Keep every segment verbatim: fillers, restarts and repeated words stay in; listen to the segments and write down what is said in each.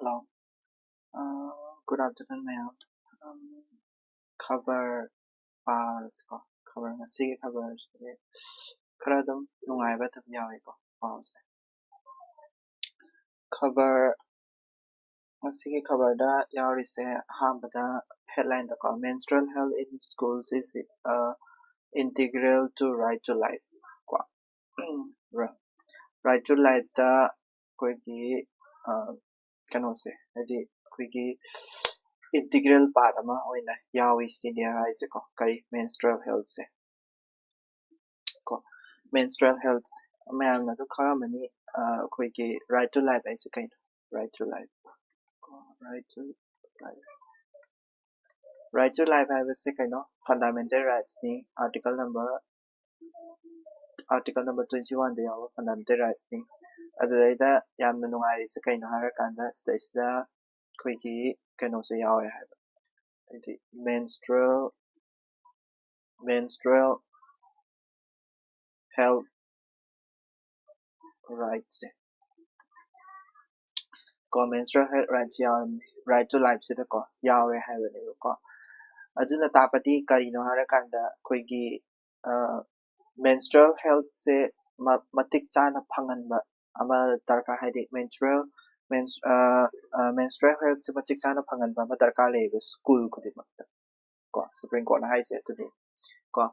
Hello. ꯑ, good afternoon, ꯃꯌꯥꯝ꯫ ꯎꯝ, ꯈꯕꯔ ꯄꯥꯔꯁꯤꯀꯣ꯫ ꯈꯕꯔ, ꯉꯁꯤꯒꯤ ꯈꯕꯔꯁꯤꯗꯤ ꯈꯔ ꯑꯗꯨꯝ ꯅꯨꯡꯉꯥꯏꯕ ꯑꯗꯨꯝ ꯌꯥꯎꯋꯤꯀꯣ, ꯄꯥꯎꯁꯦ꯫ ꯈꯕꯔ, ꯉꯁꯤꯒꯤ ꯈꯕꯔꯗ ꯌꯥꯎꯔꯤꯁꯦ ꯑꯍꯥꯟꯕꯗ headlineꯗꯀꯣ, "Menstrual health in schools is, uh, integral to right to life" ꯀꯣ꯫ Right to Lifeꯇ ꯑꯩꯈꯣꯏꯒꯤ, ꯑ, ꯀꯩꯅꯣꯁꯦ, ꯍꯥꯏꯗꯤ ꯑꯩꯈꯣꯏꯒꯤ integral part ꯑꯃ ꯑꯣꯏꯅ ꯌꯥꯎꯏ senior ꯍꯥꯏꯁꯦꯀꯣ, ꯀꯔꯤ, menstrual healthꯁꯦ ꯀꯣ꯫ Menstrual health ꯃꯌꯥꯝꯅ ꯑꯗꯨꯝ ꯈꯪꯉꯝꯃꯅꯤ, ꯑ, ꯑꯩꯈꯣꯏꯒꯤ right to life ꯍꯥꯏꯁꯦ ꯀꯩꯅꯣ? Right to life ꯀꯣ, right to life꯫ Right to life ꯍꯥꯏꯕꯁꯦ ꯀꯩꯅꯣ? Fundamental rightsꯅꯤ꯫ Article number, article number twenty oneꯗ ꯌꯥꯎꯕ fundamental rightsꯅꯤ꯫ ꯑꯗꯨꯗꯩꯗ ꯌꯥꯝꯅ ꯅꯨꯡꯉꯥꯏꯔꯤꯁꯦ ꯀꯩꯅꯣ ꯍꯥꯏꯔꯀꯥꯟꯗ, ꯁꯤꯗꯩꯁꯤꯗ ꯑꯩꯈꯣꯏꯒꯤ ꯀꯩꯅꯣꯁꯦ ꯌꯥꯎꯔꯦ ꯍꯥꯏꯕ, ꯍꯥꯏꯗꯤ menstrual, menstrual health rightsꯁꯦ ꯀꯣ, menstrual health rights ꯌꯥꯎꯔꯝꯅꯤ, right to lifeꯁꯤꯗꯀꯣ ꯌꯥꯎꯔꯦ ꯍꯥꯏꯕꯅꯦꯕꯀꯣ꯫ ꯑꯗꯨꯅ ꯇꯥꯛꯄꯗꯤ ꯀꯔꯤꯅꯣ ꯍꯥꯏꯔꯀꯥꯟꯗ, ꯑꯩꯈꯣꯏꯒꯤ, ꯑ, menstrual healthꯁꯦ ꯃ-, ꯃꯇꯤꯛ ꯆꯥꯅ ꯐꯪꯍꯟꯕ ꯑꯃ ꯗꯔꯀꯥꯔ, ꯍꯥꯏꯗꯤ menstrual, mens-, ꯑ, ꯑ, menstrual healthꯁꯦ ꯃꯇꯤꯛ ꯆꯥꯅ ꯐꯪꯍꯟꯕ ꯑꯃ ꯗꯔꯀꯥꯔ ꯂꯩꯌꯦꯕ school ꯈꯨꯗꯤꯡꯃꯛꯇ ꯀꯣ, Supreme Courtꯅ ꯍꯥꯏꯁꯦ ꯑꯗꯨꯅꯤ ꯀꯣ꯫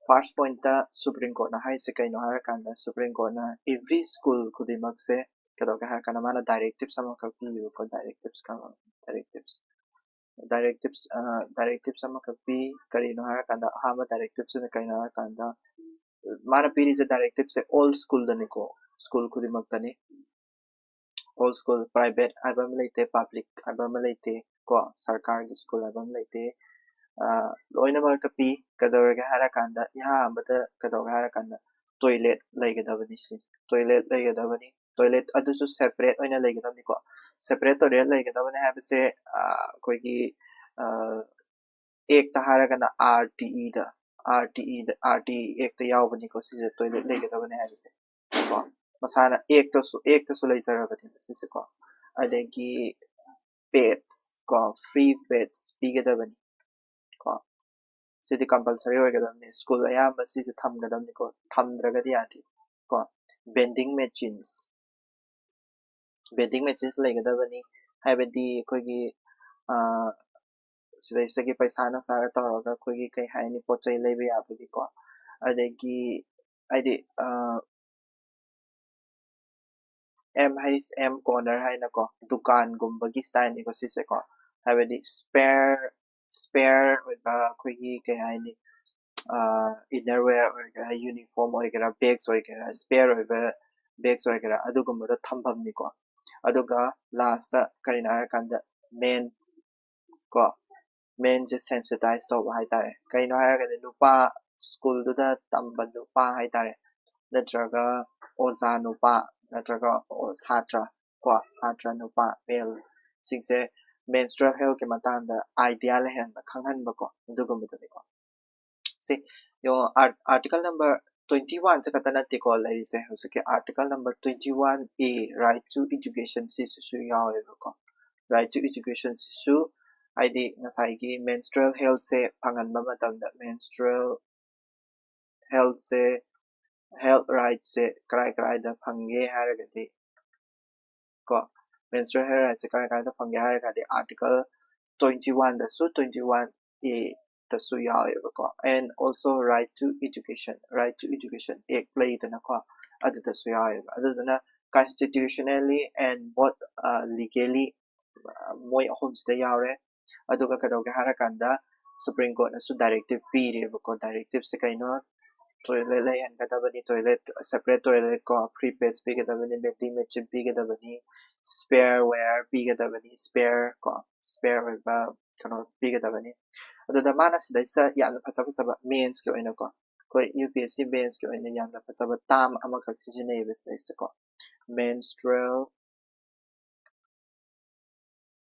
First pointꯇ Supreme Courtꯅ ꯍꯥꯏꯁꯦ ꯀꯩꯅꯣ ꯍꯥꯏꯔꯀꯥꯟꯗ, Supreme Courtꯅ every school ꯈꯨꯗꯤꯡꯃꯛꯁꯦ ꯀꯩꯗꯧꯒꯦ ꯍꯥꯏꯔꯀꯥꯟꯗ, ꯃꯥꯅ directives ꯑꯃꯈꯛ ꯄꯤꯌꯦꯕꯀꯣ, directives ꯀ-, directives, directives, ꯑ, directives ꯑꯃꯈꯛ ꯄꯤ꯫ ꯀꯔꯤꯅꯣ ꯍꯥꯏꯔꯀꯥꯟꯗ, ꯑꯍꯥꯟꯕ directiveꯁꯤꯅ ꯀꯩꯅꯣ ꯍꯥꯏꯔꯀꯥꯟꯗ, ꯃꯥꯅ ꯄꯤꯔꯤꯁꯦ directiveꯁꯦ all schoolꯗꯅꯤꯀꯣ, school ꯈꯨꯗꯤꯡꯃꯛꯇꯅꯤ꯫ All school, private ꯍꯥꯏꯕ ꯑꯃ ꯂꯩꯇꯦ, public ꯍꯥꯏꯕ ꯑꯃ ꯂꯩꯇꯦ ꯀꯣ, ꯁꯔꯀꯥꯔꯒꯤ school ꯍꯥꯏꯕ ꯑꯃ ꯂꯩꯇꯦ꯫ ꯑ, ꯂꯣꯏꯅꯃꯛꯇ ꯄꯤ꯫ ꯀꯩꯗꯧꯔꯒꯦ ꯍꯥꯏꯔꯀꯥꯟꯗ, ꯏꯍꯥ ꯑꯍꯥꯟꯕꯗ ꯀꯩꯗꯧꯒꯦ ꯍꯥꯏꯔꯀꯥꯟꯗ, toilet ꯂꯩꯒꯗꯕꯅꯤ ꯁꯤ꯫ Toilet ꯂꯩꯒꯗꯕꯅꯤ꯫ Toilet ꯑꯗꯨꯁꯨ separate ꯑꯣꯏꯅ ꯂꯩꯒꯗꯕꯅꯤꯀꯣ꯫ Separate toilet ꯂꯩꯒꯗꯕꯅꯤ ꯍꯥꯏꯕꯁꯦ, ꯑ, ꯑꯩꯈꯣꯏꯒꯤ, ꯑ, actꯇ ꯍꯥꯏꯔꯒꯅ RTEꯗ, RTEꯗ, RTE actꯇ ꯌꯥꯎꯕꯅꯤꯀꯣ ꯁꯤꯁꯦ, toilet ꯂꯩꯒꯗꯕꯅꯤ ꯍꯥꯏꯕꯁꯦ ꯀꯣ꯫ ꯃꯁꯥꯅ actꯇꯁꯨ, actꯇꯁꯨ ꯂꯩꯖꯔꯕꯅꯦꯕ ꯁꯤꯁꯦꯀꯣ꯫ ꯑꯗꯒꯤ pads ꯀꯣ, free pads ꯄꯤꯒꯗꯕꯅꯤ ꯀꯣ꯫ ꯁꯤꯗꯤ compulsory ꯑꯣꯏꯒꯗꯕꯅꯤ, school ꯑꯌꯥꯝꯕ ꯁꯤꯁꯦ ꯊꯝꯒꯗꯕꯅꯤꯀꯣ, ꯊꯝꯗ꯭ꯔꯒꯗꯤ ꯌꯥꯗꯦ ꯀꯣ꯫ Vending machines, vending machines ꯂꯩꯒꯗꯕꯅꯤ, ꯍꯥꯏꯕꯗꯤ ꯑꯩꯈꯣꯏꯒꯤ ꯁꯤꯗꯩꯁꯤꯗꯒꯤ ꯄꯩꯁꯥ ꯅꯨꯡꯁꯥꯒ ꯇꯧꯔꯒ ꯑꯩꯈꯣꯏꯒꯤ ꯀꯩ ꯍꯥꯏꯅꯤ, ꯄꯣꯠ ꯆꯩ ꯂꯩꯕ ꯌꯥꯕꯒꯤꯀꯣ꯫ ꯑꯗꯒꯤ ꯍꯥꯏꯗꯤ M H M corner ꯍꯥꯏꯅꯀꯣ, ꯗꯨꯀꯥꯟꯒꯨꯝꯕꯒꯤ styleꯅꯤꯀꯣ ꯁꯤꯁꯦꯀꯣ꯫ ꯍꯥꯏꯕꯗꯤ spare spare ꯑꯣꯏꯕ ꯑꯩꯈꯣꯏꯒꯤ ꯀꯩ ꯍꯥꯏꯅꯤ, inner wear ꯑꯣꯏꯒꯦꯔꯥ, uniform ꯑꯣꯏꯒꯦꯔꯥ, bags ꯑꯣꯏꯒꯦꯔꯥ, spare ꯑꯣꯏꯕ bags ꯑꯣꯏꯒꯦꯔꯥ, ꯑꯗꯨꯒꯨꯝꯕꯗꯣ ꯊꯝꯐꯝꯅꯤꯀꯣ꯫ ꯑꯗꯨꯒ lastꯇ ꯀꯔꯤꯅꯣ ꯍꯥꯏꯔꯀꯥꯟꯗ men ꯀꯣ, menꯁꯦ sensitize ꯇꯧꯕ ꯍꯥꯏꯇꯥꯔꯦ꯫ ꯀꯩꯅꯣ ꯍꯥꯏꯔꯒꯗꯤ ꯅꯨꯄꯥ, schoolꯗꯨꯗ ꯇꯝꯕ ꯅꯨꯄꯥ ꯍꯥꯏꯇꯥꯔꯦ, ꯅꯠꯇ꯭ꯔꯒ ꯑꯣꯖꯥ ꯅꯨꯄꯥ, ꯅꯠꯇ꯭ꯔꯒ ꯁꯥꯇ꯭ꯔ ꯀꯣ, ꯁꯥꯇ꯭ꯔ ꯅꯨꯄꯥ, male ꯁꯤꯡꯁꯦ menstrual healthꯀꯤ ꯃꯇꯥꯡꯗ idea ꯂꯩꯍꯟꯕ, ꯈꯪꯍꯟꯕꯀꯣ, ꯑꯗꯨꯒꯨꯝꯕꯗꯨꯅꯤꯀꯣ꯫ ꯁꯤ ꯌꯦꯡꯉꯣ, article number twenty oneꯁꯦ ꯈꯛꯇ ꯅꯠꯇꯦꯀꯣ ꯂꯩꯔꯤꯁꯦ, ꯍꯧꯖꯤꯛꯀꯤ article number twenty one A, right to education, ꯁꯤꯁꯤꯁꯨ ꯌꯥꯎꯋꯦꯕꯀꯣ꯫ Right to educationꯁꯤꯁꯨ ꯍꯥꯏꯗꯤ ꯉꯁꯥꯏꯒꯤ menstrual healthꯁꯦ ꯐꯪꯍꯟꯕ ꯃꯇꯝꯗ menstrual healthꯁꯦ, health rightꯁꯦ ꯀꯔꯥꯏ ꯀꯔꯥꯏꯗ ꯐꯪꯒꯦ ꯍꯥꯏꯔꯒꯗꯤ ꯀꯣ, menstrual health rightꯁꯦ ꯀꯔꯥꯏ ꯀꯔꯥꯏꯗ ꯐꯪꯒꯦ ꯍꯥꯏꯔꯒꯗꯤ article twenty oneꯗꯁꯨ, twenty one Aꯗꯁꯨ ꯌꯥꯎꯋꯦꯕꯀꯣ꯫ And also right to education, right to education act ꯂꯩꯗꯅꯀꯣ, ꯑꯗꯨꯗꯁꯨ ꯌꯥꯎꯋꯦꯕ꯫ ꯑꯗꯨꯗꯨꯅ constitutionally and both legally ꯃꯣꯏ ꯑꯍꯨꯝꯁꯤꯗ ꯌꯥꯎꯔꯦ꯫ ꯑꯗꯨꯒ ꯀꯩꯗꯧꯒꯦ ꯍꯥꯏꯔꯀꯥꯟꯗ Supreme Courtꯅꯁꯨ directive ꯄꯤꯔꯦꯕꯀꯣ꯫ Directiveꯁꯦ ꯀꯩꯅꯣ? Toilet ꯂꯩꯍꯟꯒꯗꯕꯅꯤ, toilet, separate toilet ꯀꯣ, free pads ꯄꯤꯒꯗꯕꯅꯤ, vending machine ꯄꯤꯒꯗꯕꯅꯤ, spare wear ꯄꯤꯒꯗꯕꯅꯤ, spare ꯀꯣ, spare ꯑꯣꯏꯕ ꯀꯩꯅꯣ ꯄꯤꯒꯗꯕꯅꯤ꯫ ꯑꯗꯨꯗ ꯃꯥꯅ ꯁꯤꯗꯩꯁꯤꯗ ꯌꯥꯝꯅ ꯐꯖ ꯐꯖꯕ menꯁꯀꯤ ꯑꯣꯏꯅꯀꯣ, ꯑꯩꯈꯣꯏ UPSC menꯁꯀꯤ ꯑꯣꯏꯅ ꯌꯥꯝꯅ ꯐꯖꯕ term ꯑꯃꯈꯛ ꯁꯤꯖꯤꯟꯅꯩꯌꯦꯕ ꯁꯤꯗꯩꯁꯤꯗꯀꯣ, menstrual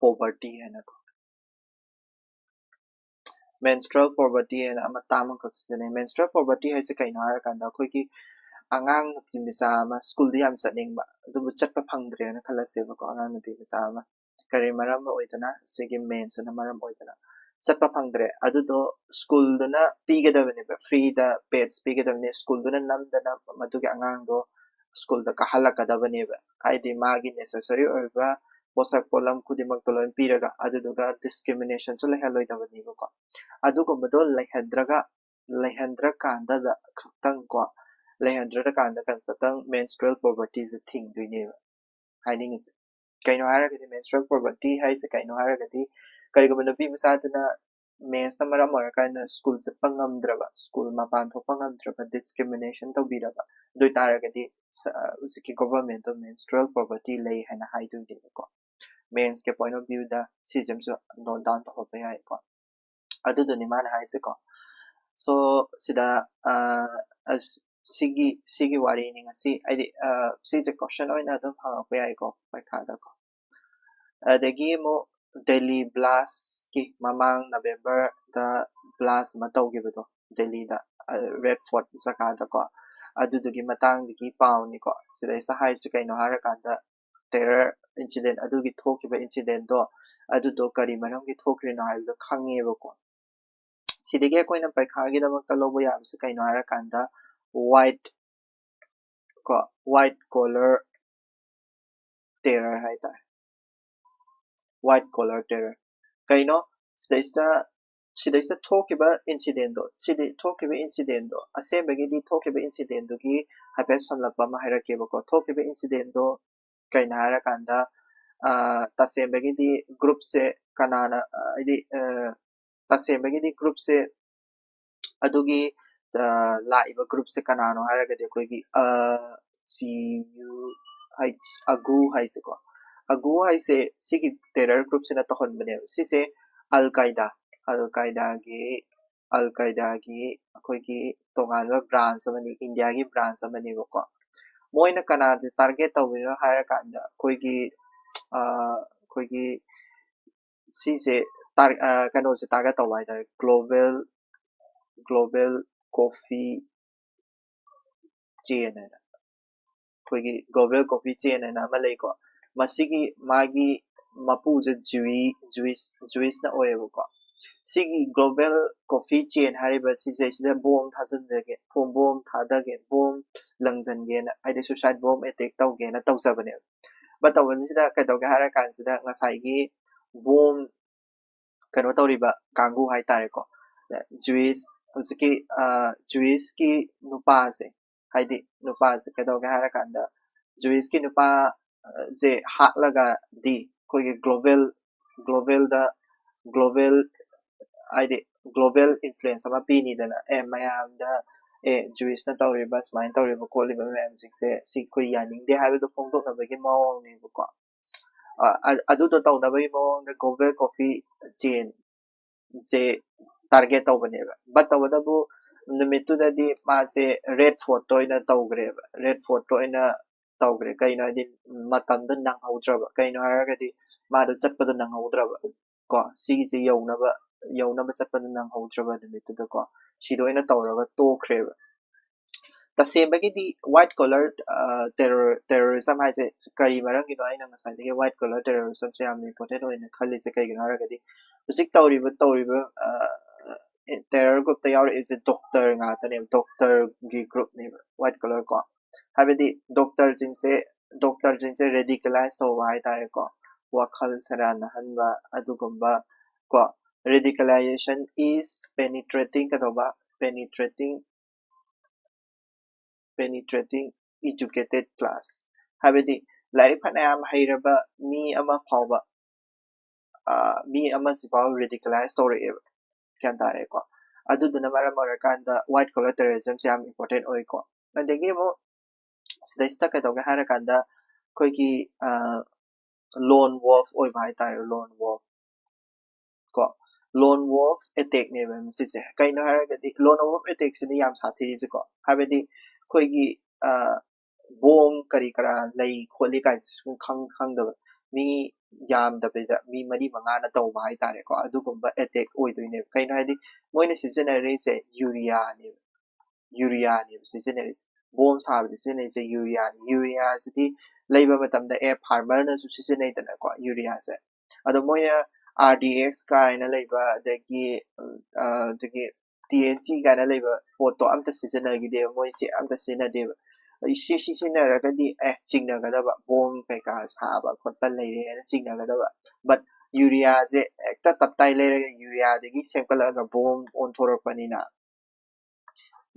poverty ꯍꯥꯏꯅꯀꯣ꯫ Menstrual poverty ꯍꯥꯏꯅ ꯑꯃ term ꯑꯃꯈꯛ ꯁꯤꯖꯤꯟꯅꯩ꯫ Menstrual poverty ꯍꯥꯏꯁꯦ ꯀꯩꯅꯣ ꯍꯥꯏꯔꯀꯥꯟꯗ ꯑꯩꯈꯣꯏꯒꯤ ꯑꯉꯥꯡ ꯅꯨꯄꯤ ꯃꯆꯥ ꯑꯃ ꯁ꯭ꯀꯨꯜꯗ ꯌꯥꯝ ꯆꯠꯅꯤꯡꯕ, ꯑꯗꯨꯕꯨ ꯆꯠꯄ ꯐꯪꯗ꯭ꯔꯦꯅ ꯈꯜꯂꯁꯦꯕꯀꯣ꯫ ꯑꯉꯥꯡ ꯅꯨꯄꯤ ꯃꯆꯥ ꯑꯃ ꯀꯔꯤ ꯃꯔꯝ ꯑꯣꯏꯗꯅ, ꯁꯤꯒꯤ ꯃꯦꯟꯁꯤꯅ ꯃꯔꯝ ꯑꯣꯏꯗꯅ ꯆꯠꯄ ꯐꯪꯗ꯭ꯔꯦ꯫ ꯑꯗꯨꯗꯣ ꯁ꯭ꯀꯨꯜꯗꯨꯅ ꯄꯤꯒꯗꯕꯅꯦꯕ, ꯐ꯭ꯔꯤꯗ ꯄꯦꯗꯁ ꯄꯤꯒꯗꯕꯅꯦ꯫ ꯁ꯭ꯀꯨꯜꯗꯨꯅ ꯅꯝꯗꯅ ꯃꯗꯨꯒꯤ ꯑꯉꯥꯡꯗꯣ ꯁ꯭ꯀꯨꯜꯗ ꯀꯥꯍꯜꯂꯛꯀꯗꯕꯅꯦꯕ꯫ ꯍꯥꯏꯗꯤ ꯃꯥꯒꯤ ꯅꯦꯁꯦꯁꯔꯤ ꯑꯣꯏꯕ ꯄꯣꯠꯁꯛ ꯄꯣꯠꯂꯝ ꯈꯨꯗꯤꯡꯃꯛꯇꯣ ꯂꯣꯏ ꯄꯤꯔꯒ, ꯑꯗꯨꯗꯨꯒ ꯗꯤꯁꯀ꯭ꯔꯤꯃꯤꯅꯦꯁꯟꯁꯨ ꯂꯩꯍꯜꯂꯣꯏꯗꯕꯅꯦꯕꯀꯣ꯫ ꯑꯗꯨꯒꯨꯝꯕꯗꯣ ꯂꯩꯍꯟꯗ꯭ꯔꯒ, ꯂꯩꯍꯟꯗ꯭ꯔꯀꯥꯟꯗꯗ ꯈꯛꯇꯪ ꯀꯣ, ꯂꯩꯍꯟꯗ꯭ꯔꯀꯥꯟꯗ ꯈꯛꯇꯪ ꯃꯦꯟꯁꯇ꯭ꯔꯨꯑꯦꯜ ꯄꯣꯚꯔꯇꯤꯁꯦ ꯊꯤꯡꯗꯣꯏꯅꯦꯕ꯫ ꯍꯥꯏꯅꯤꯡꯉꯤꯁꯦ ꯀꯩꯅꯣ ꯍꯥꯏꯔꯒꯗꯤ, ꯃꯦꯟꯁꯇ꯭ꯔꯨꯑꯦꯜ ꯄꯣꯚꯔꯇꯤ ꯍꯥꯏꯁꯦ ꯀꯩꯅꯣ ꯍꯥꯏꯔꯒꯗꯤ, ꯀꯔꯤꯒꯨꯝꯕ ꯅꯨꯄꯤ ꯃꯆꯥꯗꯨꯅ ꯃꯦꯟꯁꯅ ꯃꯔꯝ ꯑꯣꯏꯔꯀꯥꯟꯗ ꯁ꯭ꯀꯨꯜ ꯆꯠꯄ ꯉꯝꯗ꯭ꯔꯕ, ꯁ꯭ꯀꯨꯜ ꯃꯄꯥꯟ ꯊꯣꯛꯄ ꯉꯝꯗ꯭ꯔꯕ, ꯗꯤꯁꯀ꯭ꯔꯤꯃꯤꯅꯦꯁꯟ ꯇꯧꯕꯤꯔꯕ, ꯑꯗꯨ ꯑꯣꯏ ꯇꯥꯔꯒꯗꯤ ꯁ-, ꯍꯧꯖꯤꯛꯀꯤ ꯒꯣꯚꯔꯟꯃꯦꯟꯠꯇꯣ ꯃꯦꯟꯁꯇ꯭ꯔꯨꯑꯦꯜ ꯄꯣꯚꯔꯇꯤ ꯂꯩ ꯍꯥꯏꯅ ꯍꯥꯏꯗꯣꯏꯅꯦꯕꯀꯣ꯫ ꯃꯦꯟꯁꯀꯤ ꯄꯣꯏꯟ ꯑꯣꯐ ꯚ꯭ꯌꯨꯗ ꯁꯤꯁꯤꯃꯁꯨ ꯅꯣꯠ ꯗꯥꯎꯟ ꯇꯧꯍꯧꯕ ꯌꯥꯏꯀꯣ꯫ ꯑꯗꯨꯗꯨꯅꯤ ꯃꯥꯅ ꯍꯥꯏꯁꯦꯀꯣ꯫ ꯁꯣ ꯁꯤꯗ, ꯑ, ꯑꯁ, ꯁꯤꯒꯤ, ꯁꯤꯒꯤ ꯋꯥꯔꯤꯅꯤ ꯉꯁꯤ꯫ ꯍꯥꯏꯗꯤ, ꯑ, ꯁꯤꯁꯦ ꯀꯣꯏꯁꯟ ꯑꯣꯏꯅ ꯑꯗꯨꯝ ꯍꯪꯉꯛꯄ ꯌꯥꯏꯀꯣ ꯄꯔꯤꯈꯥꯗꯀꯣ꯫ ꯑꯗꯒꯤ ꯑꯃꯨꯛ ꯗꯦꯜꯂꯤ ꯕ꯭ꯂꯥꯁꯀꯤ ꯃꯃꯥꯡ ꯅꯕꯦꯝꯕꯔꯗ ꯕ꯭ꯂꯥꯁ ꯑꯃ ꯇꯧꯈꯤꯕꯗꯣ ꯗꯦꯜꯂꯤꯗ, ꯑ, ꯔꯦꯗ ꯐꯣꯔꯠ ꯖꯒꯥꯗꯀꯣ, ꯑꯗꯨꯗꯨꯒꯤ ꯃꯇꯥꯡꯗꯒꯤ ꯄꯥꯎꯅꯤꯀꯣ꯫ ꯁꯤꯗꯩꯁꯤꯗ ꯍꯥꯏꯔꯤꯁꯦ ꯀꯩꯅꯣ ꯍꯥꯏꯔꯀꯥꯟꯗ, ꯇꯦꯔꯔ ꯏꯟꯁꯤꯗꯦꯟ, ꯑꯗꯨꯒꯤ ꯊꯣꯛꯈꯤꯕ ꯏꯟꯁꯤꯗꯦꯟꯗꯣ, ꯑꯗꯨꯗꯣ ꯀꯔꯤ ꯃꯔꯝꯒꯤ ꯊꯣꯛꯈ꯭ꯔꯤꯅꯣ ꯍꯥꯏꯕꯗꯣ ꯈꯪꯉꯦꯕꯀꯣ꯫ ꯁꯤꯗꯒꯤ ꯑꯩꯈꯣꯏꯅ ꯄꯔꯤꯈꯥꯒꯤꯗꯃꯛꯇ ꯂꯧꯕ ꯌꯥꯕꯁꯦ ꯀꯩꯅꯣ ꯍꯥꯏꯔꯀꯥꯟꯗ, ꯋꯥꯏꯠ ꯀꯣ, ꯋꯥꯏꯠ ꯀꯣꯂꯔ ꯇꯦꯔꯔ ꯍꯥꯏꯇꯥꯔꯦ꯫ ꯋꯥꯏꯠ ꯀꯣꯂꯔ ꯇꯦꯔꯔ ꯀꯩꯅꯣ? ꯁꯤꯗꯩꯁꯤꯗ, ꯁꯤꯗꯩꯁꯤꯗ ꯊꯣꯛꯈꯤꯕ ꯏꯟꯁꯤꯗꯦꯟꯗꯣ, ꯁꯤꯗꯤ ꯊꯣꯛꯈꯤꯕ ꯏꯟꯁꯤꯗꯦꯟꯗꯣ, ꯑꯁꯦꯡꯕꯒꯤꯗꯤ ꯊꯣꯛꯈꯤꯕ ꯏꯟꯁꯤꯗꯦꯟꯗꯨꯒꯤ ꯍꯥꯏꯐꯦꯠ ꯁꯝꯂꯞꯄ ꯑꯃ ꯍꯥꯏꯔꯛꯀꯦꯕꯀꯣ꯫ ꯊꯣꯛꯈꯤꯕ ꯏꯟꯁꯤꯗꯦꯟꯗꯣ ꯀꯩꯅꯣ ꯍꯥꯏꯔꯀꯥꯟꯗ, ꯑ, ꯇꯁꯦꯡꯕꯒꯤꯗꯤ ꯒ꯭ꯔꯨꯞꯁꯦ ꯀꯅꯥꯅ, ꯑ, ꯍꯥꯏꯗꯤ, ꯑ, ꯇꯁꯦꯡꯕꯒꯤꯗꯤ ꯒ꯭ꯔꯨꯞꯁꯦ, ꯑꯗꯨꯒꯤ, ꯑ, ꯂꯥꯛꯏꯕ ꯒ꯭ꯔꯨꯞꯁꯦ ꯀꯅꯥꯅꯣ ꯍꯥꯏꯔꯒꯗꯤ ꯑꯩꯈꯣꯏꯒꯤ, ꯑ, ꯁꯤ ꯌꯨ ꯍꯩꯆ, ꯑꯒꯨ ꯍꯥꯏꯁꯦꯀꯣ꯫ ꯑꯒꯨ ꯍꯥꯏꯁꯦ ꯁꯤꯒꯤ ꯇꯦꯔꯔ ꯒ꯭ꯔꯨꯞꯁꯤꯅ ꯇꯧꯍꯟꯕꯅꯦꯕ꯫ ꯁꯤꯁꯦ ꯑꯜ ꯀꯥꯏꯗꯥ, ꯑꯜ ꯀꯥꯏꯗꯥꯒꯤ, ꯑꯜ ꯀꯥꯏꯗꯥꯒꯤ ꯑꯩꯈꯣꯏꯒꯤ ꯇꯣꯉꯥꯟꯕ ꯕ꯭ꯔꯥꯟꯁ ꯑꯃꯅꯤ, ꯏꯟꯗꯤꯌꯥꯒꯤ ꯕ꯭ꯔꯥꯟꯁ ꯑꯃꯅꯦꯕꯀꯣ꯫ ꯃꯣꯏꯅ ꯀꯅꯥꯗ ꯇꯥꯔꯒꯦꯠ ꯇꯧꯔꯤꯅꯣ ꯍꯥꯏꯔꯀꯥꯟꯗ ꯑꯩꯈꯣꯏꯒꯤ, ꯑ, ꯑꯩꯈꯣꯏꯒꯤ ꯁꯤꯁꯦ ꯇꯥꯔ-, ꯑ, ꯀꯩꯅꯣꯁꯦ ꯇꯥꯔꯒꯦꯠ ꯇꯧꯕ ꯍꯥꯏꯇꯥꯔꯦ, ꯒ꯭ꯂꯣꯕꯦꯜ, ꯒ꯭ꯂꯣꯕꯦꯜ ꯀꯣꯐꯤ Chain ꯍꯥꯏꯅ, ꯑꯩꯈꯣꯏꯒꯤ global coffee chain ꯍꯥꯏꯅ ꯑꯃ ꯂꯩꯀꯣ꯫ ꯃꯁꯤꯒꯤ ꯃꯥꯒꯤ ꯃꯄꯨꯁꯦ Jewish, Jewish, Jewish ꯅ ꯑꯣꯏꯌꯦꯕꯀꯣ꯫ ꯁꯤꯒꯤ global coffee chain ꯍꯥꯏꯔꯤꯕ ꯁꯤꯁꯦ ꯁꯤꯗ bomb ꯊꯥꯖꯤꯟꯖꯒꯦ, bomb ꯊꯥꯗꯒꯦ, bomb ꯂꯪꯖꯟꯒꯦꯅ, ꯍꯥꯏꯗꯤ suicide bomb attack ꯇꯧꯒꯦꯅ ꯇꯧꯖꯕꯅꯦꯕ꯫ But ꯇꯧꯕꯁꯤꯗ ꯀꯩꯗꯧꯒꯦ ꯍꯥꯏꯔ ꯀꯥꯟꯁꯤꯗ ꯉꯁꯥꯏꯒꯤ bomb ꯀꯩꯅꯣ ꯇꯧꯔꯤꯕ ꯀꯥꯡꯕꯨ ꯍꯥꯏꯇꯥꯔꯦꯀꯣ, Jewish, ꯍꯧꯖꯤꯛꯀꯤ Jewish ꯀꯤ ꯅꯨꯄꯥꯁꯦ, ꯍꯥꯏꯗꯤ ꯅꯨꯄꯥꯁꯦ ꯀꯩꯗꯧꯒꯦ ꯍꯥꯏꯔ ꯀꯥꯟꯗ Jewish ꯀꯤ ꯅꯨꯄꯥꯁꯦ ꯍꯥꯠꯂꯒꯗꯤ ꯑꯩꯈꯣꯏꯒꯤ global, global ꯗ, global, ꯍꯥꯏꯗꯤ global influence ꯑꯃ ꯄꯤꯅꯤꯗꯅ, ꯑꯦ ꯃꯌꯥꯝꯗ ꯑꯦ Jewish ꯅ ꯇꯧꯔꯤꯕ ꯁꯨꯃꯥꯏꯅ ꯇꯧꯔꯤꯕ ꯈꯣꯠꯂꯤꯕ ꯃꯌꯥꯝꯁꯤꯡꯁꯦ ꯁꯤ ꯑꯩꯈꯣꯏ ꯌꯥꯅꯤꯡꯗꯦ ꯍꯥꯏꯕꯗꯣ ꯐꯣꯡꯗꯣꯛꯅꯕꯒꯤ ꯃꯑꯣꯡꯅꯦꯕꯀꯣ꯫ ꯑ, ꯑ, ꯑꯗꯨꯗꯣ ꯇꯧꯅꯕꯒꯤ ꯃꯑꯣꯡꯗ global coffee chain ꯁꯦ target ꯇꯧꯕꯅꯦꯕ꯫ But ꯇꯧꯕꯇꯕꯨ ꯅꯨꯃꯤꯠꯇꯨꯗꯗꯤ ꯃꯥꯁꯦ Red Fort ꯇ ꯑꯣꯏꯅ ꯇꯧꯈ꯭ꯔꯦꯕ, Red Fort ꯇ ꯑꯣꯏꯅ ꯇꯧꯈ꯭ꯔꯦ꯫ ꯀꯩꯅꯣ ꯍꯥꯏꯗꯤ ꯃꯇꯝꯗꯣ ꯅꯪꯍꯧꯗ꯭ꯔꯕ, ꯀꯩꯅꯣ ꯍꯥꯏꯔꯒꯗꯤ ꯃꯥꯗꯣ ꯆꯠꯄꯗꯣ ꯅꯪꯍꯧꯗ꯭ꯔꯕ ꯀꯣ, ꯁꯤꯒꯤꯁꯦ ꯌꯧꯅꯕ, ꯌꯧꯅꯕ ꯆꯠꯄꯗꯣ ꯅꯪꯍꯧꯗ꯭ꯔꯕ ꯅꯨꯃꯤꯠꯇꯨꯗꯀꯣ, ꯁꯤꯗ ꯑꯣꯏꯅ ꯇꯧꯔꯒ ꯇꯣꯛꯈ꯭ꯔꯦꯕ꯫ ꯇꯁꯦꯡꯕꯒꯤꯗꯤ white collar, ꯑ, terror, terrorism ꯍꯥꯏꯁꯦ ꯀꯔꯤ ꯃꯔꯝꯒꯤꯅꯣ ꯑꯩꯅ ꯉꯁꯥꯏꯗꯒꯤ white collar terrorism ꯁꯦ ꯌꯥꯝꯅ important ꯑꯣꯏꯅ ꯈꯜꯂꯤꯁꯦ ꯀꯩꯒꯤꯅꯣ ꯍꯥꯏꯔꯒꯗꯤ ꯍꯧꯖꯤꯛ ꯇꯧꯔꯤꯕ, ꯇꯧꯔꯤꯕ, ꯑ, terror group ꯇ ꯌꯥꯎꯔꯛꯏꯁꯦ doctor ꯉꯥꯛꯇꯅꯦꯕ, doctor ꯒꯤ group ꯅꯦꯕ white collar ꯀꯣ꯫ ꯍꯥꯏꯕꯗꯤ doctor ꯁꯤꯡꯁꯦ, doctor ꯁꯤꯡꯁꯦ radicalize ꯇꯧꯕ ꯍꯥꯏꯇꯥꯔꯦꯀꯣ, ꯋꯥꯈꯜ ꯁꯦꯔꯥꯟꯅꯍꯟꯕ ꯑꯗꯨꯒꯨꯝꯕ ꯀꯣ꯫ Radicalization is penetrating ꯀꯩꯗꯧꯕ, penetrating, penetrating educated class, ꯍꯥꯏꯕꯗꯤ ꯂꯥꯏꯔꯤꯛ ꯐꯅꯌꯥꯝ ꯍꯩꯔꯕ ꯃꯤ ꯑꯃ ꯐꯥꯎꯕ, ꯑ, ꯃꯤ ꯑꯃꯁꯤ ꯐꯥꯎ radicalize ꯇꯧꯔꯛꯑꯦꯕ, ꯒ꯭ꯌꯥꯟ ꯇꯥꯔꯦꯀꯣ꯫ ꯑꯗꯨꯗꯨꯅ ꯃꯔꯝ ꯑꯣꯏꯔꯀꯥꯟꯗ white collar terrorism ꯁꯦ ꯌꯥꯝ important ꯑꯣꯏꯀꯣ꯫ ꯑꯗꯒꯤ ꯑꯃꯨꯛ ꯁꯤꯗꯩꯁꯤꯗ ꯀꯩꯗꯧꯒꯦ ꯍꯥꯏꯔꯀꯥꯟꯗ ꯑꯩꯈꯣꯏꯒꯤ, ꯑ, lone wolf ꯑꯣꯏꯕ ꯍꯥꯏꯇꯥꯔꯦ, lone wolf ꯀꯣ꯫ Lone wolf attack ꯅꯦꯕ ꯃꯁꯤꯁꯦ꯫ ꯀꯩꯅꯣ ꯍꯥꯏꯔꯒꯗꯤ lone wolf attack ꯁꯤꯅ ꯌꯥꯝ ꯁꯥꯊꯤꯔꯤꯁꯦꯀꯣ, ꯍꯥꯏꯕꯗꯤ ꯑꯩꯈꯣꯏꯒꯤ, ꯑ, bomb ꯀꯔꯤ ꯀꯔꯥ ꯂꯩ ꯈꯣꯠꯂꯤ ꯀꯥꯏꯁꯦ ꯁꯨꯝ ꯈꯪ-, ꯈꯪꯗꯕ, ꯃꯤ ꯌꯥꯝꯗꯕꯤꯗ ꯃꯤ ꯃꯔꯤ ꯃꯉꯥꯅ ꯇꯧꯕ ꯍꯥꯏꯇꯥꯔꯦꯀꯣ, ꯑꯗꯨꯒꯨꯝꯕ attack ꯑꯣꯏꯗꯣꯏꯅꯦꯕ꯫ ꯀꯩꯅꯣ ꯍꯥꯏꯗꯤ ꯃꯣꯏꯅ ꯁꯤꯖꯤꯟꯅꯔꯤꯁꯦ urea ꯅꯦꯕ, urea ꯅꯦꯕ ꯁꯤꯖꯤꯟꯅꯔꯤꯁꯦ꯫ ꯕꯣꯝ ꯁꯥꯕꯗ ꯁꯤꯖꯤꯟꯅꯩꯁꯦ ꯌꯨꯔꯤꯌꯥꯅꯤ꯫ ꯌꯨꯔꯤꯌꯥꯁꯤꯗꯤ ꯂꯩꯕ ꯃꯇꯝꯗ ꯑꯦ ꯐꯥꯔꯃꯔꯅꯁꯨ ꯁꯤꯖꯤꯟꯅꯩꯗꯅꯀꯣ ꯌꯨꯔꯤꯌꯥꯁꯦ꯫ ꯑꯗꯣ ꯃꯣꯏꯅ R D X ꯀꯥꯏꯅ ꯂꯩꯕ ꯑꯗꯒꯤ ꯑ, ꯑꯗꯒꯤ T N T ꯀꯥꯏꯅ ꯂꯩꯕ ꯄꯣꯠꯇꯣ ꯑꯝꯇ ꯁꯤꯖꯤꯟꯅꯈꯤꯗꯦꯕ꯫ ꯃꯣꯏꯁꯦ ꯑꯝꯇ ꯁꯤꯖꯤꯟꯅꯗꯦꯕ꯫ ꯁꯤ ꯁꯤ ꯁꯤꯖꯤꯟꯅꯔꯒꯗꯤ ꯑꯦ ꯆꯤꯡꯅꯒꯗꯕ ꯕꯣꯝ ꯀꯩꯀꯥ ꯁꯥꯕ ꯈꯣꯠꯄ ꯂꯩꯔꯦꯅ ꯆꯤꯡꯅꯒꯗꯕ꯫ But ꯌꯨꯔꯤꯌꯥꯁꯦ ꯍꯦꯛꯇ ꯇꯞꯇꯥꯏ ꯂꯩꯔꯒ ꯌꯨꯔꯤꯌꯥꯗꯒꯤ ꯁꯦꯝꯒꯠꯂꯛꯑꯒ ꯕꯣꯝ ꯑꯣꯟꯊꯣꯔꯛꯄꯅꯤꯅ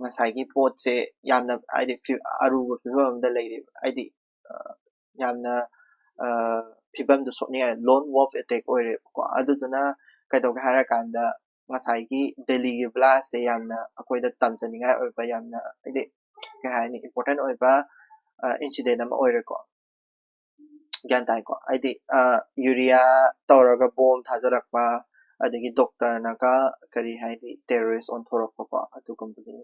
ꯉꯁꯥꯏꯒꯤ ꯄꯣꯠꯁꯦ ꯌꯥꯝꯅ ꯍꯥꯏꯗꯤ ꯐꯤ- ꯑꯔꯨꯕ ꯐꯤꯕꯝ ꯑꯃꯗ ꯂꯩꯔꯦꯕ꯫ ꯍꯥꯏꯗꯤ ꯑ, ꯌꯥꯝꯅ ꯑ, ꯐꯤꯕꯝꯗꯨ ꯁꯣꯛꯅꯤꯡꯉꯥꯏ lone wolf attack ꯑꯣꯏꯔꯦꯕꯀꯣ꯫ ꯑꯗꯨꯗꯨꯅ ꯀꯩꯗꯧꯒꯦ ꯍꯥꯏꯔꯀꯥꯟꯗ ꯉꯁꯥꯏꯒꯤ ꯗꯦꯜꯂꯤꯒꯤ blast ꯁꯦ ꯌꯥꯝꯅ ꯑꯩꯈꯣꯏꯗ ꯇꯝꯖꯅꯤꯡꯉꯥꯏ ꯑꯣꯏꯕ ꯌꯥꯝꯅ ꯍꯥꯏꯗꯤ ꯀꯩ ꯍꯥꯏꯅꯤ important ꯑꯣꯏꯕ incident ꯑꯃ ꯑꯣꯏꯔꯦꯀꯣ꯫ ꯒ꯭ꯌꯥꯟ ꯇꯥꯏꯀꯣ? ꯍꯥꯏꯗꯤ ꯌꯨꯔꯤꯌꯥ ꯇꯧꯔꯒ ꯕꯣꯝ ꯊꯥꯖꯔꯛꯄ, ꯑꯗꯒꯤ ꯗꯣꯛꯇꯔꯅꯒ ꯀꯔꯤ ꯍꯥꯏꯅꯤ terrorist ꯑꯣꯟꯊꯣꯔꯛꯄꯀꯣ, ꯑꯗꯨꯒꯨꯝꯕꯒꯤ꯫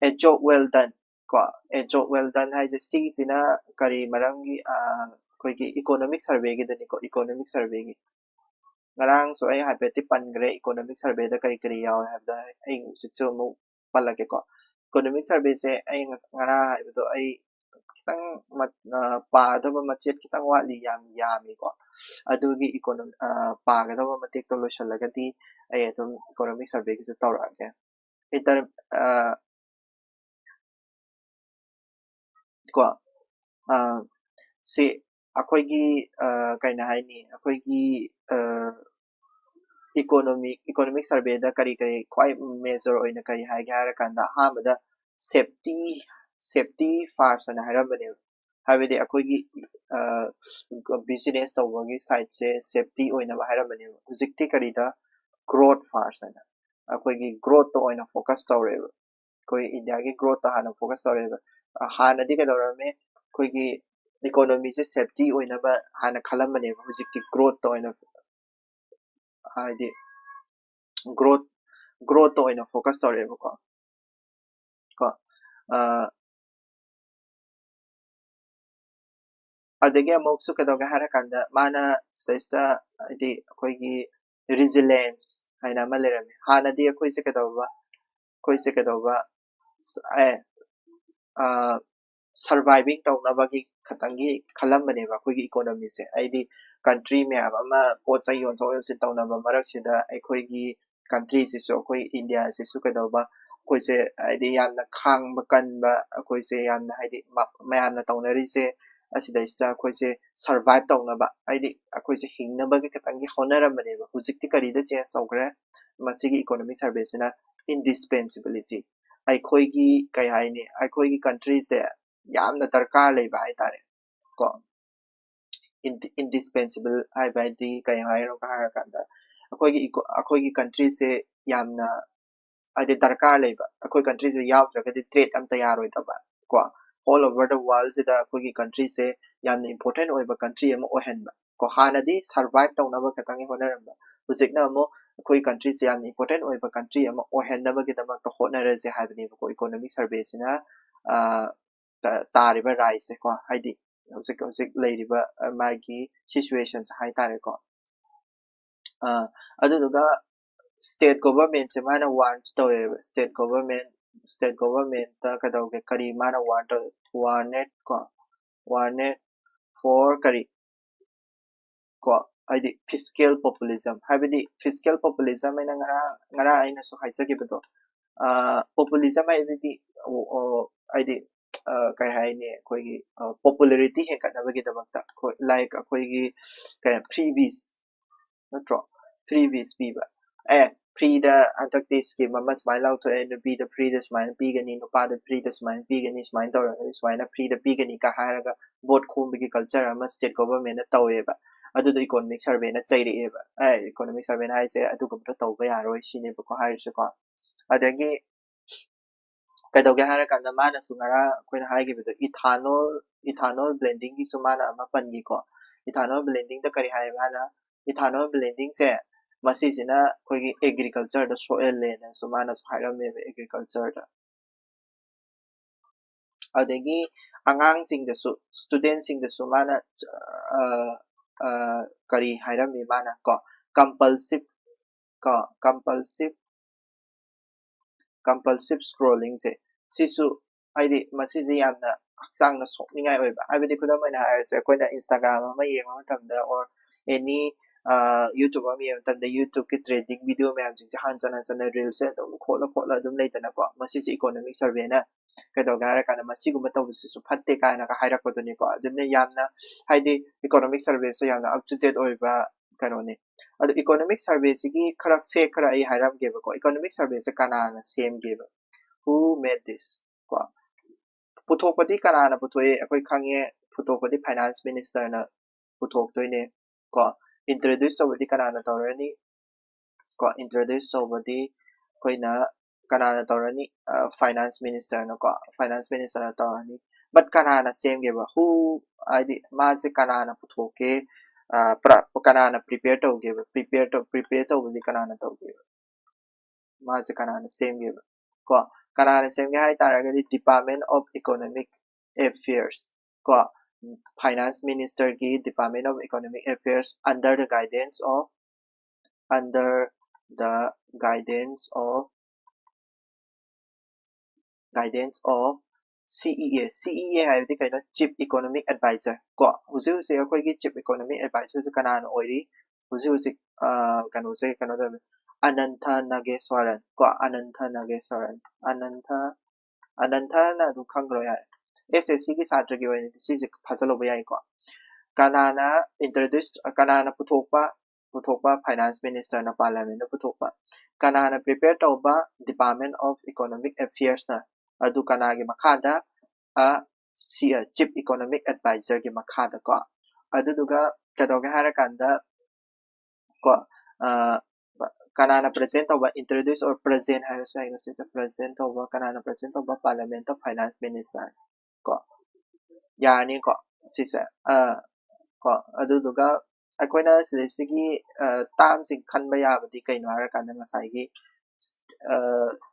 A job well done ꯀꯣ꯫ A job well done ꯍꯥꯏꯁꯦ ꯁꯤꯒꯤꯁꯤꯅ ꯀꯔꯤ ꯃꯔꯝꯒꯤ ꯑ, ꯑꯩꯈꯣꯏꯒꯤ economic survey ꯒꯤꯗꯅꯤꯀꯣ, economic survey ꯒꯤ꯫ ꯉꯔꯥꯡꯁꯨ ꯑꯩ ꯍꯥꯏꯐꯦꯠꯇꯤ ꯄꯟꯈ꯭ꯔꯦ economic survey ꯗ ꯀꯔꯤ ꯀꯔꯤ ꯌꯥꯎꯋꯦ ꯍꯥꯏꯕꯗꯣ꯫ ꯑꯩ ꯍꯧꯖꯤꯛꯁꯨ ꯑꯃꯨꯛ ꯄꯜꯂꯛꯀꯦꯀꯣ꯫ Economic survey ꯁꯦ ꯑꯩ ꯉ- ꯉꯔꯥꯡ ꯍꯥꯏꯕꯗꯣ ꯑꯩ ꯈꯤꯇꯪ ꯃꯠ- ꯑ, ꯄꯥꯒꯗꯕ ꯃꯆꯦꯠ ꯈꯤꯇꯪ ꯋꯥꯠꯂꯤ꯫ ꯌꯥꯝ ꯌꯥꯝꯃꯤꯀꯣ꯫ ꯑꯗꯨꯒꯤ economic ꯄꯥꯒꯗꯕ ꯃꯇꯦꯛꯇꯣ ꯂꯣꯏꯁꯤꯜꯂꯒꯗꯤ ꯑꯩ ꯑꯗꯨꯝ economic survey ꯒꯤꯁꯨ ꯇꯧꯔꯛꯑꯒꯦ꯫ Inter ꯑ, ꯀꯣ ꯑ, ꯁꯤ ꯑꯩꯈꯣꯏꯒꯤ ꯑ, ꯀꯩꯅꯣ ꯍꯥꯏꯅꯤ, ꯑꯩꯈꯣꯏꯒꯤ ꯑ, economic economic survey ꯗ ꯀꯔꯤ ꯀꯔꯤ ꯈ꯭ꯋꯥꯏ major ꯑꯣꯏꯅ ꯀꯔꯤ ꯍꯥꯏꯒꯦ ꯍꯥꯏꯔꯀꯥꯟꯗ, ꯑꯍꯥꯟꯕꯗ safety safety first ꯍꯥꯏꯅ ꯍꯥꯏꯔꯝꯕꯅꯦꯕ꯫ ꯍꯥꯏꯕꯗꯤ ꯑꯩꯈꯣꯏꯒꯤ business ꯇꯧꯕꯒꯤ side ꯁꯦ safety ꯑꯣꯏꯅꯕ ꯍꯥꯏꯔꯝꯕꯅꯦꯕ꯫ ꯍꯧꯖꯤꯛꯇꯤ ꯀꯔꯤꯗ growth first ꯍꯥꯏꯅ ꯑꯩꯈꯣꯏꯒꯤ growth ꯇ ꯑꯣꯏꯅ focus ꯇꯧꯔꯦꯕ꯫ ꯑꯩꯈꯣꯏ ꯏꯟꯗꯤꯌꯥꯒꯤ growth ꯇ ꯍꯥꯟꯅ focus ꯇꯧꯔꯦꯕ꯫ ꯑ, ꯍꯥꯟꯅꯗꯤ ꯀꯩꯗꯧꯔꯝꯃꯦ? ꯑꯩꯈꯣꯏꯒꯤ economy ꯁꯦ safety ꯑꯣꯏꯅꯕ ꯍꯥꯟꯅ ꯈꯜꯂꯝꯕꯅꯦꯕ꯫ ꯍꯧꯖꯤꯛꯇꯤ growth ꯇ ꯑꯣꯏꯅ ꯍꯥꯏꯗꯤ growth growth ꯇ ꯑꯣꯏꯅ focus ꯇꯧꯔꯦꯕꯀꯣ꯫ ꯀꯣ ꯑ, ꯑꯗꯒꯤ ꯑꯃꯨꯛꯁꯨ ꯀꯩꯗꯧꯒꯦ ꯍꯥꯏꯔꯀꯥꯟꯗ ꯃꯥꯅ ꯁꯤꯗꯩꯁꯤꯗ ꯍꯥꯏꯗꯤ ꯑꯩꯈꯣꯏꯒꯤ resilience ꯍꯥꯏꯅ ꯑꯃ ꯂꯩꯔꯝꯃꯤ꯫ ꯍꯥꯟꯅꯗꯤ ꯑꯩꯈꯣꯏꯁꯦ ꯀꯩꯗꯧꯕ ꯑꯩꯈꯣꯏꯁꯦ ꯀꯩꯗꯧꯕ ꯑꯦ ꯁꯔꯚꯥꯏꯚꯤꯡ ꯇꯧꯅꯕꯒꯤ ꯈꯇꯪꯒꯤ ꯈꯜꯂꯝꯕꯅꯦꯕ ꯑꯩꯈꯣꯏꯒꯤ ꯏꯀꯣꯅꯣꯃꯤꯁꯦ꯫ ꯍꯥꯏꯗꯤ ꯀꯟꯇ꯭ꯔꯤ ꯃꯌꯥꯝ ꯑꯃ ꯄꯣꯠ ꯆꯩ ꯌꯣꯟꯊꯣꯛ ꯌꯣꯟꯁꯤꯟ ꯇꯧꯅꯕ ꯃꯔꯛꯁꯤꯗ ꯑꯩꯈꯣꯏꯒꯤ ꯀꯟꯇ꯭ꯔꯤꯁꯤꯁꯨ, ꯑꯩꯈꯣꯏ ꯏꯟꯗꯤꯌꯥꯁꯤꯁꯨ ꯀꯩꯗꯧꯕ, ꯑꯩꯈꯣꯏꯁꯦ ꯍꯥꯏꯗꯤ ꯌꯥꯝꯅ ꯈꯥꯡꯕ ꯀꯟꯕ, ꯑꯩꯈꯣꯏꯁꯦ ꯌꯥꯝꯅ ꯍꯥꯏꯗꯤ ꯃ- ꯃꯌꯥꯝꯅ ꯇꯧꯅꯔꯤꯁꯦ ꯑꯁꯤꯗꯩꯁꯤꯗ ꯑꯩꯈꯣꯏꯁꯦ ꯁꯔꯚꯥꯏꯚ ꯇꯧꯅꯕ, ꯍꯥꯏꯗꯤ ꯑꯩꯈꯣꯏꯁꯦ ꯍꯤꯡꯅꯕꯒꯤ ꯈꯇꯪꯒꯤ ꯍꯣꯠꯅꯔꯝꯕꯅꯦꯕ꯫ ꯍꯧꯖꯤꯛꯇꯤ ꯀꯔꯤꯗ ꯆꯦꯟꯖ ꯇꯧꯈ꯭ꯔꯦ? ꯃꯁꯤꯒꯤ ꯏꯀꯣꯅꯣꯃꯤꯛ ꯁꯔꯚꯦꯁꯤꯅ ꯏꯟꯗꯤꯁꯄꯦꯟꯁꯤꯕꯤꯂꯤꯇꯤ, ꯑꯩꯈꯣꯏꯒꯤ ꯀꯩ ꯍꯥꯏꯅꯤ, ꯑꯩꯈꯣꯏꯒꯤ ꯀꯟꯇ꯭ꯔꯤꯁꯦ ꯌꯥꯝꯅ ꯗꯔꯀꯥꯔ ꯂꯩꯕ ꯍꯥꯏꯇꯥꯔꯦ ꯀꯣ꯫ ꯏꯟꯗꯤꯁꯄꯦꯟꯁꯤꯕꯜ ꯍꯥꯏꯕ ꯍꯥꯏꯗꯤ ꯀꯩ ꯍꯥꯏꯅꯣ ꯍꯥꯏꯔꯀꯥꯟꯗ, ꯑꯩꯈꯣꯏꯒꯤ ꯏꯀꯣ- ꯑꯩꯈꯣꯏꯒꯤ ꯀꯟꯇ꯭ꯔꯤꯁꯦ ꯌꯥꯝꯅ ꯍꯥꯏꯗꯤ ꯗꯔꯀꯥꯔ ꯂꯩꯕ, ꯑꯩꯈꯣꯏ ꯀꯟꯇ꯭ꯔꯤꯁꯦ ꯌꯥꯎꯗ꯭ꯔꯒꯗꯤ ꯇ꯭ꯔꯦꯠ ꯑꯝꯇ ꯌꯥꯔꯣꯏꯗꯕ ꯀꯣ꯫ ꯑꯣꯜ ꯑꯣꯚꯔ ꯗ ꯋꯥꯔꯜꯁꯤꯗ ꯑꯩꯈꯣꯏꯒꯤ ꯀꯟꯇ꯭ꯔꯤꯁꯦ ꯌꯥꯝꯅ ꯏꯝꯄꯣꯔꯇꯦꯟ ꯑꯣꯏꯕ ꯀꯟꯇ꯭ꯔꯤ ꯑꯃ ꯑꯣꯏꯍꯟꯕ ꯀꯣ꯫ ꯍꯥꯟꯅꯗꯤ ꯁꯔꯚꯥꯏꯚ ꯇꯧꯅꯕ ꯈꯛꯇꯪꯒꯤ ꯍꯣꯠꯅꯔꯝꯕ, ꯍꯧꯖꯤꯛꯅ ꯑꯃꯨꯛ ꯑꯩꯈꯣꯏ ꯀꯟꯇ꯭ꯔꯤꯁꯦ ꯌꯥꯝꯅ ꯏꯝꯄꯣꯔꯇꯦꯟ ꯑꯣꯏꯕ ꯀꯟꯇ꯭ꯔꯤ ꯑꯃ ꯑꯣꯏꯍꯟꯅꯕꯒꯤꯗꯃꯛꯇ ꯍꯣꯠꯅꯔꯁꯦ ꯍꯥꯏꯕꯅꯦꯕꯀꯣ ꯏꯀꯣꯅꯣꯃꯤꯛ ꯁꯔꯚꯦꯁꯤꯅ ꯇꯥꯔꯤꯕ ꯔꯥꯏꯁꯦ ꯀꯣ꯫ ꯍꯥꯏꯗꯤ ꯍꯧꯖꯤꯛ ꯍꯧꯖꯤꯛ ꯂꯩꯔꯤꯕ ꯃꯥꯒꯤ ꯁꯤꯆꯨꯋꯦꯁꯟꯁꯦ ꯍꯥꯏꯇꯥꯔꯦꯀꯣ꯫ ꯑꯗꯨꯗꯨꯒ ꯁ꯭ꯇꯦꯠ ꯒꯣꯚꯔꯟꯃꯦꯟꯠꯁꯦ ꯃꯥꯅ ꯋꯥꯔꯟ ꯇꯧꯋꯦꯕ꯫ ꯁ꯭ꯇꯦꯠ ꯒꯣꯚꯔꯟꯃꯦꯟꯠ ꯁ꯭ꯇꯦꯠ ꯒꯣꯚꯔꯟꯃꯦꯟꯠꯇ ꯀꯩꯗꯧꯒꯦ, ꯀꯔꯤ ꯃꯥꯅ ꯋꯥꯔꯟ ꯇꯧꯋꯦ? ꯋꯥꯔꯅꯦꯠ ꯀꯣ, ꯋꯥꯔꯅꯦꯠ ꯐꯣꯔ ꯀꯔꯤ ꯀꯣ, ꯍꯥꯏꯗꯤ ꯐꯤꯁꯀꯦꯜ ꯄꯣꯄꯨꯂꯤꯖꯝ, ꯍꯥꯏꯕꯗꯤ ꯐꯤꯁꯀꯦꯜ ꯄꯣꯄꯨꯂꯤꯖꯝ ꯍꯥꯏꯅ ꯉꯔꯥꯡ ꯉꯔꯥꯡ ꯑꯩꯅꯁꯨ ꯍꯥꯏꯖꯈꯤꯕꯗꯣ, ꯄꯣꯄꯨꯂꯤꯖꯝ ꯍꯥꯏꯕꯗꯤ ꯍꯥꯏꯗꯤ ꯀꯩ ꯍꯥꯏꯅꯤ, ꯑꯩꯈꯣꯏꯒꯤ ꯄꯣꯄꯨꯂꯔꯤꯇꯤ ꯍꯦꯟꯒꯠꯅꯕꯒꯤꯗꯃꯛꯇ ꯑꯩꯈꯣꯏ ꯂꯥꯏꯛ ꯑꯩꯈꯣꯏꯒꯤ ꯀꯩ ꯐ꯭ꯔꯤ ꯕꯤꯁ ꯅꯠꯇ꯭ꯔꯣ? ꯐ꯭ꯔꯤ ꯕꯤꯁ ꯄꯤꯕ꯫ ꯑꯦ, ꯐ꯭ꯔꯤꯗ ꯍꯟꯗꯛꯇꯤ ꯁ꯭ꯀꯤꯝ ꯑꯃ ꯁꯨꯃꯥꯏꯅ ꯂꯥꯎꯊꯣꯛꯑꯦ, ꯅꯨꯄꯤꯗ ꯐ꯭ꯔꯤꯗ ꯁꯨꯃꯥꯏꯅ ꯄꯤꯒꯅꯤ, ꯅꯨꯄꯥꯗ ꯐ꯭ꯔꯤꯗ ꯁꯨꯃꯥꯏꯅ ꯄꯤꯒꯅꯤ, ꯁꯨꯃꯥꯏꯅ ꯇꯧꯔꯒꯗꯤ ꯁꯨꯃꯥꯏꯅ ꯐ꯭ꯔꯤꯗ ꯄꯤꯒꯅꯤꯒ ꯍꯥꯏꯔꯒ ꯚꯣꯠ ꯈꯣꯝꯕꯒꯤ ꯀꯜꯆꯔ ꯑꯃ ꯁ꯭ꯇꯦꯠ ꯒꯣꯚꯔꯟꯃꯦꯟꯠꯅ ꯇꯧꯋꯦꯕ꯫ ꯑꯗꯨꯗꯣ ꯏꯀꯣꯅꯣꯃꯤꯛ ꯁꯔꯚꯦꯅ ꯆꯩꯔꯛꯑꯦꯕ꯫ ꯑꯦ, ꯏꯀꯣꯅꯣꯃꯤꯛ ꯁꯔꯚꯦꯅ ꯍꯥꯏꯁꯦ ꯑꯗꯨꯒꯨꯝꯕꯗꯣ ꯇꯧꯕ ꯌꯥꯔꯣꯏ ꯁꯤꯅꯦꯕꯀꯣ ꯍꯥꯏꯔꯤꯁꯦꯀꯣ꯫ ꯑꯗꯒꯤ ꯀꯩꯗꯧꯒꯦ ꯍꯥꯏꯔꯀꯥꯟꯗ ꯃꯥꯅꯁꯨ ꯉꯔꯥꯡ ꯑꯩꯈꯣꯏꯅ ꯍꯥꯏꯈꯤꯕꯗꯣ ꯏꯊꯥꯅꯣꯜ ꯏꯊꯥꯅꯣꯜ ꯕ꯭ꯂꯦꯟꯗꯤꯡꯒꯤꯁꯨ ꯃꯥꯅ ꯑꯃ ꯄꯟꯈꯤꯀꯣ꯫ ꯏꯊꯥꯅꯣꯜ ꯕ꯭ꯂꯦꯟꯗꯤꯡꯗ ꯀꯔꯤ ꯍꯥꯏ ꯃꯥꯅ? ꯏꯊꯥꯅꯣꯜ ꯕ꯭ꯂꯦꯟꯗꯤꯡꯁꯦ ꯃꯁꯤꯁꯤꯅ ꯑꯩꯈꯣꯏꯒꯤ ꯑꯦꯒ꯭ꯔꯤꯀꯜꯆꯔꯗ ꯁꯣꯛꯍꯜꯂꯦꯅꯁꯨ ꯃꯥꯅꯁꯨ ꯍꯥꯏꯔꯝꯃꯦꯕ ꯑꯦꯒ꯭ꯔꯤꯀꯜꯆꯔꯗ꯫ ꯑꯗꯒꯤ ꯑꯉꯥꯡꯁꯤꯡꯗꯁꯨ, ꯁ꯭ꯇꯨꯗꯦꯟꯁꯤꯡꯗꯁꯨ ꯃꯥꯅ ꯀꯔꯤ ꯍꯥꯏꯔꯝꯃꯤ ꯃꯥꯅ ꯀꯣ, ꯀꯝꯄꯜꯁꯤꯞ ꯀꯣ, ꯀꯝꯄꯜꯁꯤꯞ ꯀꯝꯄꯜꯁꯤꯞ ꯁ꯭ꯀ꯭ꯔꯣꯂꯤꯡꯁꯦ ꯁꯤꯁꯨ ꯍꯥꯏꯗꯤ ꯃꯁꯤꯁꯦ ꯌꯥꯝꯅ ꯍꯛꯆꯥꯡꯗ ꯁꯣꯛꯅꯤꯡꯉꯥꯏ ꯑꯣꯏꯕ꯫ ꯍꯥꯏꯕꯗꯤ ꯈꯨꯗꯝ ꯑꯣꯏꯅ ꯍꯥꯏꯔꯁꯦ, ꯑꯩꯈꯣꯏꯅ Instagram ꯑꯃ ꯌꯦꯡꯕ ꯃꯇꯝꯗ, or any YouTube ꯑꯃ ꯌꯦꯡꯕ ꯃꯇꯝꯗ, YouTubeꯀꯤ trending video ꯃꯌꯥꯝꯁꯤꯡꯁꯦ ꯍꯟꯖꯟ ꯍꯟꯖꯟꯅ reelsꯁꯦ ꯑꯗꯨꯝ ꯈꯣꯠꯂ ꯈꯣꯠꯂ ꯑꯗꯨꯝ ꯂꯩꯗꯅꯀꯣ꯫ ꯃꯁꯤꯁꯦ economic surveyꯅ ꯀꯩꯗꯧꯒꯦ ꯍꯥꯏꯔꯀꯥꯟꯗ ꯃꯁꯤꯒꯨꯝꯕ ꯇꯧꯕꯁꯤꯁꯨ ꯐꯠꯇꯦ ꯀꯥꯏꯅꯒ ꯍꯥꯏꯔꯛꯄꯗꯨꯅꯤꯀꯣ꯫ ꯑꯗꯨꯅ ꯌꯥꯝꯅ, ꯍꯥꯏꯗꯤ, economic surveyꯁꯦ ꯌꯥꯝꯅ up to date ꯑꯣꯏꯕ ꯀꯩꯅꯣꯅꯤ꯫ ꯑꯗꯣ economic surveyꯁꯤꯒꯤ ꯈꯔ fact ꯈꯔ ꯑꯩ ꯍꯥꯏꯔꯝꯒꯦꯕꯀꯣ꯫ Economic surveyꯁꯦ ꯀꯅꯥꯅ ꯁꯦꯝꯒꯦꯕ? Who made this? ꯀꯣ, ꯄꯨꯊꯣꯛꯄꯗꯤ ꯀꯅꯥꯅ ꯄꯨꯊꯣꯛꯏ? ꯑꯩꯈꯣꯏ ꯈꯪꯉꯦ, ꯄꯨꯊꯣꯛꯄꯗꯤ finance ministerꯅ ꯄꯨꯊꯣꯛꯇꯣꯏꯅꯦ꯫ ꯀꯣ, introduce ꯇꯧꯕꯗꯤ ꯀꯅꯥꯅ ꯇꯧꯔꯅꯤ? ꯀꯣ, introduce ꯇꯧꯕꯗꯤ ꯑꯩꯈꯣꯏꯅ ꯀꯅꯥꯅ ꯇꯧꯔꯅꯤ? Finance ministerꯅ, ꯀꯣ, finance ministerꯅ ꯇꯧꯔꯅꯤ꯫ But ꯀꯅꯥꯅ ꯁꯦꯝꯒꯦꯕ? Who, ꯍꯥꯏꯗꯤ ꯃꯥꯁꯦ ꯀꯅꯥꯅ ꯄꯨꯊꯣꯛꯀꯦ? ꯀꯅꯥꯅ prepare ꯇꯧꯒꯦꯕ? Prepare ꯇꯧ prepare ꯇꯧꯕꯗꯤ ꯀꯅꯥꯅ ꯇꯧꯒꯦꯕ? ꯃꯥꯁꯦ ꯀꯅꯥꯅ ꯁꯦꯝꯒꯦꯕ? ꯀꯣ, ꯀꯅꯥꯅ ꯁꯦꯝꯒꯦ ꯍꯥꯏ ꯇꯥꯔꯒꯗꯤ Department of Economic Affairs, ꯀꯣ, finance ministerꯒꯤ Department of Economic Affairs under the guidance of under the guidance of guidance of CEA. CEA ꯍꯥꯏꯕꯗꯤ ꯀꯩꯅꯣ? Chief Economic Advisor꯫ ꯀꯣ, ꯍꯧꯖꯤꯛ ꯍꯧꯖꯤꯛ ꯑꯩꯈꯣꯏꯒꯤ Chief Economic Advisorꯁꯦ ꯀꯅꯥꯅ ꯑꯣꯏꯔꯤ? ꯍꯧꯖꯤꯛ ꯍꯧꯖꯤꯛ ꯀꯩꯅꯣꯁꯦ ꯀꯩꯅꯣ ꯇꯧꯋꯦ, ꯑꯅꯟꯊ ꯅꯥꯒꯦꯁ꯭ꯋꯔꯟ꯫ ꯀꯣ, ꯑꯅꯟꯊ ꯅꯥꯒꯦꯁ꯭ꯋꯔꯟ, ꯑꯅꯟꯊ ꯑꯅꯟꯊꯅ ꯑꯗꯨꯝ ꯈꯪꯈ꯭ꯔꯣ ꯌꯥꯔꯦ꯫ SSCꯒꯤ ꯁꯥꯇ꯭ꯔꯒꯤ ꯑꯣꯏꯅꯗꯤ ꯁꯤꯁꯦ ꯐꯥꯖꯜꯍꯧꯕ ꯌꯥꯏꯀꯣ꯫ ꯀꯅꯥꯅ introduce, ꯀꯅꯥꯅ ꯄꯨꯊꯣꯛꯄ? ꯄꯨꯊꯣꯛꯄ finance ministerꯅ, parliamentꯅ ꯄꯨꯊꯣꯛꯄ꯫ ꯀꯅꯥꯅ prepare ꯇꯧꯕ? Department of Economic Affairsꯅ꯫ ꯑꯗꯨ ꯀꯅꯥꯒꯤ ꯃꯈꯥꯗ? Chief Economic Advisorꯒꯤ ꯃꯈꯥꯗ ꯀꯣ꯫ ꯑꯗꯨꯗꯨꯒ ꯀꯩꯗꯧꯒꯦ ꯍꯥꯏꯔꯀꯥꯟꯗ, ꯀꯣ, ꯀꯅꯥꯅ present ꯇꯧꯕ? Introduce or present ꯍꯥꯏꯔꯁꯨ ꯌꯥꯏ꯫ ꯃꯁꯤꯁꯦ present ꯇꯧꯕ, ꯀꯅꯥꯅ present ꯇꯧꯕ? Parliamentꯇ finance minister꯫ ꯀꯣ, ꯌꯥꯔꯅꯤꯀꯣ ꯁꯤꯁꯦ꯫ ꯀꯣ, ꯑꯗꯨꯗꯨꯒ ꯑꯩꯈꯣꯏꯅ ꯁꯤꯗꯩꯁꯤꯒꯤ termꯁꯤꯡ ꯈꯟꯕ ꯌꯥꯕꯗꯤ ꯀꯩꯅꯣ ꯍꯥꯏꯔꯀꯥꯟꯗ ꯉꯁꯥꯏꯒꯤ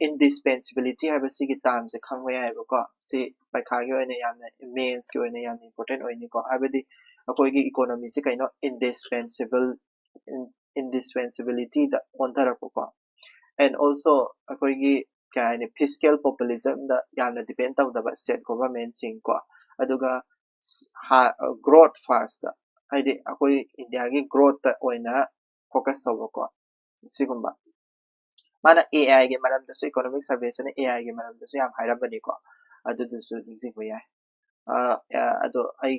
indispensability ꯍꯥꯏꯕ ꯁꯤꯒꯤ termꯁꯦ ꯈꯪꯕ ꯌꯥꯏꯑꯕꯀꯣ꯫ ꯁꯤ ꯄꯩꯈꯥꯒꯤ ꯑꯣꯏꯅ ꯌꯥꯝꯅ, mainsꯀꯤ ꯑꯣꯏꯅ ꯌꯥꯝꯅ important ꯑꯣꯏꯅꯤꯀꯣ꯫ ꯍꯥꯏꯕꯗꯤ ꯑꯩꯈꯣꯏꯒꯤ economyꯁꯦ ꯀꯩꯅꯣ? Indispensable, indispensabilityꯗ ꯑꯣꯟꯊꯔꯛꯄꯀꯣ꯫ And also ꯑꯩꯈꯣꯏꯒꯤ ꯀꯩ ꯍꯥꯏꯅꯤ, ꯐꯤꯁꯀꯦꯜ ꯄꯣꯄꯨꯂꯤꯖꯝꯗ ꯌꯥꯝꯅ ꯗꯤꯄꯦꯟ ꯇꯧꯗꯕ ꯁ꯭ꯇꯦꯠ ꯒꯣꯚꯔꯟꯃꯦꯟꯁꯤꯡ ꯀꯣ, ꯑꯗꯨꯒ growth first, ꯍꯥꯏꯗꯤ ꯑꯩꯈꯣꯏ ꯏꯟꯗꯤꯌꯥꯒꯤ ꯒ꯭ꯔꯣꯠꯇ ꯑꯣꯏꯅ ꯐꯣꯀꯁ ꯇꯧꯕꯀꯣ꯫ ꯁꯤꯒꯨꯝꯕ ꯃꯥꯅ ꯑꯦ ꯑꯥꯏꯒꯤ ꯃꯔꯝꯗꯁꯨ, ꯏꯀꯣꯅꯣꯃꯤꯛ ꯁꯔꯚꯦꯁꯤꯅ ꯑꯦ ꯑꯥꯏꯒꯤ ꯃꯔꯝꯗꯁꯨ ꯌꯥꯝ ꯍꯥꯏꯔꯝꯕꯅꯤꯀꯣ, ꯑꯗꯨꯗꯨꯁꯨ ꯅꯤꯡꯁꯤꯡꯕ ꯌꯥꯏ꯫ ꯑꯗꯣ ꯑꯩ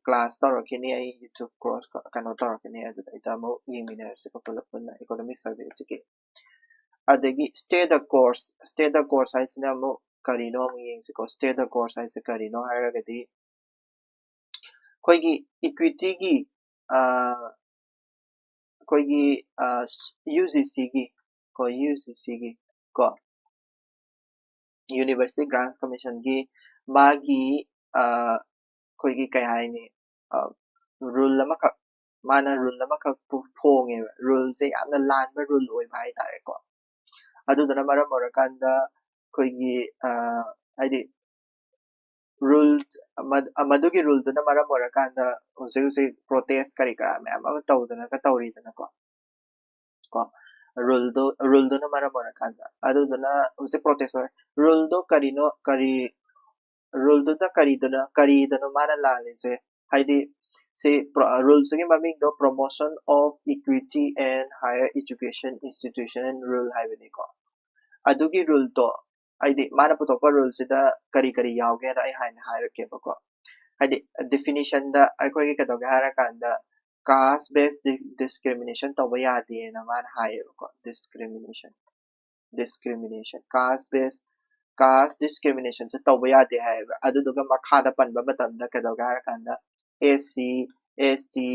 ꯀ꯭ꯂꯥꯁ ꯇꯧꯔꯛꯈꯤꯅꯤ, ꯑꯩ ꯌꯨꯇ꯭ꯌꯨꯕ ꯀꯣꯔꯁ ꯀꯩꯅꯣ ꯇꯧꯔꯛꯈꯤꯅꯤ, ꯑꯗꯨꯗꯩꯗ ꯑꯃꯨꯛ ꯌꯦꯡꯃꯤꯟꯅꯔꯁꯤꯀꯣ ꯄꯨꯂꯞ ꯄꯨꯟꯅ ꯏꯀꯣꯅꯣꯃꯤꯛ ꯁꯔꯚꯦꯁꯤꯒꯤ꯫ ꯑꯗꯒꯤ stay the course, stay the course ꯍꯥꯏꯁꯤꯅ ꯑꯃꯨꯛ ꯀꯔꯤꯅꯣ ꯑꯃꯨꯛ ꯌꯦꯡꯁꯤꯀꯣ꯫ Stay the course ꯍꯥꯏꯁꯦ ꯀꯔꯤꯅꯣ ꯍꯥꯏꯔꯒꯗꯤ, ꯑꯩꯈꯣꯏꯒꯤ ꯏꯀ꯭ꯋꯤꯇꯤꯒꯤ ꯑꯩꯈꯣꯏꯒꯤ ꯌꯨ ꯖꯤ ꯁꯤꯒꯤ ꯀꯣ, ꯌꯨ ꯖꯤ ꯁꯤꯒꯤ ꯀꯣ, ꯌꯨꯅꯤꯚꯔꯁꯤꯇꯤ ꯒ꯭ꯔꯥꯟꯁ ꯀꯃꯤꯁꯟꯒꯤ ꯃꯥꯒꯤ ꯑꯩꯈꯣꯏꯒꯤ ꯀꯩ ꯍꯥꯏꯅꯤ, ꯔꯨꯜ ꯑꯃꯈꯛ, ꯃꯥꯅ ꯔꯨꯜ ꯑꯃꯈꯛ ꯐꯣꯡꯉꯦꯕ꯫ ꯔꯨꯜꯁꯦ ꯌꯥꯝꯅ ꯂꯥꯟꯕ ꯔꯨꯜ ꯑꯣꯏꯕ ꯍꯥꯏꯇꯥꯔꯦꯀꯣ꯫ ꯑꯗꯨꯗꯨꯅ ꯃꯔꯝ ꯑꯣꯏꯔꯀꯥꯟꯗ ꯑꯩꯈꯣꯏꯒꯤ ꯍꯥꯏꯗꯤ ꯔꯨꯜ, ꯃꯗꯨꯒꯤ ꯔꯨꯜꯗꯨꯅ ꯃꯔꯝ ꯑꯣꯏꯔꯀꯥꯟꯗ ꯍꯧꯖꯤꯛ ꯍꯧꯖꯤꯛ ꯄ꯭ꯔꯣꯇꯦꯁ ꯀꯔꯤ ꯀꯔꯥ ꯃꯌꯥꯝ ꯑꯃ ꯇꯧꯗꯅꯒ ꯇꯧꯔꯤꯗꯅꯀꯣ꯫ ꯀꯣ, ꯔꯨꯜꯗꯣ, ꯔꯨꯜꯗꯨꯅ ꯃꯔꯝ ꯑꯣꯏꯔꯀꯥꯟꯗ꯫ ꯑꯗꯨꯗꯨꯅ ꯍꯧꯖꯤꯛ ꯄ꯭ꯔꯣꯇꯦꯁ ꯑꯣꯏ꯫ ꯔꯨꯜꯗꯣ ꯀꯔꯤꯅꯣ, ꯀꯔꯤ, ꯔꯨꯜꯗꯨꯅ ꯀꯔꯤꯗꯅꯣ, ꯀꯔꯤꯗꯅꯣ ꯃꯥꯅ ꯂꯥꯜꯂꯤꯁꯦ? ꯍꯥꯏꯗꯤ ꯁꯤ ꯔꯨꯜꯁꯤꯒꯤ ꯃꯃꯤꯡꯗꯣ Promotion of Equity and Higher Education Institution and Rule ꯍꯥꯏꯕꯅꯤꯀꯣ꯫ ꯑꯗꯨꯒꯤ ꯔꯨꯜꯗꯣ, ꯍꯥꯏꯗꯤ ꯃꯥꯅ ꯄꯨꯊꯣꯛꯄ ꯔꯨꯜꯁꯤꯗ ꯀꯔꯤ ꯀꯔꯤ ꯌꯥꯎꯒꯦꯗꯣ ꯑꯩ ꯍꯥꯏꯅ ꯍꯥꯏꯔꯛꯀꯦꯕꯀꯣ꯫ ꯍꯥꯏꯗꯤ ꯗꯤꯐꯤꯅꯤꯁꯟꯗ ꯑꯩꯈꯣꯏꯒꯤ ꯀꯩꯗꯧꯒꯦ ꯍꯥꯏꯔꯀꯥꯟꯗ, caste based discrimination ꯇꯧꯕ ꯌꯥꯗꯦꯅ ꯃꯥꯅ ꯍꯥꯏꯌꯦꯕꯀꯣ꯫ Discrimination, discrimination, caste based, caste discriminationꯁꯦ ꯇꯧꯕ ꯌꯥꯗꯦ ꯍꯥꯏꯌꯦꯕ꯫ ꯑꯗꯨꯗꯨꯒ ꯃꯈꯥꯗ ꯄꯟꯕ ꯃꯇꯝꯗ ꯀꯩꯗꯧꯒꯦ ꯍꯥꯏꯔꯀꯥꯟꯗ, ꯑꯦꯁ ꯁꯤ, ꯑꯦꯁ ꯇꯤ,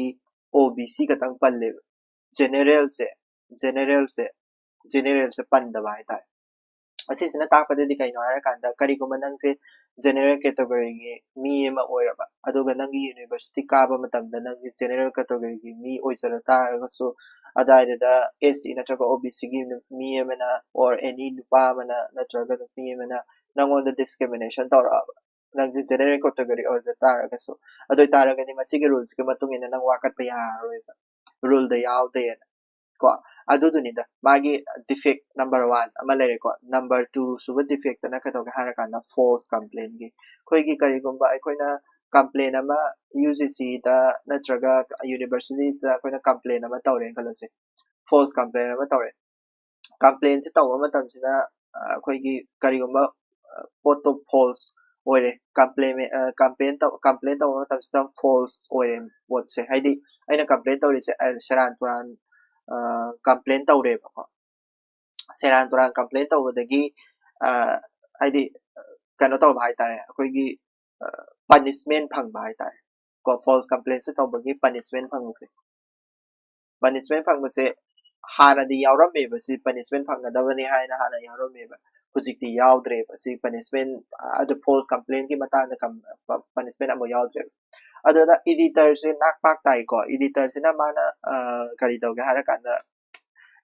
ꯑꯣ ꯕꯤ ꯁꯤ ꯈꯛꯇꯪ ꯄꯜꯂꯦꯕ꯫ ꯖꯦꯅꯦꯔꯦꯜꯁꯦ, ꯖꯦꯅꯦꯔꯦꯜꯁꯦ, ꯖꯦꯅꯦꯔꯦꯜꯁꯦ ꯄꯟꯗꯕ ꯍꯥꯏꯇꯥꯔꯦ꯫ ꯑꯁꯤꯁꯤꯅ ꯇꯥꯛꯄꯗꯗꯤ ꯀꯩꯅꯣ ꯍꯥꯏꯔꯀꯥꯟꯗ, ꯀꯔꯤꯒꯨꯝꯕ ꯅꯪꯁꯦ ꯖꯦꯅꯦꯔꯦꯜ ꯀꯦꯇꯒꯣꯔꯤꯒꯤ ꯃꯤ ꯑꯃ ꯑꯣꯏꯔꯕ, ꯑꯗꯨꯒ ꯅꯪꯒꯤ ꯌꯨꯅꯤꯚꯔꯁꯤꯇꯤ ꯀꯥꯕ ꯃꯇꯝꯗ ꯅꯪꯁꯦ ꯖꯦꯅꯦꯔꯦꯜ ꯀꯦꯇꯒꯣꯔꯤꯒꯤ ꯃꯤ ꯑꯣꯏꯖꯔ ꯇꯥꯔꯒꯁꯨ, ꯑꯗꯨꯋꯥꯏꯗꯨꯗ ꯑꯦꯁ ꯇꯤ ꯅꯠꯇ꯭ꯔꯒ ꯑꯣ ꯕꯤ ꯁꯤꯒꯤ ꯃꯤ ꯑꯃꯅ, or any ꯅꯨꯄꯥ ꯑꯃꯅ ꯅꯠꯇ꯭ꯔꯒ ꯅꯨꯄꯤ ꯑꯃꯅ ꯅꯪꯉꯣꯟꯗ ꯗꯤꯁꯀ꯭ꯔꯤꯃꯤꯅꯦꯁꯟ ꯇꯧꯔꯛꯑꯕ, ꯅꯪꯁꯦ ꯖꯦꯅꯦꯔꯦꯜ ꯀꯦꯇꯒꯣꯔꯤ ꯑꯣꯏꯖ ꯇꯥꯔꯒꯁꯨ, ꯑꯗꯨ ꯑꯣꯏꯇꯥꯔꯒꯗꯤ ꯃꯁꯤꯒꯤ ꯔꯨꯜꯁꯤꯒꯤ ꯃꯇꯨꯡ ꯏꯟꯅ ꯅꯪ ꯋꯥꯀꯠꯄ ꯌꯥꯔꯔꯣꯏꯕ, ꯔꯨꯜꯗ ꯌꯥꯎꯗꯦꯅ ꯀꯣ꯫ ꯑꯗꯨꯗꯨꯅꯤꯗ ꯃꯥꯒꯤ defect number one ꯑꯃ ꯂꯩꯔꯦꯀꯣ꯫ Number two ꯁꯨꯕ defectꯇꯅ ꯀꯩꯗꯧꯒꯦ ꯍꯥꯏꯔꯀꯥꯟꯗ false complaintꯀꯤ, ꯑꯩꯈꯣꯏꯒꯤ ꯀꯔꯤꯒꯨꯝꯕ ꯑꯩꯈꯣꯏꯅ complaint ꯑꯃ UGCꯗ ꯅꯠꯇ꯭ꯔꯒ universityꯁꯤꯗ ꯑꯩꯈꯣꯏꯅ complaint ꯑꯃ ꯇꯧꯔꯦꯅ ꯈꯜꯂꯁꯦ꯫ False complaint ꯑꯃ ꯇꯧꯔꯦ꯫ Complaintꯁꯦ ꯇꯧꯕ ꯃꯇꯝꯁꯤꯗ ꯑꯩꯈꯣꯏꯒꯤ ꯀꯔꯤꯒꯨꯝꯕ ꯄꯣꯠꯇꯣ false ꯑꯣꯏꯔꯦ꯫ Complaint complaint ꯇꯧ complaint ꯇꯧꯕ ꯃꯇꯝꯁꯤꯗ false ꯑꯣꯏꯔꯦ ꯄꯣꯠꯁꯦ꯫ ꯍꯥꯏꯗꯤ ꯑꯩꯅ complaint ꯇꯧꯔꯤꯁꯦ ꯁꯦꯔꯥꯟ ꯇꯨꯔꯥꯟ complaint ꯇꯧꯔꯦꯕꯀꯣ꯫ ꯁꯦꯔꯥꯟ ꯇꯨꯔꯥꯟ complaint ꯇꯧꯕꯗꯒꯤ ꯍꯥꯏꯗꯤ ꯀꯩꯅꯣ ꯇꯧꯕ ꯍꯥꯏꯇꯥꯔꯦ, ꯑꯩꯈꯣꯏꯒꯤ punishment ꯐꯪꯕ ꯍꯥꯏꯇꯥꯔꯦ ꯀꯣ꯫ False complaintꯁꯦ ꯇꯧꯕꯒꯤ punishment ꯐꯪꯕꯁꯦ, punishment ꯐꯪꯕꯁꯦ ꯍꯥꯟꯅꯗꯤ ꯌꯥꯎꯔꯝꯃꯦꯕ꯫ ꯁꯤ punishment ꯐꯪꯒꯗꯕꯅꯤ ꯍꯥꯏꯅ ꯍꯥꯟꯅ ꯌꯥꯎꯔꯝꯃꯦꯕ, ꯍꯧꯖꯤꯛꯇꯤ ꯌꯥꯎꯗ꯭ꯔꯦꯕ꯫ ꯁꯤ punishment ꯑꯗꯨ false complaintꯀꯤ ꯃꯇꯥꯡꯗ punishment ꯑꯃꯨꯛ ꯌꯥꯎꯗ꯭ꯔꯦꯕ꯫ ꯑꯗꯨꯅ editorꯁꯦ ꯅꯥꯛ ꯄꯥꯛ ꯇꯥꯏꯀꯣ꯫ Editorꯁꯤꯅ ꯃꯥꯅ ꯀꯔꯤ ꯇꯧꯒꯦ ꯍꯥꯏꯔꯀꯥꯟꯗ,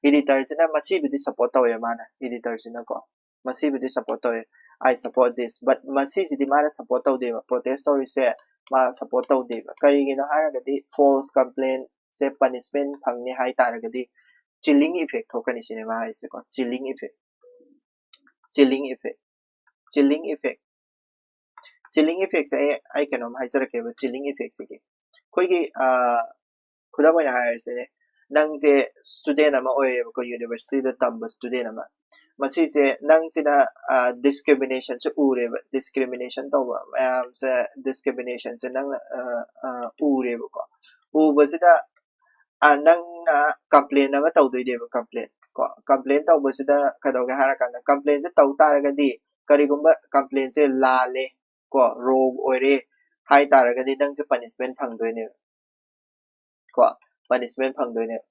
editorꯁꯤꯅ ꯃꯁꯤꯕꯨꯗꯤ support ꯇꯧꯋꯦ ꯃꯥꯅ, editorꯁꯤꯅꯀꯣ꯫ ꯃꯁꯤꯕꯨꯗꯤ support ꯇꯧꯋꯦ, "I support this", but ꯃꯁꯤꯁꯤꯗꯤ ꯃꯥꯅ support ꯇꯧꯗꯦꯕ꯫ Protest ꯇꯧꯔꯤꯁꯦ ꯃꯥ support ꯇꯧꯗꯦꯕ꯫ ꯀꯔꯤꯒꯤꯅꯣ ꯍꯥꯏꯔꯒꯗꯤ false complaintꯁꯦ punishment ꯐꯪꯅꯤ ꯍꯥꯏ ꯇꯥꯔꯒꯗꯤ chilling effect ꯊꯣꯛꯀꯅꯤ ꯁꯤꯅꯦ ꯃꯥ ꯍꯥꯏꯁꯦꯀꯣ꯫ Chilling effect, chilling effect, chilling effect, chilling effectꯁꯦ ꯑꯩ ꯑꯩ ꯀꯩꯅꯣꯝ ꯍꯥꯏꯖꯔꯛꯀꯦꯕ꯫ Chilling effectꯁꯤꯒꯤ ꯑꯩꯈꯣꯏꯒꯤ ꯈꯨꯗꯝ ꯑꯣꯏꯅ ꯍꯥꯏꯔꯁꯤꯅꯦ, ꯅꯪꯁꯦ student ꯑꯃ ꯑꯣꯏꯔꯦꯕꯀꯣ, universityꯗ ꯇꯝꯕ student ꯑꯃ꯫ ꯃꯁꯤꯁꯦ ꯅꯪꯁꯤꯅ discriminationꯁꯦ ꯎꯔꯦꯕ, discrimination ꯇꯧꯕ ꯃꯌꯥꯝꯁꯦ, discriminationꯁꯦ ꯅꯪꯅ ꯎꯔꯦꯕꯀꯣ꯫ ꯎꯕꯁꯤꯗ ꯅꯪꯅ complaint ꯑꯃ ꯇꯧꯗꯣꯏꯅꯦꯕ꯫ Complaint ꯀꯣ, complaint ꯇꯧꯕꯁꯤꯗ ꯀꯩꯗꯧꯒꯦ ꯍꯥꯏꯔꯀꯥꯟꯗ, complaintꯁꯦ ꯇꯧ ꯇꯥꯔꯒꯗꯤ ꯀꯔꯤꯒꯨꯝꯕ complaintꯁꯦ ꯂꯥꯜꯂꯦ ꯀꯣ, wrong ꯑꯣꯏꯔꯦ ꯍꯥꯏ ꯇꯥꯔꯒꯗꯤ ꯅꯪꯁꯦ punishment ꯐꯪꯗꯣꯏꯅꯦꯕ ꯀꯣ꯫ Punishment ꯐꯪꯗꯣꯏꯅꯦꯕ꯫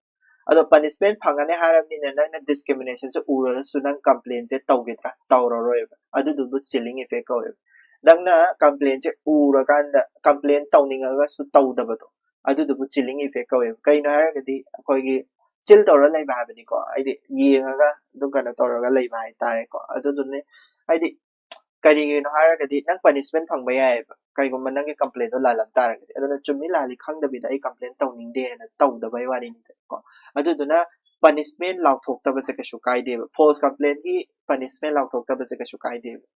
ꯑꯗꯣ punishment ꯐꯪꯉꯅꯤ ꯍꯥꯏꯔꯕꯅꯤꯅ ꯅꯪꯅ discriminationꯁꯦ ꯎꯔꯒꯁꯨ ꯅꯪ complaintꯁꯦ ꯇꯧꯈꯤꯗ꯭ꯔꯥ? ꯇꯧꯔꯔꯣꯏꯕ꯫ ꯑꯗꯨꯗꯨꯕꯨ chilling effect ꯀꯧꯋꯦꯕ꯫ ꯅꯪꯅ complaintꯁꯦ ꯎꯔꯀꯥꯟꯗ complaint ꯇꯧꯅꯤꯡꯉꯒꯁꯨ ꯇꯧꯗꯕꯗꯣ, ꯑꯗꯨꯗꯨꯕꯨ chilling effect ꯀꯧꯋꯦꯕ꯫ ꯀꯩꯅꯣ ꯍꯥꯏꯔꯒꯗꯤ ꯑꯩꯈꯣꯏꯒꯤ chill ꯇꯧꯔ ꯂꯩꯕ ꯍꯥꯏꯕꯅꯤꯀꯣ꯫ ꯍꯥꯏꯗꯤ ꯌꯦꯡꯉꯒ ꯑꯗꯨꯝ ꯀꯩꯅꯣ ꯇꯧꯔꯒ ꯂꯩꯕ ꯍꯥꯏꯇꯥꯔꯦꯀꯣ꯫ ꯑꯗꯨꯗꯨꯅꯦ ꯍꯥꯏꯗꯤ ꯀꯔꯤꯒꯤꯅꯣ ꯍꯥꯏꯔꯒꯗꯤ ꯅꯪ punishment ꯐꯪꯕ ꯌꯥꯏꯑꯕ, ꯀꯩꯒꯨꯝꯕ ꯅꯪꯒꯤ complaintꯗꯣ ꯂꯥꯜꯂꯝ ꯇꯥꯔꯒꯗꯤ꯫ ꯑꯗꯨꯅ ꯆꯨꯝꯃꯤ ꯂꯥꯜꯂꯤ ꯈꯪꯗꯕꯤꯗ ꯑꯩ complaint ꯇꯧꯅꯤꯡꯗꯦ ꯍꯥꯏꯅ ꯇꯧꯗꯕꯩ ꯋꯥꯔꯤꯅꯤꯗꯅꯀꯣ꯫ ꯑꯗꯨꯗꯨꯅ punishment ꯂꯥꯎꯊꯣꯛꯇꯕꯁꯦ ꯀꯩꯁꯨ ꯀꯥꯏꯗꯦꯕ, false complaintꯀꯤ punishment ꯂꯥꯎꯊꯣꯛꯇꯕꯁꯦ ꯀꯩꯁꯨ ꯀꯥꯏꯗꯦꯕ꯫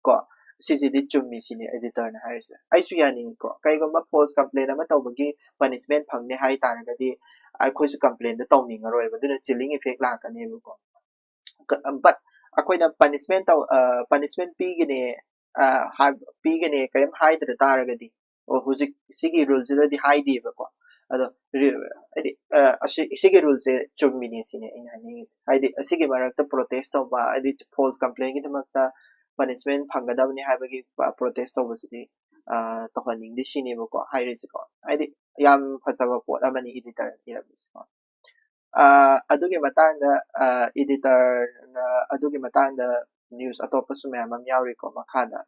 ꯀꯣ, ꯁꯤꯁꯤꯗꯤ ꯆꯨꯝꯃꯤ ꯁꯤꯅꯤ editorꯅ ꯍꯥꯏꯔꯤꯁꯦ꯫ ꯑꯩꯁꯨ ꯌꯥꯅꯤꯡꯉꯤꯀꯣ, ꯀꯩꯒꯨꯝꯕ false complaint ꯑꯃ ꯇꯧꯕꯒꯤ punishment ꯐꯪꯅꯤ ꯍꯥꯏ ꯇꯥꯔꯒꯗꯤ ꯑꯩꯈꯣꯏꯁꯨ complaintꯗꯣ ꯇꯧꯅꯤꯡꯉꯔꯣꯏꯕ, ꯑꯗꯨꯅ chilling effect ꯂꯥꯛꯀꯅꯦꯕꯀꯣ꯫ But ꯑꯩꯈꯣꯏꯅ punishment ꯇꯧ punishment ꯄꯤꯒꯅꯤ, ꯄꯤꯒꯅꯤ ꯀꯔꯤꯝ ꯍꯥꯏꯗ꯭ꯔ ꯇꯥꯔꯒꯗꯤ, ꯑꯣ, ꯍꯧꯖꯤꯛ ꯁꯤꯒꯤ ruleꯁꯤꯗꯗꯤ ꯍꯥꯏꯗꯦꯕꯀꯣ꯫ ꯑꯗꯣ ꯍꯥꯏꯗꯤ ꯁꯤꯒꯤ ruleꯁꯦ ꯆꯨꯝꯃꯤꯅꯦ ꯁꯤꯅꯦ ꯑꯩꯅ ꯍꯥꯏꯅꯤꯡꯉꯤꯁꯦ꯫ ꯍꯥꯏꯗꯤ ꯑꯁꯤꯒꯤ ꯃꯔꯛꯇ protest ꯇꯧꯕ, ꯍꯥꯏꯗꯤ false complaintꯒꯤꯗꯃꯛꯇ punishment ꯐꯪꯒꯗꯕꯅꯤ ꯍꯥꯏꯕꯒꯤ protest ꯇꯧꯕꯁꯤꯗꯤ ꯇꯧꯍꯟꯅꯤꯡꯗꯦ ꯁꯤꯅꯦꯕꯀꯣ ꯍꯥꯏꯔꯤꯁꯦꯀꯣ꯫ ꯍꯥꯏꯗꯤ ꯌꯥꯝ ꯐꯖꯕ ꯄꯣꯠ ꯑꯃꯅꯤ editorꯅ ꯏꯔꯝꯃꯤꯁꯦꯀꯣ꯫ ꯑꯗꯨꯒꯤ ꯃꯇꯥꯡꯗ editorꯅ ꯑꯗꯨꯒꯤ ꯃꯇꯥꯡꯗ news ꯑꯇꯣꯞꯄꯁꯨ ꯃꯌꯥꯝ ꯑꯃ ꯌꯥꯎꯔꯤꯀꯣ ꯃꯈꯥꯗ,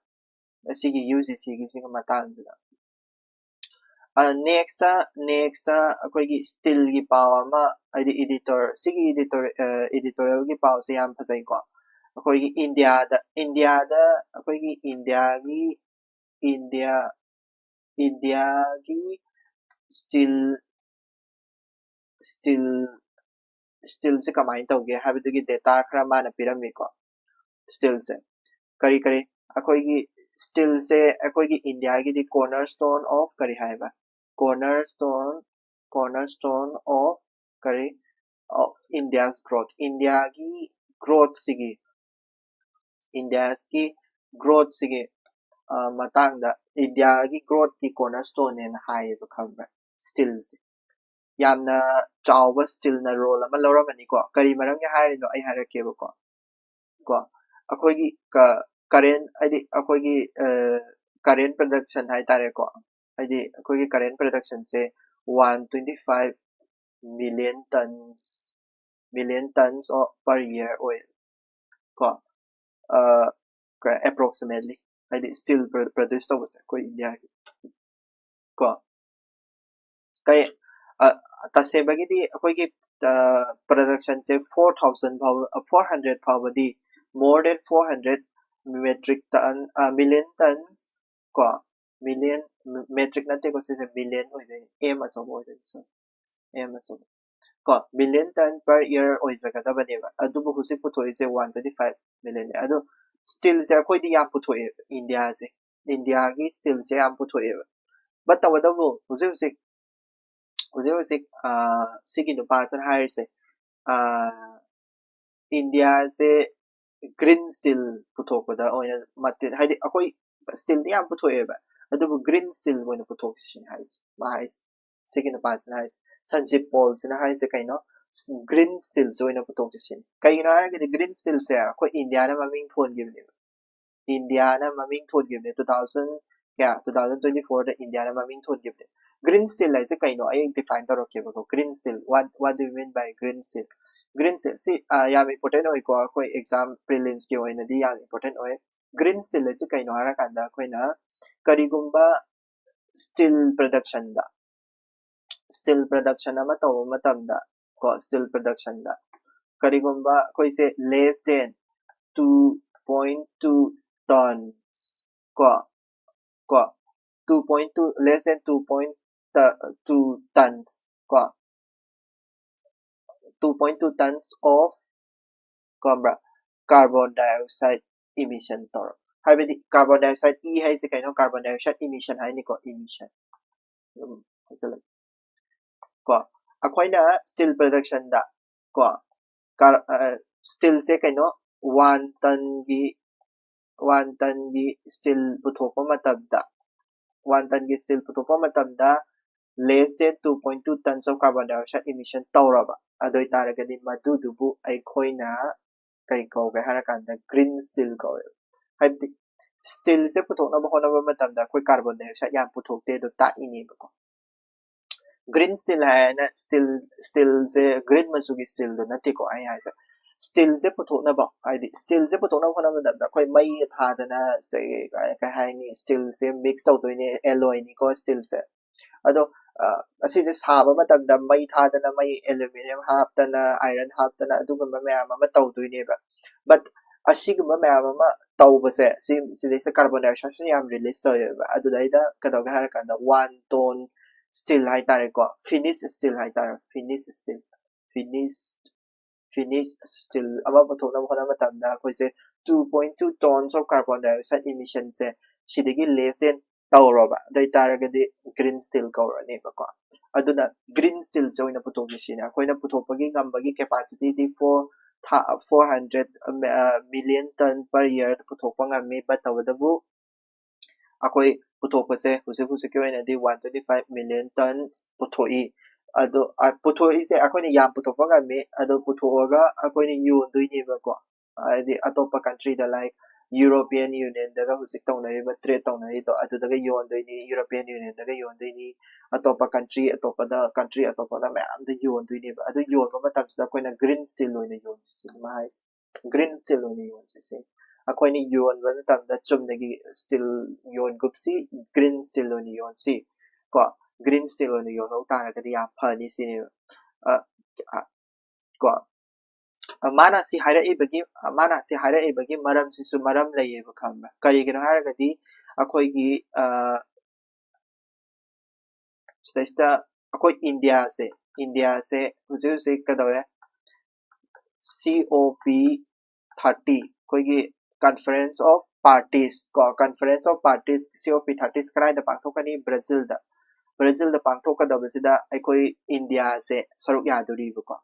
ꯑꯁꯤꯒꯤ UGCꯒꯤꯁꯤꯒꯤ ꯃꯇꯥꯡꯗꯨꯗ꯫ Next next ꯑꯩꯈꯣꯏꯒꯤ stillꯒꯤ ꯄꯥꯎ ꯑꯃ, ꯍꯥꯏꯗꯤ editor ꯁꯤꯒꯤ editor editorialꯒꯤ ꯄꯥꯎꯁꯦ ꯌꯥꯝ ꯐꯖꯩꯀꯣ꯫ ꯑꯩꯈꯣꯏꯒꯤ Indiaꯗ Indiaꯗ ꯑꯩꯈꯣꯏꯒꯤ Indiaꯒꯤ India Indiaꯒꯤ still still stillꯁꯦ ꯀꯃꯥꯏꯅ ꯇꯧꯒꯦ ꯍꯥꯏꯕꯗꯨꯒꯤ data ꯈꯔ ꯃꯥꯅ ꯄꯤꯔꯝꯃꯤꯀꯣ꯫ Stillꯁꯦ ꯀꯔꯤ ꯀꯔꯤ ꯑꯩꯈꯣꯏꯒꯤ stillꯁꯦ ꯑꯩꯈꯣꯏꯒꯤ Indiaꯒꯤꯗꯤ cornerstone of ꯀꯔꯤ ꯍꯥꯏꯕ, cornerstone cornerstone of ꯀꯔꯤ of India's growth, Indiaꯒꯤ growthꯁꯤꯒꯤ Indiaꯒꯤ growthꯁꯤꯒꯤ ꯃꯇꯥꯡꯗ, Indiaꯒꯤ growthꯀꯤ cornerstoneꯅꯦꯅ ꯍꯥꯏꯌꯦꯕ, ꯈꯪꯕ꯭ꯔꯥ? Stillꯁꯦ ꯌꯥꯝꯅ ꯆꯥꯎꯕ stillꯅ role ꯑꯃ ꯂꯧꯔꯝꯃꯅꯤꯀꯣ꯫ ꯀꯔꯤ ꯃꯔꯝꯒꯤ ꯍꯥꯏꯔꯤꯅꯣ ꯑꯩ ꯍꯥꯏꯔꯛꯀꯦꯕꯀꯣ꯫ ꯀꯣ ꯑꯩꯈꯣꯏꯒꯤ current ꯍꯥꯏꯗꯤ ꯑꯩꯈꯣꯏꯒꯤ current production ꯍꯥꯏꯇꯥꯔꯦꯀꯣ꯫ ꯍꯥꯏꯗꯤ ꯑꯩꯈꯣꯏꯒꯤ current productionꯁꯦ one twenty five million tons million tons per year ꯑꯣꯏ ꯀꯣ꯫ Approximately ꯍꯥꯏꯗꯤ still produce ꯇꯧꯕꯁꯦ ꯑꯩꯈꯣꯏ Indiaꯒꯤ ꯀꯣ꯫ ꯀꯩ ꯇꯁꯦꯡꯕꯒꯤꯗꯤ ꯑꯩꯈꯣꯏꯒꯤ productionꯁꯦ four thousand ꯐꯥꯎꯕ, four hundred ꯐꯥꯎꯕꯗꯤ, more than four hundred metric ton million tons ꯀꯣ, million metric ꯅꯠꯇꯦꯀꯣ, ꯁꯤꯁꯦ million ꯑꯣꯏꯗꯣꯏꯅꯤ, M ꯑꯆꯧꯕ ꯑꯣꯏꯗꯣꯏꯅꯤ, sorry, M ꯑꯆꯧꯕ꯫ ꯀꯣ, million ton per year ꯑꯣꯏꯖꯒꯗꯕꯅꯦꯕ꯫ ꯑꯗꯨꯕꯨ ꯍꯧꯖꯤꯛ ꯄꯨꯊꯣꯛꯏꯁꯦ one twenty five million ꯅꯦ꯫ ꯑꯗꯣ steel ꯁꯦ ꯑꯩꯈꯣꯏꯗꯤ ꯌꯥꯝ ꯄꯨꯊꯣꯛꯑꯦꯕ, ꯏꯟꯗꯤꯌꯥꯁꯦ꯫ ꯏꯟꯗꯤꯌꯥꯒꯤ steel ꯁꯦ ꯌꯥꯝ ꯄꯨꯊꯣꯛꯑꯦꯕ꯫ But ꯇꯧꯕꯇꯕꯨ ꯍꯧꯖꯤꯛ ꯍꯧꯖꯤꯛ, ꯍꯧꯖꯤꯛ ꯍꯧꯖꯤꯛ, ꯑ, ꯁꯤꯒꯤ ꯅꯨꯄꯥꯁꯤꯅ ꯍꯥꯏꯔꯤꯁꯦ, ꯑ, ꯏꯟꯗꯤꯌꯥꯁꯦ green steel ꯄꯨꯊꯣꯛꯄꯗ ꯑꯣꯏꯅ ꯃꯇꯤꯛ, ꯍꯥꯏꯗꯤ ꯑꯩꯈꯣꯏ steel ꯗꯤ ꯌꯥꯝ ꯄꯨꯊꯣꯛꯑꯦꯕ, ꯑꯗꯨꯕꯨ green steel ꯑꯣꯏꯅ ꯄꯨꯊꯣꯛꯁꯤꯅ ꯍꯥꯏꯁꯦ, ꯃꯥ ꯍꯥꯏꯁꯦ꯫ ꯁꯤꯒꯤ ꯅꯨꯄꯥꯁꯤꯅ ꯍꯥꯏꯁꯦ, ꯁꯟꯖꯤꯠ ꯄꯣꯜꯁꯤꯅ ꯍꯥꯏꯁꯦ ꯀꯩꯅꯣ? Green steel ꯁꯦ ꯑꯣꯏꯅ ꯄꯨꯊꯣꯛꯁꯤ ꯁꯤꯅꯤ꯫ ꯀꯩꯒꯤꯅꯣ ꯍꯥꯏꯔꯒꯗꯤ green steel ꯁꯦ ꯑꯩꯈꯣꯏ ꯏꯟꯗꯤꯌꯥꯅ ꯃꯃꯤꯡ ꯊꯣꯟꯈꯤꯕꯅꯦꯕ꯫ ꯏꯟꯗꯤꯌꯥꯅ ꯃꯃꯤꯡ ꯊꯣꯟꯈꯤꯕꯅꯦ two thousand ꯀꯌꯥ, two thousand twenty four ꯗ ꯏꯟꯗꯤꯌꯥꯅ ꯃꯃꯤꯡ ꯊꯣꯟꯈꯤꯕꯅꯦ꯫ Green steel ꯍꯥꯏꯁꯦ ꯀꯩꯅꯣ? ꯑꯩ define ꯇꯧꯔꯛꯀꯦꯕꯀꯣ꯫ Green steel, what, what do you mean by green steel? Green steel ꯁꯤ, ꯑ, ꯌꯥꯝ important ꯑꯣꯏꯀꯣ, ꯑꯩꯈꯣꯏ exam prelims ꯀꯤ ꯑꯣꯏꯅꯗꯤ ꯌꯥꯝ important ꯑꯣꯏ꯫ Green steel ꯍꯥꯏꯁꯦ ꯀꯩꯅꯣ ꯍꯥꯏꯔꯀꯥꯟꯗ, ꯑꯩꯈꯣꯏꯅ ꯀꯔꯤꯒꯨꯝꯕ steel production ꯗ, steel production ꯑꯃ ꯇꯧꯕ ꯃꯇꯝꯗ, ꯀꯣ, steel production ꯗ ꯀꯔꯤꯒꯨꯝꯕ ꯑꯩꯈꯣꯏꯁꯦ less than two point two tons, ꯀꯣ, ꯀꯣ, two point two, less than two point two tons, ꯀꯣ, two point two tons of, ꯈꯪꯕ꯭ꯔꯥ, carbon dioxide emission ꯇꯧꯔꯣ꯫ ꯍꯥꯏꯕꯗꯤ carbon dioxide, E ꯍꯥꯏꯁꯦ ꯀꯩꯅꯣ? Carbon dioxide emission ꯍꯥꯏꯅꯤꯀꯣ, emission꯫ ꯑꯗꯨꯝ ꯍꯥꯏꯖꯜꯂꯒꯦ꯫ ꯀꯣ, ꯑꯩꯈꯣꯏꯅ steel production ꯗ, ꯀꯣ, ꯀꯥꯔ-, ꯑ, steel ꯁꯦ ꯀꯩꯅꯣ, one ton ꯒꯤ, one ton ꯒꯤ steel ꯄꯨꯊꯣꯛꯄ ꯃꯇꯝꯗ, one ton ꯒꯤ steel ꯄꯨꯊꯣꯛꯄ ꯃꯇꯝꯗ less than two point two tons of carbon dioxide emission ꯇꯧꯔꯕ, ꯑꯗꯨ ꯑꯣꯏꯇꯥꯔꯒꯗꯤ ꯃꯗꯨꯗꯨꯕꯨ ꯑꯩꯈꯣꯏꯅ ꯀꯩ ꯀꯧꯒꯦ ꯍꯥꯏꯔꯀꯥꯟꯗ green steel ꯀꯧꯋꯦꯕ꯫ ꯍꯥꯏꯕꯗꯤ steel ꯁꯦ ꯄꯨꯊꯣꯛꯅꯕ ꯍꯣꯠꯅꯕ ꯃꯇꯝꯗ ꯑꯩꯈꯣꯏ carbon dioxide ꯌꯥꯝ ꯄꯨꯊꯣꯛꯇꯦ, ꯑꯗꯣ ꯇꯥꯛꯏꯅꯦꯕꯀꯣ꯫ Green steel ꯍꯥꯏꯔꯅ steel, steel ꯁꯦ green ꯃꯆꯨꯒꯤ steel ꯗꯣ ꯅꯠꯇꯦꯀꯣ ꯑꯩ ꯍꯥꯏꯁꯦ꯫ Steel ꯁꯦ ꯄꯨꯊꯣꯛꯅꯕ, ꯍꯥꯏꯗꯤ steel ꯁꯦ ꯄꯨꯊꯣꯛꯅꯕ ꯍꯣꯠꯅꯕ ꯃꯇꯝꯗ ꯑꯩꯈꯣꯏ ꯃꯩ ꯊꯥꯗꯅ, ꯁꯦ-, ꯀꯩ ꯍꯥꯏꯅꯤ, steel ꯁꯦ mix ꯇꯧꯗꯣꯏꯅꯦ, alloy ꯅꯤꯀꯣ steel ꯁꯦ꯫ ꯑꯗꯣ, ꯑ, ꯑꯁꯤꯁꯦ ꯁꯥꯕ ꯃꯇꯝꯗ ꯃꯩ ꯊꯥꯗꯅ, ꯃꯩ aluminium ꯍꯥꯞꯇꯅ, iron ꯍꯥꯞꯇꯅ, ꯑꯗꯨꯒꯨꯝꯕ ꯃꯌꯥꯝ ꯑꯃ ꯇꯧꯗꯣꯏꯅꯦꯕ꯫ But ꯑꯁꯤꯒꯨꯝꯕ ꯃꯌꯥꯝ ꯑꯃ ꯇꯧꯕꯁꯦ, ꯁꯤ, ꯁꯤꯗꯩꯁꯤꯗ carbon dioxide ꯁꯤꯅ ꯌꯥꯝ release ꯇꯧꯋꯦꯕ꯫ ꯑꯗꯨꯗꯩꯗ ꯀꯩꯗꯧꯒꯦ ꯍꯥꯏꯔꯀꯥꯟꯗ one ton steel ꯍꯥꯏꯇꯥꯔꯦꯀꯣ, finish steel ꯍꯥꯏꯇꯥꯔꯦ, finish steel꯫ finished finished steel ꯑꯃ ꯄꯨꯊꯣꯛꯅꯕ ꯍꯣꯠꯅꯕ ꯃꯇꯝꯗ ꯑꯩꯈꯣꯏꯁꯦ two point two tons of carbon dioxide emission ꯁꯦ ꯁꯤꯗꯒꯤ less than ꯇꯧꯔꯣꯕ, ꯑꯗꯨ ꯑꯣꯏꯇꯥꯔꯒꯗꯤ green steel ꯀꯧꯔꯅꯦꯕꯀꯣ꯫ ꯑꯗꯨꯅ green steel ꯁꯦ ꯑꯣꯏꯅ ꯄꯨꯊꯣꯛꯀꯦ ꯁꯤꯅꯦ꯫ ꯑꯩꯈꯣꯏꯅ ꯄꯨꯊꯣꯛꯄꯒꯤ ꯉꯝꯕꯒꯤ capacity ꯗꯤ four four hundred million ton per year ꯄꯨꯊꯣꯛꯄ ꯉꯝꯃꯤ꯫ But ꯇꯧꯕꯇꯕꯨ ꯑꯩꯈꯣꯏ ꯄꯨꯊꯣꯛꯄꯁꯦ ꯍꯧꯖꯤꯛ ꯍꯧꯖꯤꯛꯀꯤ ꯑꯣꯏꯅꯗꯤ one twenty five million tons ꯄꯨꯊꯣꯛꯏ꯫ ꯑꯗꯣ ꯄꯨꯊꯣꯛꯏꯁꯦ ꯑꯩꯈꯣꯏꯅ ꯌꯥꯝ ꯄꯨꯊꯣꯛꯄ ꯉꯝꯃꯤ꯫ ꯑꯗꯣ ꯄꯨꯊꯣꯛꯑꯒ ꯑꯩꯈꯣꯏꯅ ꯌꯣꯟꯗꯣꯏꯅꯦꯕꯀꯣ꯫ ꯍꯥꯏꯗꯤ ꯑꯇꯣꯞꯄ country ꯗ, like European Union ꯗꯒ ꯍꯧꯖꯤꯛ ꯇꯧꯅꯔꯤꯕ, trade ꯇꯧꯅꯔꯤꯗꯣ ꯑꯗꯨꯗꯒ ꯌꯣꯟꯗꯣꯏꯅꯤ꯫ European Union ꯗꯒ ꯌꯣꯟꯗꯣꯏꯅꯤ꯫ ꯑꯇꯣꯞꯄ country ꯑꯇꯣꯞꯄꯗ, country ꯑꯇꯣꯞꯄꯗ ꯃꯌꯥꯝꯗ ꯌꯣꯟꯗꯣꯏꯅꯦꯕ꯫ ꯑꯗꯨ ꯌꯣꯟꯕ ꯃꯇꯝꯁꯤꯗ ꯑꯩꯈꯣꯏꯅ green steel ꯑꯣꯏꯅ ꯌꯣꯟꯁꯤ ꯁꯤꯅꯦ ꯃꯥ ꯍꯥꯏꯁꯦ꯫ Green steel ꯑꯣꯏꯅ ꯌꯣꯟꯁꯤ ꯁꯤꯅꯤ꯫ ꯑꯩꯈꯣꯏꯅ ꯌꯣꯟꯕ ꯃꯇꯝꯗ ꯆꯨꯝꯅꯒꯤ steel ꯌꯣꯟꯒꯨꯞꯁꯤ, green steel ꯑꯣꯏꯅ ꯌꯣꯟꯁꯤ ꯀꯣ꯫ Green steel ꯑꯣꯏꯅ ꯌꯣꯟꯍꯧ ꯇꯥꯔꯒꯗꯤ ꯌꯥꯝ ꯐꯅꯤ ꯁꯤꯅꯦꯕ꯫ ꯑ, ꯑ, ꯀꯣ꯫ ꯑ, ꯃꯥꯅ ꯁꯤ ꯍꯥꯏꯔꯛꯏꯕꯒꯤ, ꯑ, ꯃꯥꯅ ꯁꯤ ꯍꯥꯏꯔꯛꯏꯕꯒꯤ ꯃꯔꯝꯁꯤꯁꯨ ꯃꯔꯝ ꯂꯩꯌꯦꯕ, ꯈꯪꯕ꯭ꯔꯥ? ꯀꯔꯤꯒꯤꯅꯣ ꯍꯥꯏꯔꯒꯗꯤ ꯑꯩꯈꯣꯏꯒꯤ, ꯑ, ꯁꯤꯗꯩꯁꯤꯗ ꯑꯩꯈꯣꯏ ꯏꯟꯗꯤꯌꯥꯁꯦ, ꯏꯟꯗꯤꯌꯥꯁꯦ ꯍꯧꯖꯤꯛ ꯍꯧꯖꯤꯛ ꯀꯩꯗꯧꯔꯦ? C O P thirty, ꯑꯩꯈꯣꯏꯒꯤ Conference of Parties ꯀꯣ, Conference of Parties, C O P thirties ꯀꯗꯥꯏꯗ ꯄꯥꯡꯊꯣꯛꯀꯅꯤ? ꯕ꯭ꯔꯥꯖꯤꯜꯗ꯫ ꯕ꯭ꯔꯥꯖꯤꯜꯗ ꯄꯥꯡꯊꯣꯛꯀꯗꯕꯁꯤꯗ ꯑꯩꯈꯣꯏ ꯏꯟꯗꯤꯌꯥꯁꯦ ꯁꯔꯨꯛ ꯌꯥꯗꯣꯔꯤꯕꯀꯣ꯫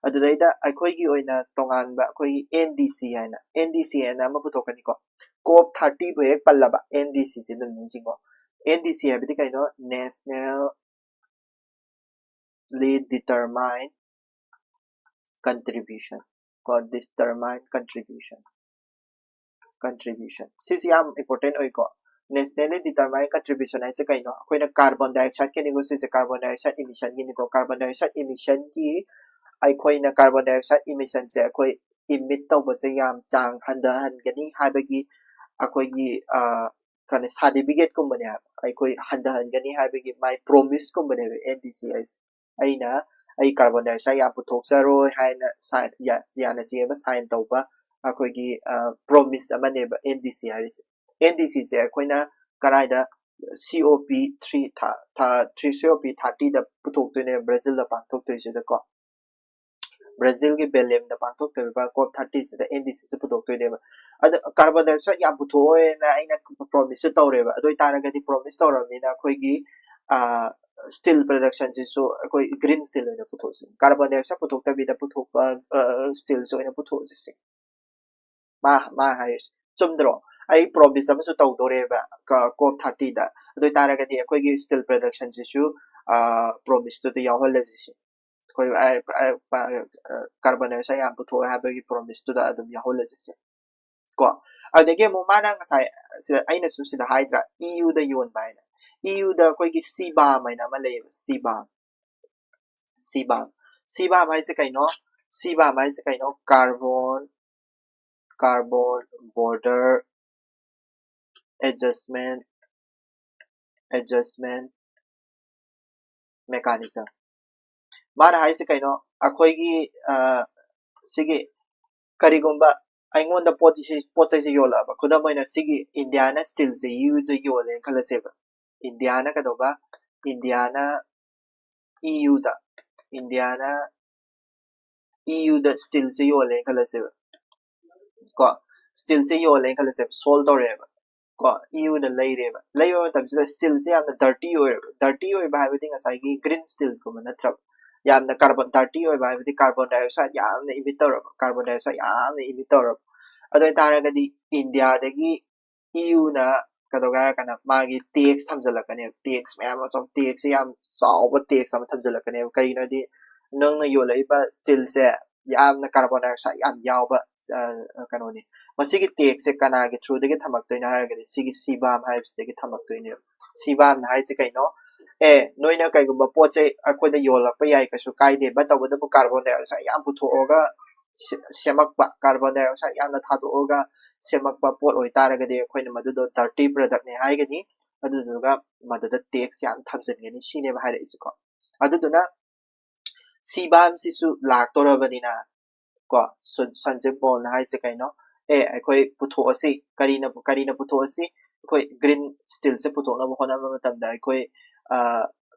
ꯑꯗꯨꯗꯩꯗ ꯑꯩꯈꯣꯏꯒꯤ ꯑꯣꯏꯅ ꯇꯣꯉꯥꯟꯕ ꯑꯩꯈꯣꯏꯒꯤ N D C ꯍꯥꯏꯅ, N D C ꯍꯥꯏꯅ ꯑꯃ ꯄꯨꯊꯣꯛꯀꯅꯤꯀꯣ꯫ COP thirty ꯕꯨ ꯍꯦꯛ ꯄꯜꯂꯕ, N D C ꯁꯦ ꯑꯗꯨꯝ ꯅꯤꯡꯁꯤꯡꯉꯣ꯫ N D C ꯍꯥꯏꯕꯗꯤ ꯀꯩꯅꯣ? Nationally Determined Contribution ꯀꯣ, Determined Contribution, Contribution꯫ ꯁꯤꯁꯤ ꯌꯥꯝ important ꯑꯣꯏꯀꯣ꯫ Nationally Determined Contribution ꯍꯥꯏꯁꯦ ꯀꯩꯅꯣ? ꯑꯩꯈꯣꯏꯅ carbon dioxide ꯀꯤꯅꯤꯀꯣ, ꯁꯤꯁꯦ carbon dioxide emission ꯒꯤꯅꯤꯀꯣ꯫ Carbon dioxide emission ꯒꯤ ꯑꯩꯈꯣꯏꯅ carbon dioxide emission ꯁꯦ ꯑꯩꯈꯣꯏ emit ꯇꯧꯕꯁꯦ ꯌꯥꯝ ꯆꯥꯡ ꯍꯟꯊꯍꯟꯒꯅꯤ ꯍꯥꯏꯕꯒꯤ ꯑꯩꯈꯣꯏꯒꯤ, ꯑ, ꯀꯩꯅꯣ, certificate ꯀꯨꯝꯕꯅꯦ ꯍꯥꯏꯕ꯫ ꯑꯩꯈꯣꯏ ꯍꯟꯊꯍꯟꯒꯅꯤ ꯍꯥꯏꯕꯒꯤ my promise ꯀꯨꯝꯕꯅꯦꯕ N D C ꯍꯥꯏꯁꯦ꯫ ꯑꯩꯅ ꯑꯩ carbon dioxide ꯌꯥꯝ ꯄꯨꯊꯣꯛꯆꯔꯣꯏ ꯍꯥꯏꯅ sign, ꯌꯥ-, ꯌꯥꯅꯆꯦ ꯑꯃ sign ꯇꯧꯕ ꯑꯩꯈꯣꯏꯒꯤ, ꯑ, promise ꯑꯃꯅꯦꯕ N D C ꯍꯥꯏꯔꯤꯁꯦ꯫ N D C ꯁꯦ ꯑꯩꯈꯣꯏꯅ ꯀꯗꯥꯏꯗ? C O P three ꯊꯥ, ꯊꯥ, three, C O P thirty ꯗ ꯄꯨꯊꯣꯛꯇꯣꯏꯅꯦꯕ, ꯕ꯭ꯔꯥꯖꯤꯜꯗ ꯄꯥꯡꯊꯣꯛꯇꯣꯏꯁꯤꯗꯀꯣ꯫ ꯕ꯭ꯔꯥꯖꯤꯜꯒꯤ ꯕꯦꯂꯦꯝꯗ ꯄꯥꯡꯊꯣꯛꯇꯧꯔꯤꯕ ꯀꯣꯞ ꯊꯥꯔꯇꯤꯁꯤꯗ ꯑꯦꯟ ꯗꯤ ꯁꯤꯁꯦ ꯄꯨꯊꯣꯛꯇꯣꯏꯅꯦꯕ꯫ ꯑꯗꯣ ꯀꯥꯔꯕꯣꯟ ꯗꯥꯏꯑꯣꯛꯁꯥꯏꯗ ꯌꯥꯝ ꯄꯨꯊꯣꯛꯑꯣꯏꯅ ꯑꯩꯅ ꯄ꯭ꯔꯣꯃꯤꯁꯁꯨ ꯇꯧꯔꯦꯕ꯫ ꯑꯗꯨ ꯑꯣꯏꯇꯥꯔꯒꯗꯤ ꯄ꯭ꯔꯣꯃꯤꯁ ꯇꯧꯔꯕꯅꯤꯅ ꯑꯩꯈꯣꯏꯒꯤ ꯁ꯭ꯇꯤꯜ ꯄ꯭ꯔꯗꯛꯁꯟꯁꯤꯁꯨ ꯑꯩꯈꯣꯏ ꯒ꯭ꯔꯤꯟ ꯁ꯭ꯇꯤꯜ ꯑꯣꯏꯅ ꯄꯨꯊꯣꯛꯁꯤ, ꯀꯥꯔꯕꯣꯟ ꯗꯥꯏꯑꯣꯛꯁꯥꯏꯗ ꯄꯨꯊꯣꯛꯇꯕꯤꯗ ꯄꯨꯊꯣꯛꯄ ꯁ꯭ꯇꯤꯜꯁꯦ ꯑꯣꯏꯅ ꯄꯨꯊꯣꯛꯑꯁꯤ ꯁꯤ꯫ ꯃꯥ ꯃꯥ ꯍꯥꯏꯔꯤꯁꯦ ꯆꯨꯝꯗ꯭ꯔꯣ? ꯑꯩ ꯄ꯭ꯔꯣꯃꯤꯁ ꯑꯃꯁꯨ ꯇꯧꯗꯣꯔꯦꯕ ꯀꯣꯞ ꯊꯥꯔꯇꯤꯗ꯫ ꯑꯗꯨ ꯑꯣꯏꯇꯥꯔꯒꯗꯤ ꯑꯩꯈꯣꯏꯒꯤ ꯁ꯭ꯇꯤꯜ ꯄ꯭ꯔꯗꯛꯁꯟꯁꯤꯁꯨ ꯄ꯭ꯔꯣꯃꯤꯁꯇꯨꯗ ꯌꯥꯎꯍꯜꯂꯁꯤ ꯁꯤ꯫ ꯑꯩꯈꯣꯏ ꯀꯥꯔꯕꯣꯟ ꯗꯥꯏꯑꯣꯛꯁꯥꯏꯗ ꯌꯥꯝ ꯄꯨꯊꯣꯛꯑꯦ ꯍꯥꯏꯕꯒꯤ ꯄ꯭ꯔꯣꯃꯤꯁꯇꯨꯗ ꯑꯗꯨꯝ ꯌꯥꯎꯍꯜꯂꯁꯤ ꯁꯤ꯫ ꯀꯣ ꯑꯗꯒꯤ ꯑꯃꯨꯛ ꯃꯥꯅ ꯉꯁꯥꯏ ꯁꯤꯗ ꯑꯩꯅꯁꯨ ꯁꯤꯗ ꯍꯥꯏꯗ꯭ꯔꯥ, ꯏ ꯌꯨꯗ ꯌꯣꯟꯕ ꯍꯥꯏꯅ꯫ ꯏ ꯌꯨꯗ ꯑꯩꯈꯣꯏꯒꯤ ꯁꯤꯕꯥꯝ ꯍꯥꯏꯅ ꯑꯃ ꯂꯩꯌꯦꯕ, ꯁꯤꯕꯥꯝ꯫ ꯁꯤꯕꯥꯝ ꯁꯤꯕꯥꯝ ꯍꯥꯏꯁꯦ ꯀꯩꯅꯣ? ꯁꯤꯕꯥꯝ ꯍꯥꯏꯁꯦ ꯀꯩꯅꯣ? Carbon carbon border adjustment adjustment mechanism. ꯃꯥꯅ ꯍꯥꯏꯁꯦ ꯀꯩꯅꯣ? ꯑꯩꯈꯣꯏꯒꯤ ꯁꯤꯒꯤ ꯀꯔꯤꯒꯨꯝꯕ ꯑꯩꯉꯣꯟꯗ ꯄꯣꯠ ꯄꯣꯠ ꯆꯩꯁꯦ ꯌꯣꯜꯂꯛꯑꯕ, ꯈꯨꯗꯝ ꯑꯣꯏꯅ ꯁꯤꯒꯤ ꯏꯟꯗꯤꯌꯥꯅ ꯁ꯭ꯇꯤꯜꯁꯦ ꯏ ꯌꯨꯗ ꯌꯣꯜꯂꯦꯅ ꯈꯜꯂꯁꯦꯕ꯫ ꯏꯟꯗꯤꯌꯥꯅ ꯀꯩꯗꯧꯕ? ꯏꯟꯗꯤꯌꯥꯅ ꯏ ꯌꯨꯗ ꯏꯟꯗꯤꯌꯥꯅ ꯏ ꯌꯨꯗ ꯁ꯭ꯇꯤꯜꯁꯦ ꯌꯣꯜꯂꯦꯅ ꯈꯜꯂꯁꯦꯕ꯫ ꯀꯣ ꯁ꯭ꯇꯤꯜꯁꯦ ꯌꯣꯜꯂꯦꯅ ꯈꯜꯂꯁꯦꯕ, ꯁꯣꯜ ꯇꯧꯔꯦꯕ꯫ ꯀꯣ ꯏ ꯌꯨꯅ ꯂꯩꯔꯦꯕ꯫ ꯂꯩꯕ ꯃꯇꯝꯁꯤꯗ ꯁ꯭ꯇꯤꯜꯁꯦ ꯌꯥꯝꯅ ꯗꯔꯇꯤ ꯑꯣꯏꯔꯕ꯫ ꯗꯔꯇꯤ ꯑꯣꯏꯕ ꯍꯥꯏꯕꯗꯤ ꯉꯁꯥꯏꯒꯤ ꯒ꯭ꯔꯤꯟ ꯁ꯭ꯇꯤꯜꯒꯨꯝꯕ ꯅꯠꯇ꯭ꯔꯕ꯫ ꯌꯥꯝꯅ ꯀꯥꯔꯕꯣꯟ ꯗꯔꯇꯤ ꯑꯣꯏꯕ ꯍꯥꯏꯕꯗꯤ ꯀꯥꯔꯕꯣꯟ ꯗꯥꯏꯑꯣꯛꯁꯥꯏꯗ ꯌꯥꯝꯅ ꯏꯃꯤꯠ ꯇꯧꯔꯕ꯫ ꯀꯥꯔꯕꯣꯟ ꯗꯥꯏꯑꯣꯛꯁꯥꯏꯗ ꯌꯥꯝꯅ ꯏꯃꯤꯠ ꯇꯧꯔꯕ꯫ ꯑꯗꯨ ꯑꯣꯏꯇꯥꯔꯒꯗꯤ ꯏꯟꯗꯤꯌꯥꯗꯒꯤ ꯏ ꯌꯨꯅ ꯀꯩꯗꯧꯒꯦ ꯍꯥꯏꯔ ꯀꯥꯟꯗ ꯃꯥꯒꯤ ꯇꯦꯛꯁ ꯊꯝꯖꯤꯜꯂꯛꯀꯅꯦꯕ꯫ ꯇꯦꯛꯁ ꯃꯌꯥꯝ ꯑꯃ, ꯇꯦꯛꯁꯁꯦ ꯌꯥꯝ ꯆꯥꯎꯕ ꯇꯦꯛꯁ ꯑꯃ ꯊꯝꯖꯤꯜꯂꯛꯀꯅꯦꯕ꯫ ꯀꯩꯒꯤꯅꯣꯗꯤ ꯅꯪꯅ ꯌꯣꯜꯂꯛꯏꯕ ꯁ꯭ꯇꯤꯜꯁꯦ ꯌꯥꯝꯅ ꯀꯥꯔꯕꯣꯟ ꯗꯥꯏꯑꯣꯛꯁꯥꯏꯗ ꯌꯥꯝ ꯌꯥꯎꯕ ꯀꯩꯅꯣꯅꯤ꯫ ꯃꯁꯤꯒꯤ ꯇꯦꯛꯁꯁꯦ ꯀꯅꯥꯒꯤ ꯊ꯭ꯔꯨꯗꯒꯤ ꯊꯝꯃꯛꯇꯣꯏꯅꯣ ꯍꯥꯏꯔꯒꯗꯤ ꯁꯤꯒꯤ ꯁꯤꯕꯥꯝ ꯍꯥꯏꯕꯁꯤꯗꯒꯤ ꯊꯝꯃꯛꯇꯣꯏꯅꯦꯕ꯫ ꯁꯤꯕꯥꯝꯅ ꯍꯥꯏꯁꯦ ꯀꯩꯅꯣ? ꯑꯦ, ꯅꯣꯏꯅ ꯀꯩꯒꯨꯝꯕ ꯄꯣꯠ ꯆꯩ ꯑꯩꯈꯣꯏꯗ ꯌꯣꯜꯂꯛꯄ ꯌꯥꯏ, ꯀꯩꯁꯨ ꯀꯥꯏꯗꯦ, but ꯇꯧꯕꯇꯕꯨ ꯀꯥꯔꯕꯣꯟ ꯗꯥꯏꯑꯣꯛꯁꯥꯏꯗ ꯌꯥꯝ ꯄꯨꯊꯣꯛꯑꯒ ꯁꯦꯝꯃꯛꯄ, ꯀꯥꯔꯕꯣꯟ ꯗꯥꯏꯑꯣꯛꯁꯥꯏꯗ ꯌꯥꯝꯅ ꯊꯥꯗꯣꯛꯑꯒ ꯁꯦꯝꯃꯛꯄ ꯄꯣꯠ ꯑꯣꯏꯇꯥꯔꯒꯗꯤ ꯑꯩꯈꯣꯏꯅ ꯃꯗꯨꯗꯣ ꯗꯔꯇꯤ ꯄ꯭ꯔꯗꯛꯅꯦ ꯍꯥꯏꯒꯅꯤ꯫ ꯑꯗꯨꯗꯨꯒ ꯃꯗꯨꯗ ꯇꯦꯛꯁ ꯌꯥꯝ ꯊꯝꯖꯤꯟꯒꯅꯤ ꯁꯤꯅꯦꯕ ꯍꯥꯏꯔꯛꯏꯁꯦꯀꯣ꯫ ꯑꯗꯨꯗꯨꯅ ꯁꯤꯕꯥꯝꯁꯤꯁꯨ ꯂꯥꯛꯇꯣꯔꯕꯅꯤꯅ ꯀꯣ ꯁꯟꯖꯤꯕ ꯄꯣꯜꯅ ꯍꯥꯏꯁꯦ ꯀꯩꯅꯣ? ꯑꯦ, ꯑꯩꯈꯣꯏ ꯄꯨꯊꯣꯛꯑꯁꯤ꯫ ꯀꯔꯤꯅ ꯀꯔꯤꯅ ꯄꯨꯊꯣꯛꯑꯁꯤ? ꯑꯩꯈꯣꯏ ꯒ꯭ꯔꯤꯟ ꯁ꯭ꯇꯤꯜꯁꯦ ꯄꯨꯊꯣꯛꯅꯕ ꯍꯣꯠꯅꯕ ꯃꯇꯝꯗ ꯑꯩꯈꯣꯏ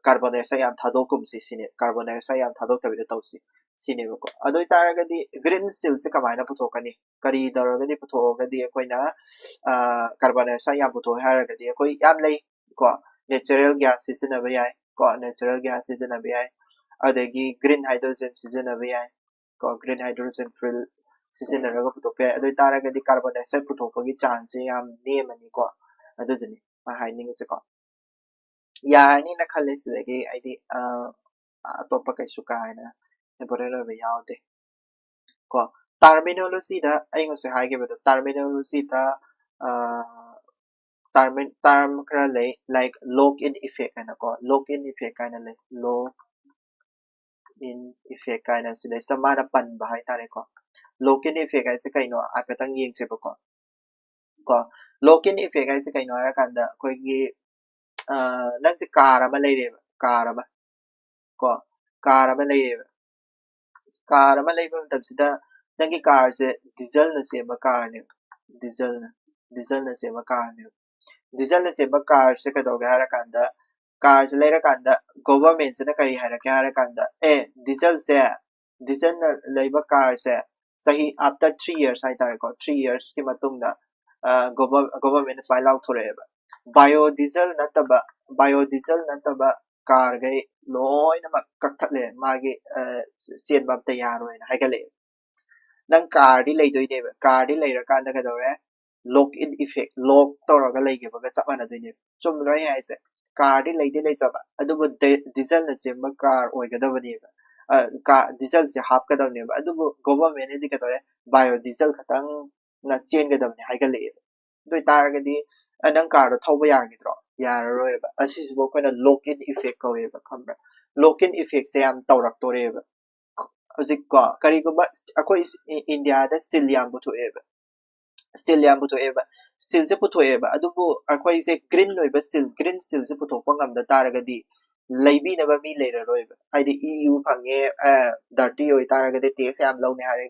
ꯀꯥꯔꯕꯣꯟ ꯗꯥꯏꯑꯣꯛꯁꯥꯏꯗ ꯌꯥꯝ ꯊꯥꯗꯣꯛꯀꯨꯝꯁꯤ ꯁꯤꯅꯦ꯫ ꯀꯥꯔꯕꯣꯟ ꯗꯥꯏꯑꯣꯛꯁꯥꯏꯗ ꯌꯥꯝ ꯊꯥꯗꯣꯛꯇꯕꯤꯗ ꯇꯧꯁꯤ꯫ ꯁꯤꯅꯦꯕꯀꯣ꯫ ꯑꯗꯨ ꯑꯣꯏꯇꯥꯔꯒꯗꯤ green steelꯁꯦ ꯀꯃꯥꯏꯅ ꯄꯨꯊꯣꯛꯀꯅꯤ? ꯀꯔꯤ ꯇꯧꯔꯒꯗꯤ ꯄꯨꯊꯣꯛꯑꯒꯗꯤ ꯑꯩꯈꯣꯏꯅ carbon dioxide ꯌꯥꯝ ꯄꯨꯊꯣꯛꯑꯦ ꯍꯥꯏꯔꯒꯗꯤ ꯑꯩꯈꯣꯏ ꯌꯥꯝ ꯂꯩ ꯀꯣ꯫ Natural gas ꯁꯤꯖꯤꯟꯅꯕ ꯌꯥꯏ ꯀꯣ, natural gas ꯁꯤꯖꯤꯟꯅꯕ ꯌꯥꯏ꯫ ꯑꯗꯒꯤ green hydrogen ꯁꯤꯖꯤꯟꯅꯕ ꯌꯥꯏ ꯀꯣ, green hydrogen fuel ꯁꯤꯖꯤꯟꯅꯔꯒ ꯄꯨꯊꯣꯛꯄ ꯌꯥꯏ꯫ ꯑꯗꯨ ꯑꯣꯏꯇꯥꯔꯒꯗꯤ carbon dioxide ꯄꯨꯊꯣꯛꯄꯒꯤ chanceꯁꯦ ꯌꯥꯝ ꯅꯦꯝꯃꯅꯤꯀꯣ꯫ ꯑꯗꯨꯗꯨꯅꯤ ꯃꯥ ꯍꯥꯏꯅꯤꯡꯉꯤꯁꯦꯀꯣ꯫ ꯌꯥꯔꯅꯤꯅ ꯈꯜꯂꯦ ꯁꯤꯗꯒꯤ꯫ ꯑꯩꯗꯤ ꯑꯇꯣꯞꯄ ꯀꯩꯁꯨ ꯀꯥ ꯍꯦꯟꯅ important ꯑꯣꯏꯕ ꯌꯥꯎꯗꯦ ꯀꯣ꯫ Terminologyꯗ ꯑꯩ ꯉꯁꯥꯏ ꯍꯥꯏꯈꯤꯕꯗꯣ, terminologyꯗ term ꯈꯔ ꯂꯩ, like lock in effect ꯍꯥꯏꯅꯀꯣ, lock in effect ꯍꯥꯏꯅ ꯂꯩ꯫ Lock in effect ꯍꯥꯏꯅ ꯁꯤꯗꯩꯁꯤꯗ ꯃꯥꯅ ꯄꯟꯕ ꯍꯥꯏꯇꯥꯔꯦꯀꯣ꯫ Lock in effect ꯍꯥꯏꯁꯦ ꯀꯩꯅꯣ ꯍꯥꯏꯐꯦꯠꯇꯪ ꯌꯦꯡꯁꯦꯕꯀꯣ꯫ ꯀꯣ, lock in effect ꯍꯥꯏꯁꯦ ꯀꯩꯅꯣ ꯍꯥꯏꯔꯀꯥꯟꯗ ꯑꯩꯈꯣꯏꯒꯤ ꯅꯪꯁꯦ car ꯑꯃ ꯂꯩꯔꯦꯕ, car ꯑꯃ ꯀꯣ, car ꯑꯃ ꯂꯩꯔꯦꯕ꯫ Car ꯑꯃ ꯂꯩꯕ ꯃꯇꯝꯁꯤꯗ ꯅꯪꯒꯤ carꯁꯦ dieselꯅ ꯁꯦꯝꯕ carꯅꯦꯕ꯫ Dieselꯅ dieselꯅ ꯁꯦꯝꯕ carꯅꯦꯕ꯫ Dieselꯅ ꯁꯦꯝꯕ carꯁꯦ ꯀꯩꯗꯧꯒꯦ ꯍꯥꯏꯔꯀꯥꯟꯗ, carꯁꯦ ꯂꯩꯔꯀꯥꯟꯗ governmentꯁꯤꯅ ꯀꯔꯤ ꯍꯥꯏꯔꯛꯀꯦ ꯍꯥꯏꯔꯀꯥꯟꯗ, ꯑꯦ, dieselꯁꯦ, dieselꯅ ꯂꯩꯕ carꯁꯦ ꯆꯍꯤ, after three years ꯍꯥꯏꯇꯥꯔꯦꯀꯣ, three yearsꯀꯤ ꯃꯇꯨꯡꯗ governmentꯅ ꯁꯨꯃꯥꯏꯅ ꯂꯥꯎꯊꯣꯔꯛꯑꯦꯕ, biodiesel ꯅꯠꯇꯕ, biodiesel ꯅꯠꯇꯕ carꯈꯩ ꯂꯣꯏꯅꯃꯛ ꯀꯛꯊꯠꯂꯦ, ꯃꯥꯒꯤ ꯆꯦꯟꯕ ꯑꯝꯇ ꯌꯥꯔꯣꯏꯅ ꯍꯥꯏꯒꯠꯂꯛꯑꯦ꯫ ꯅꯪ carꯗꯤ ꯂꯩꯗꯣꯏꯅꯦꯕ, carꯗꯤ ꯂꯩꯔꯀꯥꯟꯗ ꯀꯩꯗꯧꯔꯦ? Lock in effect, lock ꯇꯧꯔꯒ ꯂꯩꯈꯤꯕꯒ ꯆꯞ ꯃꯥꯟꯅꯗꯣꯏꯅꯦꯕ꯫ ꯆꯨꯝꯗ꯭ꯔꯣ ꯑꯩ ꯍꯥꯏꯁꯦ? Carꯗꯤ ꯂꯩꯗꯤ ꯂꯩꯖꯕ, ꯑꯗꯨꯕꯨ dieselꯅ ꯆꯦꯟꯕ car ꯑꯣꯏꯒꯗꯕꯅꯦꯕ꯫ Dieselꯁꯦ ꯍꯥꯞꯀꯗꯕꯅꯦꯕ꯫ ꯑꯗꯨꯕꯨ governmentꯅꯗꯤ ꯀꯩꯗꯧꯔꯦ? Biodiesel ꯈꯛꯇꯪꯅ ꯆꯦꯟꯒꯗꯕꯅꯦ ꯍꯥꯏꯒꯠꯂꯛꯑꯦꯕ꯫ ꯑꯗꯨ ꯑꯣꯏꯇꯥꯔꯒꯗꯤ ꯅꯪ carꯗꯣ ꯊꯧꯕ ꯌꯥꯈꯤꯗ꯭ꯔꯣ? ꯌꯥꯔꯔꯣꯏꯕ꯫ ꯑꯁꯤꯁꯤꯕꯨ ꯑꯩꯈꯣꯏꯅ lock in effect ꯀꯧꯋꯦꯕ, ꯈꯪꯕ꯭ꯔꯥ? Lock in effectꯁꯦ ꯌꯥꯝ ꯇꯧꯔꯛꯇꯣꯔꯦꯕ꯫ ꯍꯧꯖꯤꯛꯀꯣ, ꯀꯔꯤꯒꯨꯝꯕ ꯑꯩꯈꯣꯏ Indiaꯗ steel ꯌꯥꯝ ꯄꯨꯊꯣꯛꯑꯦꯕ, steel ꯌꯥꯝ ꯄꯨꯊꯣꯛꯑꯦꯕ, steelꯁꯦ ꯄꯨꯊꯣꯛꯑꯦꯕ, ꯑꯗꯨꯕꯨ ꯑꯩꯈꯣꯏꯁꯦ green ꯑꯣꯏꯕ steel, green steelꯁꯦ ꯄꯨꯊꯣꯛꯄ ꯉꯝꯗ ꯇꯥꯔꯒꯗꯤ ꯂꯩꯕꯤꯅꯕ ꯃꯤ ꯂꯩꯔꯔꯣꯏꯕ꯫ ꯍꯥꯏꯗꯤ EU ꯐꯪꯉꯦ, dirty ꯑꯣꯏꯇꯥꯔꯒꯗꯤ tax ꯌꯥꯝ ꯂꯧꯅꯤ ꯍꯥꯏꯔꯦ,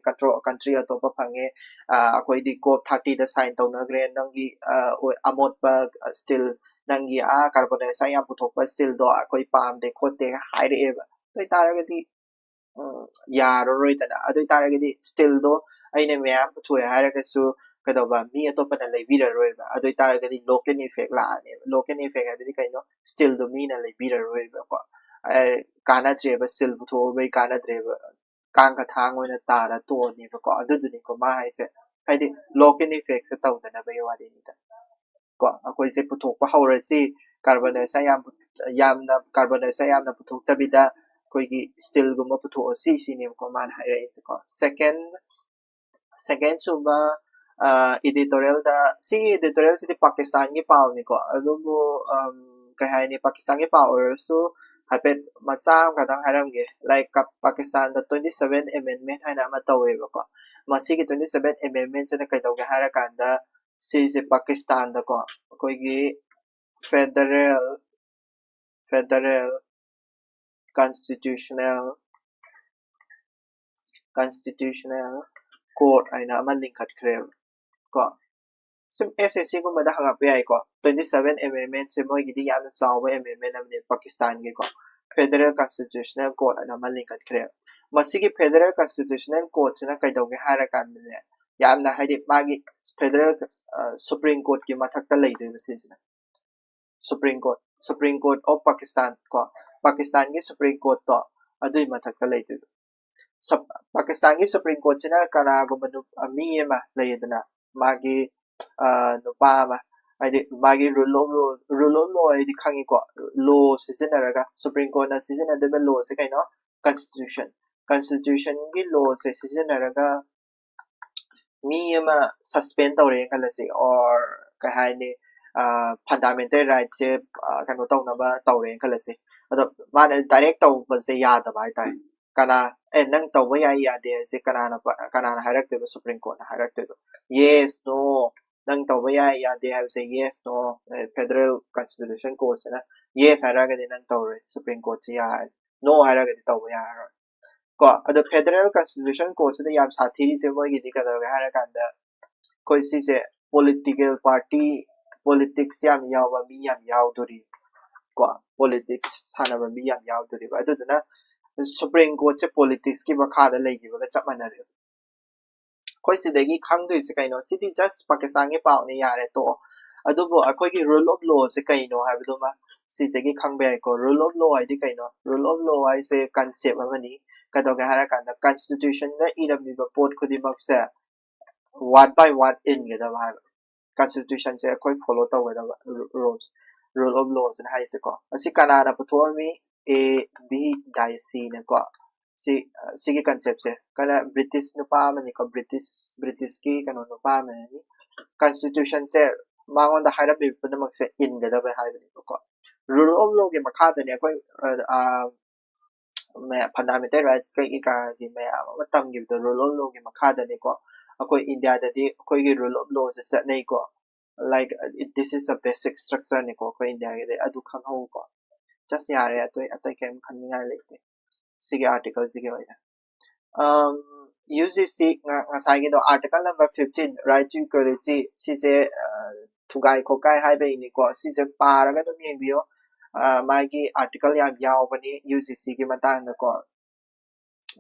country ꯑꯇꯣꯞꯄ ꯐꯪꯉꯦ, ꯑꯩꯈꯣꯏꯗꯤ COP thirtyꯗ sign ꯇꯧꯅꯈ꯭ꯔꯦ, ꯅꯪꯒꯤ ꯑꯃꯣꯠꯄ steel, ꯅꯪꯒꯤ ꯑꯥ carbon dioxide ꯌꯥꯝ ꯄꯨꯊꯣꯛꯄ steelꯗꯣ ꯑꯩꯈꯣꯏ ꯄꯥꯝꯗꯦ ꯈꯣꯠꯇꯦ ꯍꯥꯏꯔꯛꯑꯦꯕ꯫ ꯑꯗꯨ ꯑꯣꯏꯇꯥꯔꯒꯗꯤ ꯎꯝ, ꯌꯥꯔꯔꯣꯏꯗꯅ꯫ ꯑꯗꯨ ꯑꯣꯏꯇꯥꯔꯒꯗꯤ still ꯗꯣ ꯑꯩꯅ ꯃꯌꯥꯝ ꯄꯨꯊꯣꯛꯑꯦ ꯍꯥꯏꯔꯒꯁꯨ ꯀꯩꯗꯧꯕ, ꯃꯤ ꯑꯇꯣꯞꯄꯅ ꯂꯩꯕꯤꯔꯔꯣꯏꯕ꯫ ꯑꯗꯨ ꯑꯣꯏꯇꯥꯔꯒꯗꯤ lock-in effect ꯂꯥꯛꯑꯅꯦꯕ꯫ Lock-in effect ꯍꯥꯏꯕꯗꯤ ꯀꯩꯅꯣ? Still ꯗꯣ ꯃꯤꯅ ꯂꯩꯕꯤꯔꯔꯣꯏꯕꯀꯣ꯫ ꯑꯦ, ꯀꯥꯟꯅꯗ꯭ꯔꯦꯕ, still ꯄꯨꯊꯣꯛꯎꯕꯩ ꯀꯥꯟꯅꯗ꯭ꯔꯦꯕ, ꯀꯥꯡꯒ ꯊꯥꯡ ꯑꯣꯏꯅ ꯇꯥꯔ ꯇꯣꯛꯑꯅꯦꯕꯀꯣ꯫ ꯑꯗꯨꯗꯨꯅꯤꯀꯣ ꯃꯥ ꯍꯥꯏꯁꯦ꯫ ꯍꯥꯏꯗꯤ lock-in effect ꯁꯦ ꯇꯧꯗꯅꯕꯒꯤ ꯋꯥꯔꯤꯅꯤꯗ꯫ ꯀꯣ, ꯑꯩꯈꯣꯏꯁꯦ ꯄꯨꯊꯣꯛꯄ ꯍꯧꯔꯁꯤ꯫ Carbon dioxide ꯌꯥꯝ, ꯌꯥꯝꯅ, carbon dioxide ꯌꯥꯝꯅ ꯄꯨꯊꯣꯛꯇꯕꯤꯗ ꯑꯩꯈꯣꯏꯒꯤ still ꯒꯨꯝꯕ ꯄꯨꯊꯣꯛꯑꯁꯤ ꯁꯤꯅꯦꯕꯀꯣ ꯃꯥꯅ ꯍꯥꯏꯔꯛꯏꯁꯦꯀꯣ꯫ Second, second ꯁꯨꯕ, ꯑ, editorial ꯗ, ꯁꯤꯒꯤ editorial ꯁꯤꯗꯤ ꯄꯥꯀꯤꯁꯇꯥꯟꯒꯤ ꯄꯥꯎꯅꯤꯀꯣ꯫ ꯑꯗꯨꯕꯨ, ꯑꯝ, ꯀꯩ ꯍꯥꯏꯅꯤ, ꯄꯥꯀꯤꯁꯇꯥꯟꯒꯤ ꯄꯥꯎ ꯑꯣꯏꯔꯁꯨ ꯍꯥꯏꯐꯦꯠ ꯃꯆꯥ ꯑꯃꯈꯛꯇꯪ ꯍꯥꯏꯔꯝꯒꯦ꯫ Like, ꯀ-, ꯄꯥꯀꯤꯁꯇꯥꯟꯗ twenty seven amendment ꯍꯥꯏꯅ ꯑꯃ ꯇꯧꯋꯦꯕꯀꯣ꯫ ꯃꯁꯤꯒꯤ twenty seven amendment ꯁꯤꯅ ꯀꯩꯗꯧꯒꯦ ꯍꯥꯏꯔꯀꯥꯟꯗ, ꯁꯤꯁꯦ ꯄꯥꯀꯤꯁꯇꯥꯟꯗꯀꯣ ꯑꯩꯈꯣꯏꯒꯤ federal, federal constitutional, constitutional court ꯍꯥꯏꯅ ꯑꯃ ꯂꯤꯡꯈꯠꯈ꯭ꯔꯦꯕ ꯀꯣ꯫ ꯁꯨꯝ S S C ꯒꯨꯝꯕꯗ ꯍꯪꯉꯛꯄ ꯌꯥꯏꯀꯣ꯫ Twenty seven amendment ꯁꯦ ꯃꯣꯏꯒꯤꯗꯤ ꯌꯥꯝꯅ ꯆꯥꯎꯕ amendment ꯑꯃꯅꯦ ꯄꯥꯀꯤꯁꯇꯥꯟꯒꯤꯀꯣ꯫ Federal Constitutional Court ꯍꯥꯏꯅ ꯑꯃ ꯂꯤꯡꯈꯠꯈ꯭ꯔꯦꯕ꯫ ꯃꯁꯤꯒꯤ Federal Constitutional Court ꯁꯤꯅ ꯀꯩꯗꯧꯒꯦ ꯍꯥꯏꯔꯀꯥꯟꯗꯅꯦ, ꯌꯥꯝꯅ, ꯍꯥꯏꯗꯤ, ꯃꯥꯒꯤ federal, ꯑ, Supreme Court ꯀꯤ ꯃꯊꯛꯇ ꯂꯩꯗꯣꯏꯕ ꯁꯤꯁꯤꯅ꯫ Supreme Court, Supreme Court of Pakistan ꯀꯣ, ꯄꯥꯀꯤꯁꯇꯥꯟꯒꯤ Supreme Court ꯇꯣ ꯑꯗꯨꯏ ꯃꯊꯛꯇ ꯂꯩꯗꯣꯏꯕ꯫ ꯁꯞ-, ꯄꯥꯀꯤꯁꯇꯥꯟꯒꯤ Supreme Court ꯁꯤꯅ ꯀꯅꯥꯒꯨꯝꯕ ꯅꯨ-, ꯑ, ꯃꯤ ꯑꯃ ꯂꯩꯌꯦꯗꯅ, ꯃꯥꯒꯤ, ꯑ, ꯅꯨꯄꯥ ꯑꯃ, ꯍꯥꯏꯗꯤ ꯃꯥꯒꯤ rule of law, rule of law ꯍꯥꯏꯗꯤ ꯈꯪꯉꯤꯀꯣ, law ꯁꯤꯖꯤꯟꯅꯔꯒ, Supreme Court ꯅ ꯁꯤꯖꯤꯟꯅꯗꯣꯏꯕ law ꯁꯦ ꯀꯩꯅꯣ? Constitution꯫ Constitution ꯒꯤ law ꯁꯦ ꯁꯤꯖꯤꯟꯅꯔꯒ ꯃꯤ ꯑꯃ suspend ꯇꯧꯔꯦꯅ ꯈꯜꯂꯁꯤ, or ꯀꯩ ꯍꯥꯏꯅꯤ, ꯑ, fundamental right ꯁꯦ, ꯑ, ꯀꯩꯅꯣ ꯇꯧꯅꯕ ꯇꯧꯔꯦꯅ ꯈꯜꯂꯁꯤ꯫ ꯑꯗꯣ ꯃꯥꯅ direct ꯇꯧꯕꯁꯦ ꯌꯥꯗꯕ ꯍꯥꯏꯇꯥꯔꯦ꯫ ꯀꯅꯥ, "ꯑꯦ, ꯅꯪ ꯇꯧꯕ ꯌꯥꯏ ꯌꯥꯗꯦ" ꯍꯥꯏꯁꯦ ꯀꯅꯥꯅ ꯄ-, ꯀꯅꯥꯅ ꯍꯥꯏꯔꯛꯇꯣꯏꯕ? Supreme Court ꯅ ꯍꯥꯏꯔꯛꯇꯣꯏꯕ꯫ Yes, no, ꯅꯪ ꯇꯧꯕ ꯌꯥꯏ ꯌꯥꯗꯦ ꯍꯥꯏꯕꯁꯦ yes, no, ꯑꯦ, Federal Constitution Court ꯁꯤꯅ yes ꯍꯥꯏꯔꯒꯗꯤ ꯅꯪ ꯇꯧꯔꯣꯏ, Supreme Court ꯁꯤ ꯌꯥꯔꯅꯤ, no ꯍꯥꯏꯔꯒꯗꯤ ꯇꯧꯕ ꯌꯥꯔꯔꯣꯏ꯫ ꯀꯣ, ꯑꯗꯣ Federal Constitution Court ꯁꯤꯗ ꯌꯥꯝ ꯁꯥꯊꯤꯔꯤꯁꯦ ꯃꯣꯏꯒꯤꯗꯤ ꯀꯩꯗꯧꯔꯦ ꯍꯥꯏꯔꯀꯥꯟꯗ, ꯑꯩꯈꯣꯏ ꯁꯤꯁꯦ political party, politics ꯌꯥꯝ ꯌꯥꯎꯕ ꯃꯤ ꯌꯥꯝ ꯌꯥꯎꯗꯣꯔꯤ, ꯀꯣ, politics ꯁꯥꯟꯅꯕ ꯃꯤ ꯌꯥꯝ ꯌꯥꯎꯗꯣꯔꯤꯕ꯫ ꯑꯗꯨꯗꯨꯅ Supreme Court ꯁꯦ politics ꯀꯤ ꯃꯈꯥꯗ ꯂꯩꯈꯤꯕꯒ ꯆꯞ ꯃꯥꯟꯅꯔꯦ꯫ ꯑꯩꯈꯣꯏ ꯁꯤꯗꯒꯤ ꯈꯪꯗꯣꯏꯁꯦ ꯀꯩꯅꯣ? ꯁꯤꯗꯤ just ꯄꯥꯀꯤꯁꯇꯥꯟꯒꯤ ꯄꯥꯎꯅꯤ, ꯌꯥꯔꯦ, ꯇꯣꯛꯑꯣ꯫ ꯑꯗꯨꯕꯨ ꯑꯩꯈꯣꯏꯒꯤ rule of law ꯁꯦ ꯀꯩꯅꯣ ꯍꯥꯏꯕꯗꯨꯃ ꯁꯤꯗꯒꯤ ꯈꯪꯕ ꯌꯥꯏꯀꯣ꯫ Rule of law ꯍꯥꯏꯗꯤ ꯀꯩꯅꯣ? Rule of law ꯍꯥꯏꯁꯦ concept ꯑꯃꯅꯤ꯫ ꯀꯩꯗꯧꯒꯦ ꯍꯥꯏꯔꯀꯥꯟꯗ, constitution ꯗ ꯏꯔꯝꯃꯤꯕ ꯄꯣꯠ ꯈꯨꯗꯤꯡꯃꯛꯁꯦ word by word ꯏꯟꯒꯗꯕ ꯍꯥꯏꯕ꯫ Constitution ꯁꯦ ꯑꯩꯈꯣꯏ follow ꯇꯧꯒꯗꯕ ru-, rules, rule of law ꯁꯤꯅ ꯍꯥꯏꯁꯦꯀꯣ꯫ ꯑꯁꯤ ꯀꯅꯥꯅ ꯄꯨꯊꯣꯛꯑꯝꯃꯤ? A, B, ꯗꯥꯏ ꯁꯤꯅꯀꯣ꯫ ꯁꯤ, ꯑ, ꯁꯤꯒꯤ concept ꯁꯦ ꯀꯅꯥ? British ꯅꯨꯄꯥ ꯑꯃꯅꯤꯀꯣ, British, British ꯀꯤ ꯀꯩꯅꯣ ꯅꯨꯄꯥ ꯑꯃꯅꯤ꯫ Constitution ꯁꯦ ꯃꯉꯣꯟꯗ ꯍꯥꯏꯔꯝꯃꯤꯕ ꯄꯨꯝꯅꯃꯛꯁꯦ ꯏꯟꯒꯗꯕ ꯍꯥꯏꯕꯅꯦꯕꯀꯣ꯫ Rule of law ꯒꯤ ꯃꯈꯥꯗꯅꯦ ꯑꯩꯈꯣꯏ, ꯑ, ꯑ, ꯃꯌꯥꯝ fundamental rights ꯀꯩ ꯀꯩꯀꯥꯒꯤ ꯃꯌꯥꯝ ꯑꯃ ꯇꯝꯈꯤꯕꯗꯣ rule of law ꯒꯤ ꯃꯈꯥꯗꯅꯤꯀꯣ꯫ ꯑꯩꯈꯣꯏ ꯏꯟꯗꯤꯌꯥꯗꯗꯤ ꯑꯩꯈꯣꯏꯒꯤ rule of law say ꯆꯠꯅꯩꯀꯣ꯫ Like, it, this is a basic structure ꯅꯤꯀꯣ ꯑꯩꯈꯣꯏ ꯏꯟꯗꯤꯌꯥꯒꯤꯗꯤ, ꯑꯗꯨ ꯈꯪꯍꯧꯀꯣ꯫ Just ꯌꯥꯔꯦ, ꯑꯇꯩ, ꯑꯇꯩ ꯀꯩꯝ ꯈꯟꯅꯤꯡꯉꯥꯏ ꯂꯩꯇꯦ꯫ ꯁꯤꯒꯤ article ꯁꯤꯒꯤ ꯑꯣꯏꯅ꯫ Um, U G C ꯉ-, ꯉꯁꯥꯏꯒꯤꯗꯣ article number fifteen, right to equality, ꯁꯤꯁꯦ, ꯑ, ꯊꯨꯒꯥꯏ ꯈꯣꯠꯀꯥꯏ ꯍꯥꯏꯕꯩꯅꯤꯀꯣ꯫ ꯁꯤꯁꯦ ꯄꯥꯔꯒ ꯑꯗꯨꯝ ꯌꯦꯡꯕꯤꯌꯣ꯫ ꯑ, ꯃꯥꯒꯤ article ꯌꯥꯝ ꯌꯥꯎꯕꯅꯤ U G C ꯒꯤ ꯃꯇꯥꯡꯗꯀꯣ꯫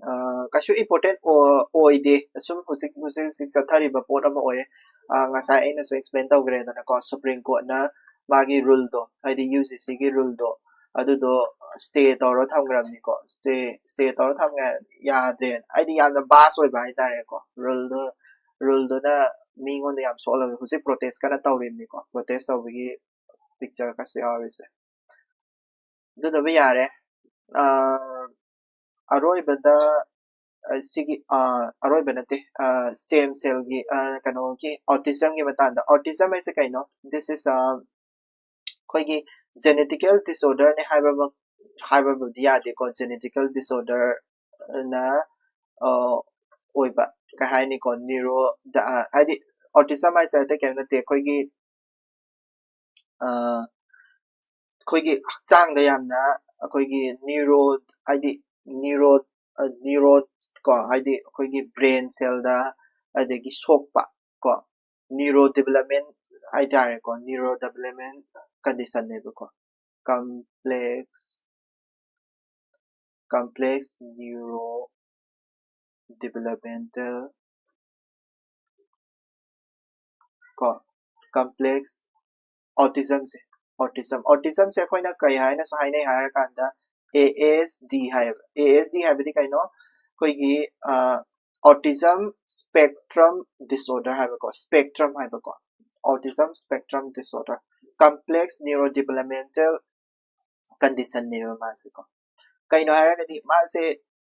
ꯑ, ꯀꯩꯁꯨ important ꯑꯣ-, ꯑꯣꯏꯗꯦ꯫ ꯑꯁꯨꯝ ꯍꯧꯖꯤꯛ, ꯍꯧꯖꯤꯛ, ꯍꯧꯖꯤꯛ ꯆꯠꯊꯔꯤꯕ ꯄꯣꯠ ꯑꯃ ꯑꯣꯏꯌꯦ꯫ ꯑ, ꯉꯁꯥꯏ ꯑꯩꯅꯁꯨ explain ꯇꯧꯈ꯭ꯔꯦꯗꯅꯀꯣ, Supreme Court ꯅ ꯃꯥꯒꯤ rule ꯗꯣ, ꯍꯥꯏꯗꯤ U G C ꯒꯤ rule ꯗꯣ, ꯑꯗꯨꯗꯣ stay ꯇꯧꯔ ꯊꯝꯈ꯭ꯔꯕꯅꯤꯀꯣ꯫ Stay, stay ꯇꯧꯔ ꯊꯝꯈ꯭ꯔꯦ, ꯌꯥꯗ꯭ꯔꯦ꯫ ꯍꯥꯏꯗꯤ ꯌꯥꯝꯅ vast ꯑꯣꯏꯕ ꯍꯥꯏꯇꯥꯔꯦꯀꯣ꯫ Rule ꯗꯣ, rule ꯗꯨꯅ ꯃꯤꯉꯣꯟꯗ ꯌꯥꯝ ꯁꯣꯛꯍꯜꯂꯒ ꯍꯧꯖꯤꯛ protest ꯀꯟꯅ ꯇꯧꯔꯤꯕꯅꯤꯀꯣ꯫ Protest ꯇꯧꯕꯒꯤ picture ꯀꯁꯨ ꯌꯥꯎꯔꯤꯁꯦ꯫ ꯑꯗꯨꯗꯕꯨ ꯌꯥꯔꯦ꯫ ꯑ, ꯑꯔꯣꯏꯕꯗ, ꯑ, ꯁꯤꯒꯤ, ꯑ, ꯑꯔꯣꯏꯕ ꯅꯠꯇꯦ, ꯑ, stem cell ꯒꯤ, ꯑ, ꯀꯩꯅꯣꯒꯤ autism ꯒꯤ ꯃꯇꯥꯡꯗ꯫ Autism ꯍꯥꯏꯁꯦ ꯀꯩꯅꯣ? This is, ꯑ, ꯑꯩꯈꯣꯏꯒꯤ genetical disorder ꯅꯦ ꯍꯥꯏꯕꯃꯛ, ꯍꯥꯏꯕꯕꯨꯗꯤ ꯌꯥꯗꯦꯀꯣ꯫ Genetical disorder ꯅ, ꯑ, ꯑꯣꯏꯕ, ꯀꯩ ꯍꯥꯏꯅꯤꯀꯣ, neuro ꯗ-, ꯑ, ꯍꯥꯏꯗꯤ autism ꯍꯥꯏꯁꯦ ꯑꯇꯩ ꯀꯩꯝ ꯅꯠꯇꯦ, ꯑꯩꯈꯣꯏꯒꯤ, ꯑ, ꯑꯩꯈꯣꯏꯒꯤ ꯍꯛꯆꯥꯡꯗ ꯌꯥꯝꯅ ꯑꯩꯈꯣꯏꯒꯤ neuro, ꯍꯥꯏꯗꯤ neuro, ꯑ, neuro ꯀꯣ, ꯍꯥꯏꯗꯤ ꯑꯩꯈꯣꯏꯒꯤ brain cell ꯗ ꯑꯗꯒꯤ ꯁꯣꯛꯄ ꯀꯣ, neuro development ꯍꯥꯏꯇꯥꯔꯦꯀꯣ, neuro development condition ꯅꯦꯕꯀꯣ꯫ Complex complex neuro developmental ꯀꯣ complex autism ꯁꯦ autism autism ꯁꯦ ꯑꯩꯈꯣꯏꯅ ꯀꯩ ꯍꯥꯏꯅꯁꯨ ꯍꯥꯏꯅꯩ ꯍꯥꯏꯔꯀꯥꯟꯗ A S D ꯍꯥꯏꯌꯦꯕ꯫ A S D ꯍꯥꯏꯕꯗꯤ ꯀꯩꯅꯣ? ꯑꯩꯈꯣꯏꯒꯤ autism spectrum disorder ꯍꯥꯏꯕꯀꯣ spectrum ꯍꯥꯏꯕꯀꯣ autism spectrum disorder complex neurodevelopmental condition ꯅꯦꯕ ꯃꯥꯁꯦꯀꯣ꯫ ꯀꯩꯅꯣ ꯍꯥꯏꯔꯒꯗꯤ ꯃꯥꯁꯦ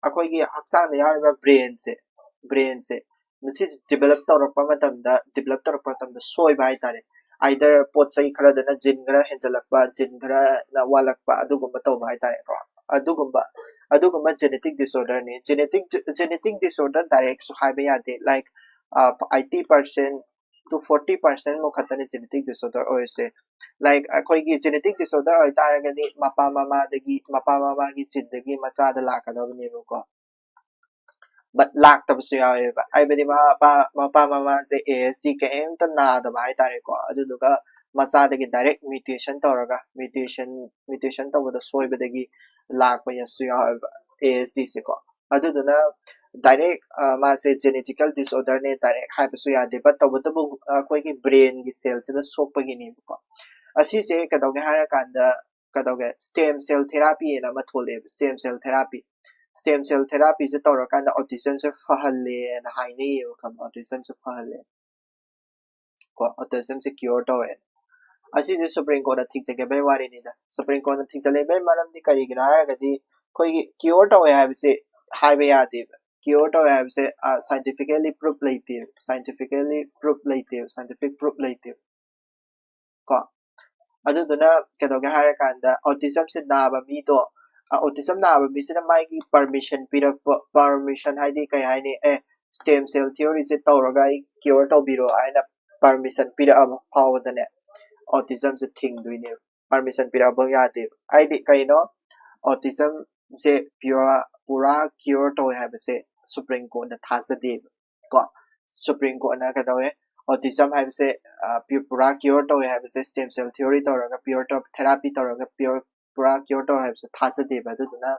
ꯑꯩꯈꯣꯏꯒꯤ ꯍꯛꯆꯥꯡꯗ ꯌꯥꯎꯔꯤꯕ brain ꯁꯦ brain ꯁꯦ ꯃꯁꯤ develop ꯇꯧꯔꯛꯄ ꯃꯇꯝꯗ develop ꯇꯧꯔꯛꯄ ꯃꯇꯝꯗ ꯁꯣꯏꯕ ꯍꯥꯏꯇꯥꯔꯦ꯫ Either ꯄꯣꯠ ꯆꯩ ꯈꯔꯗꯅ gene ꯈꯔ ꯍꯦꯟꯖꯜꯂꯛꯄ gene ꯈꯔꯅ ꯋꯥꯠꯂꯛꯄ ꯑꯗꯨꯒꯨꯝꯕ ꯇꯧꯕ ꯍꯥꯏꯇꯥꯔꯦꯀꯣ꯫ ꯑꯗꯨꯒꯨꯝꯕ ꯑꯗꯨꯒꯨꯝꯕ genetic disorder ꯅꯤ꯫ Genetic genetic disorder direct ꯁꯨ ꯍꯥꯏꯕ ꯌꯥꯗꯦ꯫ Like eighty percent to forty percent ꯃꯨꯛ ꯈꯛꯇꯅꯤ genetic disorder ꯑꯣꯏꯔꯤꯁꯦ꯫ Like ꯑꯩꯈꯣꯏꯒꯤ genetic disorder ꯑꯣꯏꯇꯥꯔꯒꯗꯤ ꯃꯄꯥ ꯃꯃꯥꯗꯒꯤ ꯃꯄꯥ ꯃꯃꯥꯒꯤ gene ꯗꯒꯤ ꯃꯆꯥꯗ ꯂꯥꯛꯀꯗꯕꯅꯦꯕꯀꯣ꯫ But ꯂꯥꯛꯇꯕꯁꯨ ꯌꯥꯎꯋꯦꯕ꯫ ꯍꯥꯏꯕꯗꯤ ꯃꯄꯥ ꯃꯄꯥ ꯃꯃꯥꯁꯦ A S D ꯀꯩꯝꯇ ꯅꯥꯗꯕ ꯍꯥꯏꯇꯥꯔꯦꯀꯣ꯫ ꯑꯗꯨꯗꯨꯒ ꯃꯆꯥꯗꯒꯤ direct mutation ꯇꯧꯔꯒ mutation mutation ꯇꯧꯕꯗ ꯁꯣꯏꯕꯗꯒꯤ ꯂꯥꯛꯄꯁꯨ ꯌꯥꯎꯋꯦꯕ A S D ꯁꯦꯀꯣ꯫ ꯑꯗꯨꯗꯨꯅ direct ꯃꯥꯁꯦ genetical disorder ꯅꯦ direct ꯍꯥꯏꯕꯁꯨ ꯌꯥꯗꯦ꯫ But ꯇꯧꯕꯇꯕꯨ ꯑꯩꯈꯣꯏꯒꯤ brain ꯒꯤ cell ꯁꯤꯗ ꯁꯣꯛꯄꯒꯤꯅꯦꯕꯀꯣ꯫ ꯑꯁꯤꯁꯦ ꯀꯩꯗꯧꯒꯦ ꯍꯥꯏꯔꯀꯥꯟꯗ ꯀꯩꯗꯧꯒꯦ stem cell therapy ꯍꯥꯏꯅ ꯑꯃ ꯊꯣꯛꯂꯛꯑꯦꯕ꯫ Stem cell therapy stem cell therapy ꯁꯦ ꯇꯧꯔꯀꯥꯟꯗ autism ꯁꯦ ꯐꯍꯜꯂꯦꯅ ꯍꯥꯏꯅꯩꯌꯦꯕ ꯈꯪꯕ꯭ꯔꯥ? Autism ꯁꯦ ꯐꯍꯜꯂꯦ ꯀꯣ autism ꯁꯦ cure ꯇꯧꯋꯦ꯫ ꯑꯁꯤꯁꯦ Supreme Court ꯅ ꯊꯤꯡꯖꯤꯟꯈꯤꯕꯩ ꯋꯥꯔꯤꯅꯤꯗ꯫ Supreme Court ꯅ ꯊꯤꯡꯖꯤꯜꯂꯤꯕꯩ ꯃꯔꯝꯗꯤ ꯀꯔꯤꯒꯤꯅꯣ ꯍꯥꯏꯔꯒꯗꯤ ꯑꯩꯈꯣꯏꯒꯤ cure ꯇꯧꯋꯦ ꯍꯥꯏꯕꯁꯦ ꯍꯥꯏꯕ ꯌꯥꯗꯦꯕ꯫ Cure ꯇꯧꯋꯦ ꯍꯥꯏꯕꯁꯦ scientifically proof ꯂꯩꯇꯦꯕ꯫ Scientifically proof ꯂꯩꯇꯦꯕ꯫ Scientific proof ꯂꯩꯇꯦꯕ ꯀꯣ꯫ ꯑꯗꯨꯗꯨꯅ ꯀꯩꯗꯧꯒꯦ ꯍꯥꯏꯔꯀꯥꯟꯗ autism ꯁꯦ ꯅꯥꯕ ꯃꯤꯗꯣ autism ꯅꯥꯕ ꯃꯤꯁꯤꯅ ꯃꯥꯒꯤ permission ꯄꯤꯔꯛꯄ permission ꯍꯥꯏꯗꯤ ꯀꯩ ꯍꯥꯏꯅꯤ? ꯑꯦ stem cell theory ꯁꯦ ꯇꯧꯔꯒ ꯑꯩ cure ꯇꯧꯕꯤꯔꯣ ꯍꯥꯏꯅ permission ꯄꯤꯔꯛꯑꯕ ꯐꯥꯎꯕꯗꯅꯦ autism ꯁꯦ ꯊꯤꯡꯗꯣꯏꯅꯦꯕ꯫ Permission ꯄꯤꯔꯛꯑꯕ ꯌꯥꯗꯦꯕ꯫ ꯍꯥꯏꯗꯤ ꯀꯩꯅꯣ? Autism ꯁꯦ pure ꯄꯨꯔꯥ cure ꯇꯧꯋꯦ ꯍꯥꯏꯕꯁꯦ Supreme Court ꯅ ꯊꯥꯖꯗꯦꯕ ꯀꯣ꯫ Supreme Court ꯅ ꯀꯩꯗꯧꯋꯦ? Autism ꯍꯥꯏꯕꯁꯦ ꯄꯨꯔꯥ cure ꯇꯧꯋꯦ ꯍꯥꯏꯕꯁꯦ stem cell theory ꯇꯧꯔꯒ pure therapy ꯇꯧꯔꯒ pure ꯄꯨꯔꯥ cure ꯇꯧꯔꯦ ꯍꯥꯏꯕꯁꯦ ꯊꯥꯖꯗꯦꯕ꯫ ꯑꯗꯨꯗꯨꯅ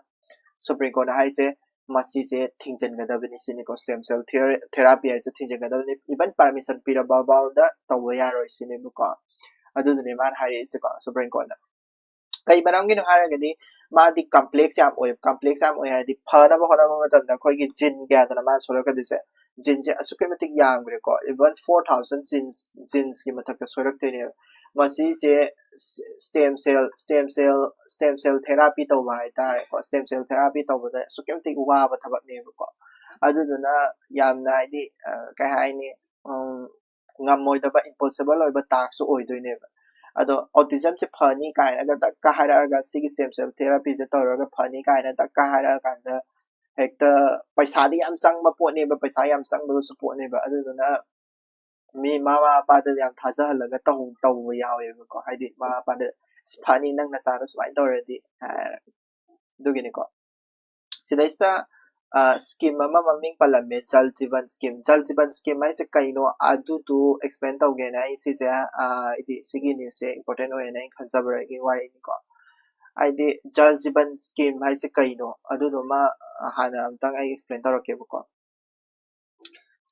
Supreme Courtꯅ ꯍꯥꯏꯁꯦ ꯃꯁꯤꯁꯦ ꯊꯤꯡꯖꯤꯟꯒꯗꯕꯅꯤ ꯁꯤꯅꯤꯀꯣ꯫ Stem cell therapy ꯍꯥꯏꯁꯦ ꯊꯤꯡꯖꯤꯟꯒꯗꯕꯅꯤ, even permission ꯄꯤꯔꯕ ꯐꯥꯎꯗ ꯇꯧꯕ ꯌꯥꯔꯣꯏ ꯁꯤꯅꯦꯕꯀꯣ꯫ ꯑꯗꯨꯗꯨꯅꯦ ꯃꯥꯅ ꯍꯥꯏꯔꯛꯏꯁꯦꯀꯣ Supreme Courtꯅ꯫ ꯀꯩ ꯃꯔꯝꯒꯤꯅꯣ ꯍꯥꯏꯔꯒꯗꯤ ꯃꯥꯗꯤ complex ꯌꯥꯝ ꯑꯣꯏ꯫ Complex ꯌꯥꯝ ꯑꯣꯏ ꯍꯥꯏꯗꯤ ꯐꯅꯕ ꯍꯣꯠꯅꯕ ꯃꯇꯝꯗ ꯑꯩꯈꯣꯏꯒꯤ gene ꯀꯌꯥꯗꯅ ꯃꯥꯅ ꯁꯣꯏꯔꯛꯀꯗꯣꯏꯁꯦ? Geneꯁꯦ ꯑꯁꯨꯛꯀꯤ ꯃꯇꯤꯛ ꯌꯥꯝꯈ꯭ꯔꯦꯀꯣ, even four thousand genes genesꯀꯤ ꯃꯊꯛꯇ ꯁꯣꯏꯔꯛꯇꯣꯏꯅꯦꯕ꯫ ꯃꯁꯤꯁꯦ stem cell stem cell stem cell therapy ꯇꯧꯕ ꯍꯥꯏꯇꯥꯔꯦꯀꯣ꯫ Stem cell therapy ꯇꯧꯕꯗ ꯑꯁꯨꯛꯀꯤ ꯃꯇꯤꯛ ꯋꯥꯕ ꯊꯕꯛꯅꯦꯕꯀꯣ꯫ ꯑꯗꯨꯗꯨꯅ ꯌꯥꯝꯅ ꯍꯥꯏꯗꯤ ꯀꯩ ꯍꯥꯏꯅꯤ, ꯉꯝꯃꯣꯏꯗꯕ, impossible ꯑꯣꯏꯕ taskꯁꯨ ꯑꯣꯏꯗꯣꯏꯅꯦꯕ꯫ ꯑꯗꯣ autismꯁꯦ ꯐꯅꯤ ꯀꯥꯏꯅꯒ ꯗꯛꯀ ꯍꯥꯏꯔꯛꯑꯒ, ꯁꯤꯒꯤ stem cell therapyꯁꯦ ꯇꯧꯔꯒ ꯐꯅꯤ ꯀꯥꯏꯅ ꯗꯛꯀ ꯍꯥꯏꯔꯛꯑꯀꯥꯟꯗ ꯍꯦꯛꯇ ꯄꯩꯁꯥꯗꯤ ꯌꯥꯝ ꯆꯪꯕ ꯄꯣꯠꯅꯦꯕ, ꯄꯩꯁꯥ ꯌꯥꯝ ꯆꯪꯕꯗꯨꯁꯨ ꯄꯣꯠꯅꯦꯕ꯫ ꯑꯗꯨꯗꯨꯅ ꯃꯤ ꯃꯃꯥ ꯃꯄꯥꯗ ꯌꯥꯝ ꯊꯥꯖꯍꯜꯂꯒ ꯇꯧ ꯇꯧꯕ ꯌꯥꯎꯋꯦꯕꯀꯣ꯫ ꯍꯥꯏꯗꯤ ꯃꯃꯥ ꯃꯄꯥꯗ "ꯑꯁ, ꯐꯅꯤ, ꯅꯪ ꯅꯆꯥꯗꯣ ꯁꯨꯃꯥꯏꯅ ꯇꯧꯔꯗꯤ" ꯍꯥꯏꯔꯒ꯫ ꯑꯗꯨꯒꯤꯅꯤꯀꯣ꯫ ꯁꯤꯗꯩꯁꯤꯗ scheme ꯑꯃ ꯃꯃꯤꯡ ꯄꯜꯂꯝꯃꯦ, Jal Jeevan Scheme꯫ Jal Jeevan Scheme ꯍꯥꯏꯁꯦ ꯀꯩꯅꯣ, ꯑꯗꯨꯗꯨ explain ꯇꯧꯒꯦꯅ ꯑꯩ ꯁꯤꯁꯦ ꯍꯥꯏꯗꯤ ꯁꯤꯒꯤ newsꯁꯦ important ꯑꯣꯏꯌꯦꯅ ꯑꯩꯅ ꯈꯟꯖꯕꯒꯤ ꯋꯥꯔꯤꯅꯤꯀꯣ꯫ ꯍꯥꯏꯗꯤ Jal Jeevan Scheme ꯍꯥꯏꯁꯦ ꯀꯩꯅꯣ, ꯑꯗꯨꯗꯨꯃ ꯍꯥꯟꯅ ꯑꯝꯇꯪ ꯑꯩ explain ꯇꯧꯔꯛꯀꯦꯕꯀꯣ꯫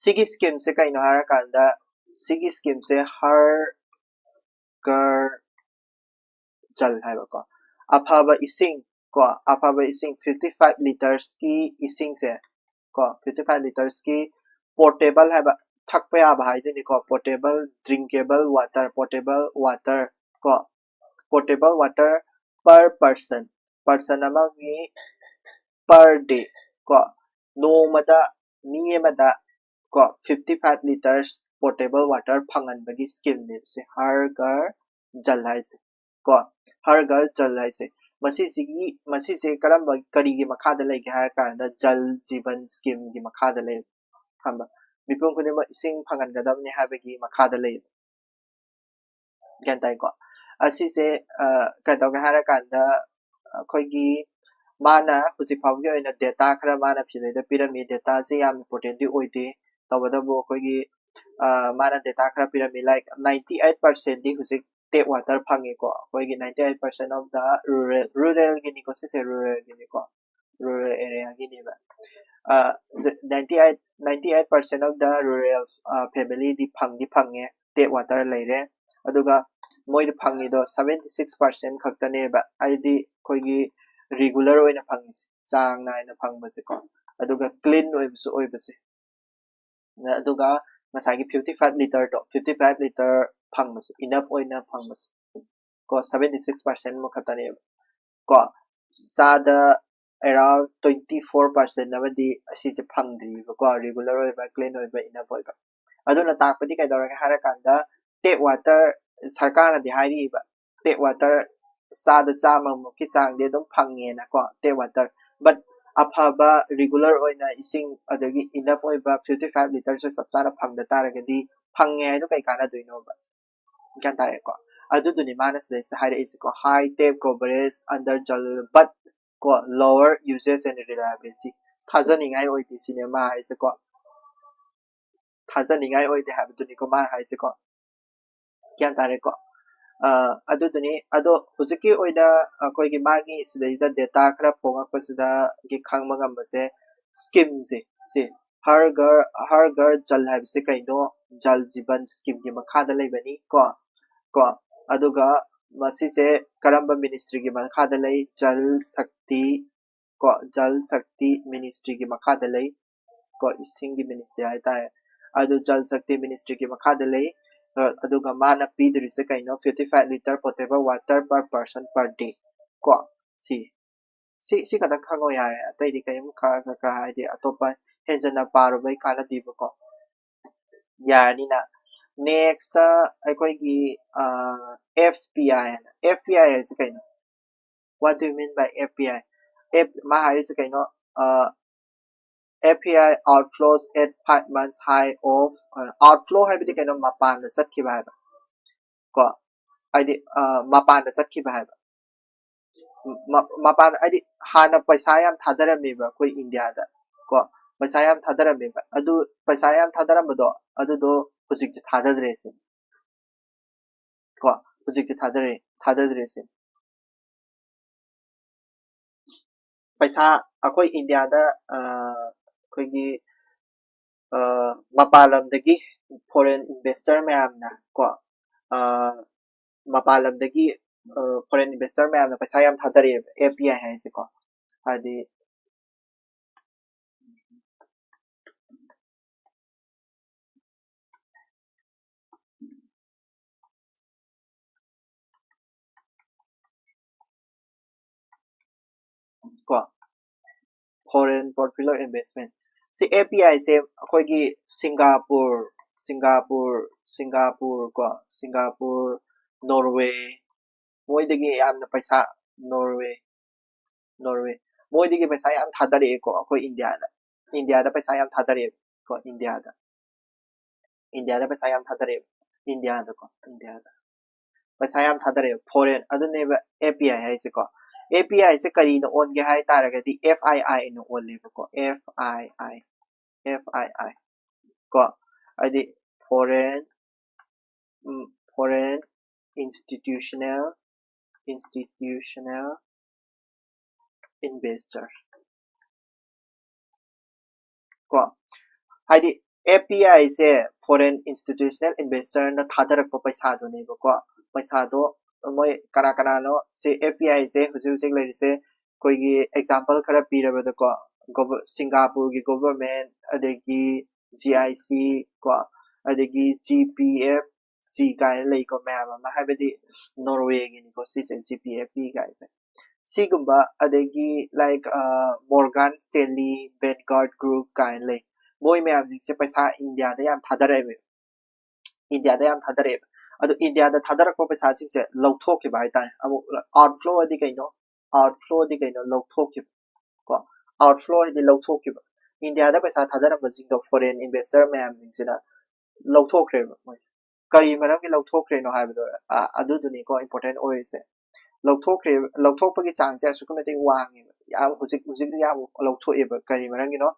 ꯁꯤꯒꯤ schemeꯁꯦ ꯀꯩꯅꯣ ꯍꯥꯏꯔꯀꯥꯟꯗ, ꯁꯤꯒꯤ schemeꯁꯦ Har Ghar Jal ꯍꯥꯏꯕꯀꯣ, ꯑꯐꯕ ꯏꯁꯤꯡ ꯀꯣ, ꯑꯐꯕ ꯏꯁꯤꯡ fifty five litersꯀꯤ ꯏꯁꯤꯡꯁꯦ ꯀꯣ, fifty five litersꯀꯤ potable ꯍꯥꯏꯕ, ꯊꯛꯄ ꯌꯥꯕ ꯍꯥꯏꯗꯣꯏꯅꯤꯀꯣ, potable drinkable water, potable water ꯀꯣ, potable water per person, person ꯑꯃꯒꯤ per day ꯀꯣ, ꯅꯣꯡꯃꯗ ꯃꯤ ꯑꯃꯗ ꯀꯣ fifty five litres potable water ꯐꯪꯍꯟꯕꯒꯤ schemeꯅꯦꯕ ꯁꯤ Har Ghar Jal ꯍꯥꯏꯁꯦ ꯀꯣ꯫ Har Ghar Jal ꯍꯥꯏꯁꯦ ꯃꯁꯤꯁꯤꯒꯤ ꯃꯁꯤꯁꯦ ꯀꯔꯝꯕ ꯀꯔꯤꯒꯤ ꯃꯈꯥꯗ ꯂꯩꯒꯦ ꯍꯥꯏꯔ ꯀꯥꯟꯗ Jal Jeevan Schemeꯒꯤ ꯃꯈꯥꯗ ꯂꯩ꯫ ꯈꯪꯕ ꯃꯤꯄꯨꯝ ꯈꯨꯗꯤꯡꯃꯛ ꯏꯁꯤꯡ ꯐꯪꯍꯟꯒꯗꯕꯅꯤ ꯍꯥꯏꯕꯒꯤ ꯃꯈꯥꯗ ꯂꯩ꯫ ꯒ꯭ꯌꯥꯟ ꯇꯥꯏꯀꯣ? ꯑꯁꯤꯁꯦ ꯀꯩꯗꯧꯒꯦ ꯍꯥꯏꯔ ꯀꯥꯟꯗ ꯑꯩꯈꯣꯏꯒꯤ ꯃꯥꯅ ꯍꯧꯖꯤꯛ ꯐꯥꯎꯒꯤ ꯑꯣꯏꯅ data ꯈꯔ ꯃꯥꯅ ꯁꯤꯗꯩꯗ ꯄꯤꯔꯝꯃꯤ꯫ Dataꯁꯦ ꯌꯥꯝ importantꯗꯤ ꯑꯣꯏꯗꯦ, ꯇꯧꯕꯇꯕꯨ ꯑꯩꯈꯣꯏꯒꯤ ꯃꯥꯅ data ꯈꯔ ꯄꯤꯔꯝꯃꯤ, like ninety eight percentꯗꯤ ꯍꯧꯖꯤꯛ tap water ꯐꯪꯉꯦꯀꯣ꯫ ꯑꯩꯈꯣꯏꯒꯤ ninety eight percent of the rural, ruralꯒꯤꯅꯤꯀꯣ, ꯁꯤꯁꯦ ruralꯒꯤꯅꯤꯀꯣ꯫ rural areaꯒꯤꯅꯦꯕ꯫ Ninety eight ninety eight percent of the rural family ꯗꯤ ꯐꯪꯗꯤ ꯐꯪꯉꯦ, tap water ꯂꯩꯔꯦ꯫ ꯑꯗꯨꯒ ꯃꯣꯏꯗ ꯐꯪꯉꯤꯗꯣ seventy six percent ꯈꯛꯇꯅꯦꯕ, ꯍꯥꯏꯗꯤ ꯑꯩꯈꯣꯏꯒꯤ regular ꯑꯣꯏꯅ ꯐꯪꯉꯤꯁꯦ, ꯆꯥꯡ ꯅꯥꯏꯅ ꯐꯪꯕꯁꯦꯀꯣ꯫ ꯑꯗꯨꯒ clean ꯑꯣꯏꯕꯁꯨ ꯑꯣꯏꯕꯁꯦ꯫ ꯑꯗꯨꯒ ꯉꯁꯥꯏꯒꯤ fifty five litre ꯗꯣ, fifty five litre ꯐꯪꯕꯁꯦ, enough ꯑꯣꯏꯅ ꯐꯪꯕꯁꯦ ꯀꯣ, seventy six percent ꯃꯨꯛ ꯈꯛꯇꯅꯦꯕ ꯀꯣ꯫ ꯆꯥꯗ around twenty four percent ꯑꯃꯗꯤ ꯑꯁꯤꯁꯦ ꯐꯪꯗ꯭ꯔꯤꯕꯀꯣ, regular ꯑꯣꯏꯕ, clean ꯑꯣꯏꯕ, enough ꯑꯣꯏꯕ꯫ ꯑꯗꯨꯅ ꯇꯥꯛꯄꯗꯤ ꯀꯩꯗꯧꯔꯒꯦ ꯍꯥꯏꯔꯀꯥꯟꯗ, tap water ꯁꯔꯀꯥꯔꯅꯗꯤ ꯍꯥꯏꯔꯤꯕ, tap water ꯆꯥꯗ ꯆꯥꯝꯃꯃꯨꯛꯀꯤ ꯆꯥꯡꯗꯤ ꯑꯗꯨꯝ ꯐꯪꯉꯦꯅꯀꯣ, tap water꯫ But ꯑꯐꯕ regular ꯑꯣꯏꯅ ꯏꯁꯤꯡ ꯑꯗꯒꯤ enough ꯑꯣꯏꯕ fifty five litre ꯁꯦ ꯆꯞ ꯆꯥꯅ ꯐꯪꯗ ꯇꯥꯔꯒꯗꯤ, ꯐꯪꯉꯦ ꯍꯥꯏꯗꯣ ꯀꯩ ꯀꯥꯟꯅꯗꯣꯏꯅꯣꯕ? ꯒ꯭ꯌꯥꯟ ꯇꯥꯔꯦꯀꯣ? ꯑꯗꯨꯗꯨꯅꯤ ꯃꯥꯅ ꯁꯤꯗꯩꯁꯤꯗ ꯍꯥꯏꯔꯛꯏꯁꯦꯀꯣ, high tap coverage under jal, but ꯀꯣ, lower usage and reliability꯫ ꯊꯥꯖꯅꯤꯡꯉꯥꯏ ꯑꯣꯏꯗꯦ ꯁꯤꯅꯦ ꯃꯥ ꯍꯥꯏꯁꯦꯀꯣ꯫ ꯊꯥꯖꯅꯤꯡꯉꯥꯏ ꯑꯣꯏꯗꯦ ꯍꯥꯏꯕꯗꯨꯅꯤꯀꯣ ꯃꯥ ꯍꯥꯏꯁꯦꯀꯣ꯫ ꯒ꯭ꯌꯥꯟ ꯇꯥꯔꯦꯀꯣ? ꯑ, ꯑꯗꯨꯗꯨꯅꯤ꯫ ꯑꯗꯣ ꯍꯧꯖꯤꯛꯀꯤ ꯑꯣꯏꯅ ꯑꯩꯈꯣꯏꯒꯤ ꯃꯥꯒꯤ ꯁꯤꯗꯩꯗ data ꯈꯔ ꯐꯣꯡꯉꯛꯄꯁꯤꯗꯒꯤ ꯈꯪꯕ ꯉꯝꯕꯁꯦ, scheme ꯁꯦ, ꯁꯤ ꯍꯔ ꯘꯔ, ꯍꯔ ꯘꯔ ꯖꯜ ꯍꯥꯏꯕꯁꯦ ꯀꯩꯅꯣ? ꯖꯜ ꯖꯤꯕꯟ scheme ꯒꯤ ꯃꯈꯥꯗ ꯂꯩꯕꯅꯤ ꯀꯣ, ꯀꯣ꯫ ꯑꯗꯨꯒ ꯃꯁꯤꯁꯦ ꯀꯔꯝꯕ ministry ꯒꯤ ꯃꯈꯥꯗ ꯂꯩ? ꯖꯜ ꯁꯛꯇꯤ ꯀꯣ, ꯖꯜ ꯁꯛꯇꯤ ministry ꯒꯤ ꯃꯈꯥꯗ ꯂꯩ ꯀꯣ, ꯏꯁꯤꯡꯒꯤ ministry ꯍꯥꯏꯇꯥꯔꯦ꯫ ꯑꯗꯨ ꯖꯜ ꯁꯛꯇꯤ ministry ꯒꯤ ꯃꯈꯥꯗ ꯂꯩ꯫ ꯑ, ꯑꯗꯨꯒ ꯃꯥꯅ ꯄꯤꯗꯣꯔꯤꯁꯦ ꯀꯩꯅꯣ? Fifty five litre potable water per person per day ꯀꯣ꯫ ꯁꯤ, ꯁꯤ, ꯁꯤ ꯈꯛꯇꯪ ꯈꯪꯉꯣ ꯌꯥꯔꯦ, ꯑꯇꯩꯗꯤ ꯀꯔꯤꯝ ꯈ-, ꯈ-, ꯈ-, ꯍꯥꯏꯗꯤ ꯑꯇꯣꯞꯄ ꯍꯦꯟꯖꯟꯅ ꯄꯥꯔꯨꯕꯩ ꯀꯥꯟꯅꯗꯦꯕꯀꯣ꯫ ꯌꯥꯔꯅꯤꯅ꯫ Next ꯑꯩꯈꯣꯏꯒꯤ, ꯑ, F P I ꯍꯥꯏꯅ꯫ F P I ꯍꯥꯏꯁꯦ ꯀꯩꯅꯣ? What do you mean by F P I? F, ꯃꯥ ꯍꯥꯏꯔꯤꯁꯦ ꯀꯩꯅꯣ? ꯑ, F P I outflows at five months high of, ꯑ, outflow ꯍꯥꯏꯕꯗꯤ ꯀꯩꯅꯣ? ꯃꯄꯥꯟꯗ ꯆꯠꯈꯤꯕ ꯍꯥꯏꯕ ꯀꯣ, ꯍꯥꯏꯗꯤ, ꯑ, ꯃꯄꯥꯟꯗ ꯆꯠꯈꯤꯕ ꯍꯥꯏꯕ꯫ ꯃ-, ꯃꯄꯥꯟ, ꯍꯥꯏꯗꯤ ꯍꯥꯟꯅ ꯄꯩꯁꯥ ꯌꯥꯝ ꯊꯥꯗꯔꯝꯃꯦꯕ ꯑꯩꯈꯣꯏ ꯏꯟꯗꯤꯌꯥꯗ ꯀꯣ, ꯄꯩꯁꯥ ꯌꯥꯝ ꯊꯥꯗꯔꯝꯃꯦꯕ꯫ ꯑꯗꯨ ꯄꯩꯁꯥ ꯌꯥꯝ ꯊꯥꯗꯔꯝꯕꯗꯣ, ꯑꯗꯨꯗꯣ ꯍꯧꯖꯤꯛꯇꯤ ꯊꯥꯗꯗ꯭ꯔꯦ ꯁꯤꯅꯤ ꯀꯣ, ꯍꯧꯖꯤꯛꯇꯤ ꯊꯥꯗꯔꯦ, ꯊꯥꯗꯗ꯭ꯔꯦ ꯁꯤꯅꯤ꯫ ꯄꯩꯁꯥ ꯑꯩꯈꯣꯏ ꯏꯟꯗꯤꯌꯥꯗ ꯑꯩꯈꯣꯏꯒꯤ ꯃꯄꯥꯟ ꯂꯝꯗꯒꯤ foreign investor ꯃꯌꯥꯝꯅ ꯀꯣ ꯃꯄꯥꯟ ꯂꯝꯗꯒꯤ foreign investor ꯃꯌꯥꯝꯅ ꯄꯩꯁꯥ ꯌꯥꯝ ꯊꯥꯗꯔꯛꯑꯦꯕ ꯑꯦꯐ ꯄꯤ ꯑꯥꯏ ꯍꯥꯏꯁꯦꯀꯣ꯫ ꯍꯥꯏꯗꯤ ꯀꯣ foreign portfolio investment C F P I ꯁꯦ ꯑꯩꯈꯣꯏꯒꯤ ꯁꯤꯡꯒꯥꯄꯨꯔ ꯁꯤꯡꯒꯥꯄꯨꯔ ꯁꯤꯡꯒꯥꯄꯨꯔ ꯀꯣ ꯁꯤꯡꯒꯥꯄꯨꯔ ꯅꯣꯔꯋꯦ ꯃꯣꯏꯗꯒꯤ ꯌꯥꯝꯅ ꯄꯩꯁꯥ ꯅꯣꯔꯋꯦ ꯅꯣꯔꯋꯦ ꯃꯣꯏꯗꯒꯤ ꯄꯩꯁꯥ ꯌꯥꯝ ꯊꯥꯗꯔꯛꯑꯦꯀꯣ ꯑꯩꯈꯣꯏ ꯏꯟꯗꯤꯌꯥꯗ ꯏꯟꯗꯤꯌꯥꯗ ꯄꯩꯁꯥ ꯌꯥꯝ ꯊꯥꯗꯔꯛꯑꯦꯀꯣ ꯏꯟꯗꯤꯌꯥꯗ ꯏꯟꯗꯤꯌꯥꯗ ꯄꯩꯁꯥ ꯌꯥꯝ ꯊꯥꯗꯔꯛꯑꯦꯕ ꯏꯟꯗꯤꯌꯥꯗꯀꯣ ꯏꯟꯗꯤꯌꯥꯗ ꯄꯩꯁꯥ ꯌꯥꯝ ꯊꯥꯗꯔꯛꯑꯦꯕ foreign ꯑꯗꯨꯅꯦꯕ ꯑꯦꯐ ꯄꯤ ꯑꯥꯏ ꯍꯥꯏꯁꯦꯀꯣ ꯑꯦꯐ ꯄꯤ ꯑꯥꯏ ꯁꯦ ꯀꯔꯤꯅ ꯑꯣꯟꯒꯦ ꯍꯥꯏ ꯇꯥꯔꯒꯗꯤ ꯑꯦꯐ ꯑꯥꯏ ꯑꯥꯏ ꯅ ꯑꯣꯜꯂꯦꯕꯀꯣ ꯑꯦꯐ ꯑꯥꯏ ꯑꯥꯏ ꯑꯦꯐ ꯑꯥꯏ ꯑꯥꯏ ꯀꯣ ꯍꯥꯏꯗꯤ foreign foreign institutional institutional investor ꯀꯣ ꯍꯥꯏꯗꯤ F P I say foreign institutional investor ꯅ ꯊꯥꯗꯔꯛꯄ ꯄꯩꯁꯥꯗꯨꯅꯦꯕꯀꯣ ꯄꯩꯁꯥꯗꯣ ꯃꯣꯏ ꯀꯅꯥ ꯀꯅꯥꯅꯣ ꯁꯤ ꯑꯦꯐ ꯄꯤ ꯑꯥꯏ ꯁꯦ ꯍꯧꯖꯤꯛ ꯍꯧꯖꯤꯛ ꯂꯩꯔꯤꯁꯦ ꯑꯩꯈꯣꯏꯒꯤ example ꯈꯔ ꯄꯤꯔꯕꯗꯀꯣ ꯁꯤꯡꯒꯥꯄꯨꯔꯒꯤ government ꯑꯗꯒꯤ ꯖꯤ ꯑꯥꯏ ꯁꯤ ꯀꯣ ꯑꯗꯒꯤ ꯖꯤ ꯄꯤ ꯑꯦꯐ ꯁꯤ ꯀꯥꯏꯅ ꯂꯩꯀꯣ ꯃꯌꯥꯝ ꯑꯃ ꯍꯥꯏꯕꯗꯤ ꯅꯣꯔꯋꯦꯒꯤꯅꯤꯀꯣ ꯁꯤꯁꯦ ꯖꯤ ꯄꯤ ꯑꯦꯐ ꯄꯤ ꯀꯥꯏꯁꯦ ꯁꯤꯒꯨꯝꯕ ꯑꯗꯒꯤ like Morgan Stanley Vanguard Group ꯀꯥꯏꯅ ꯂꯩ ꯃꯣꯏ ꯃꯌꯥꯝꯁꯤꯡꯁꯦ ꯄꯩꯁꯥ ꯏꯟꯗꯤꯌꯥꯗ ꯌꯥꯝ ꯊꯥꯗꯔꯛꯑꯦꯕ ꯏꯟꯗꯤꯌꯥꯗ ꯌꯥꯝ ꯊꯥꯗꯔꯛꯑꯦꯕ ꯑꯗꯣ ꯏꯟꯗꯤꯌꯥꯗ ꯊꯥꯗꯔꯛꯄ ꯄꯩꯁꯥꯁꯤꯡꯁꯦ ꯂꯧꯊꯣꯛꯈꯤꯕ ꯍꯥꯏꯇꯥꯔꯦ ꯑꯃꯨꯛ outflow ꯗꯤ ꯀꯩꯅꯣ outflow ꯗꯤ ꯀꯩꯅꯣ ꯂꯧꯊꯣꯛꯈꯤꯕ ꯀꯣ outflow ꯍꯥꯏꯗꯤ ꯂꯧꯊꯣꯛꯈꯤꯕ ꯏꯟꯗꯤꯌꯥꯗ ꯄꯩꯁꯥ ꯊꯥꯗꯔꯝꯕꯁꯤꯡꯗꯣ foreign investor ꯃꯌꯥꯝꯁꯤꯡꯁꯤꯅ ꯂꯧꯊꯣꯛꯈ꯭ꯔꯦꯕ ꯃꯣꯏꯁꯦ ꯀꯔꯤ ꯃꯔꯝꯒꯤ ꯂꯧꯊꯣꯛꯈ꯭ꯔꯤꯅꯣ ꯍꯥꯏꯕꯗꯣ ꯑꯗꯨꯗꯨꯅꯤꯀꯣ important ꯑꯣꯏꯔꯤꯁꯦ ꯂꯧꯊꯣꯛꯈ꯭ꯔꯦ ꯂꯧꯊꯣꯛꯄꯒꯤ ꯆꯥꯡꯁꯦ ꯑꯁꯨꯛꯀꯤ ꯃꯇꯤꯛ ꯋꯥꯡꯉꯦꯕ ꯌꯥꯝ ꯍꯧꯖꯤꯛ ꯍꯧꯖꯤꯛ ꯌꯥꯝ ꯂꯧꯊꯣꯛꯑꯦꯕ ꯀꯔꯤ ꯃꯔꯝꯒꯤꯅꯣ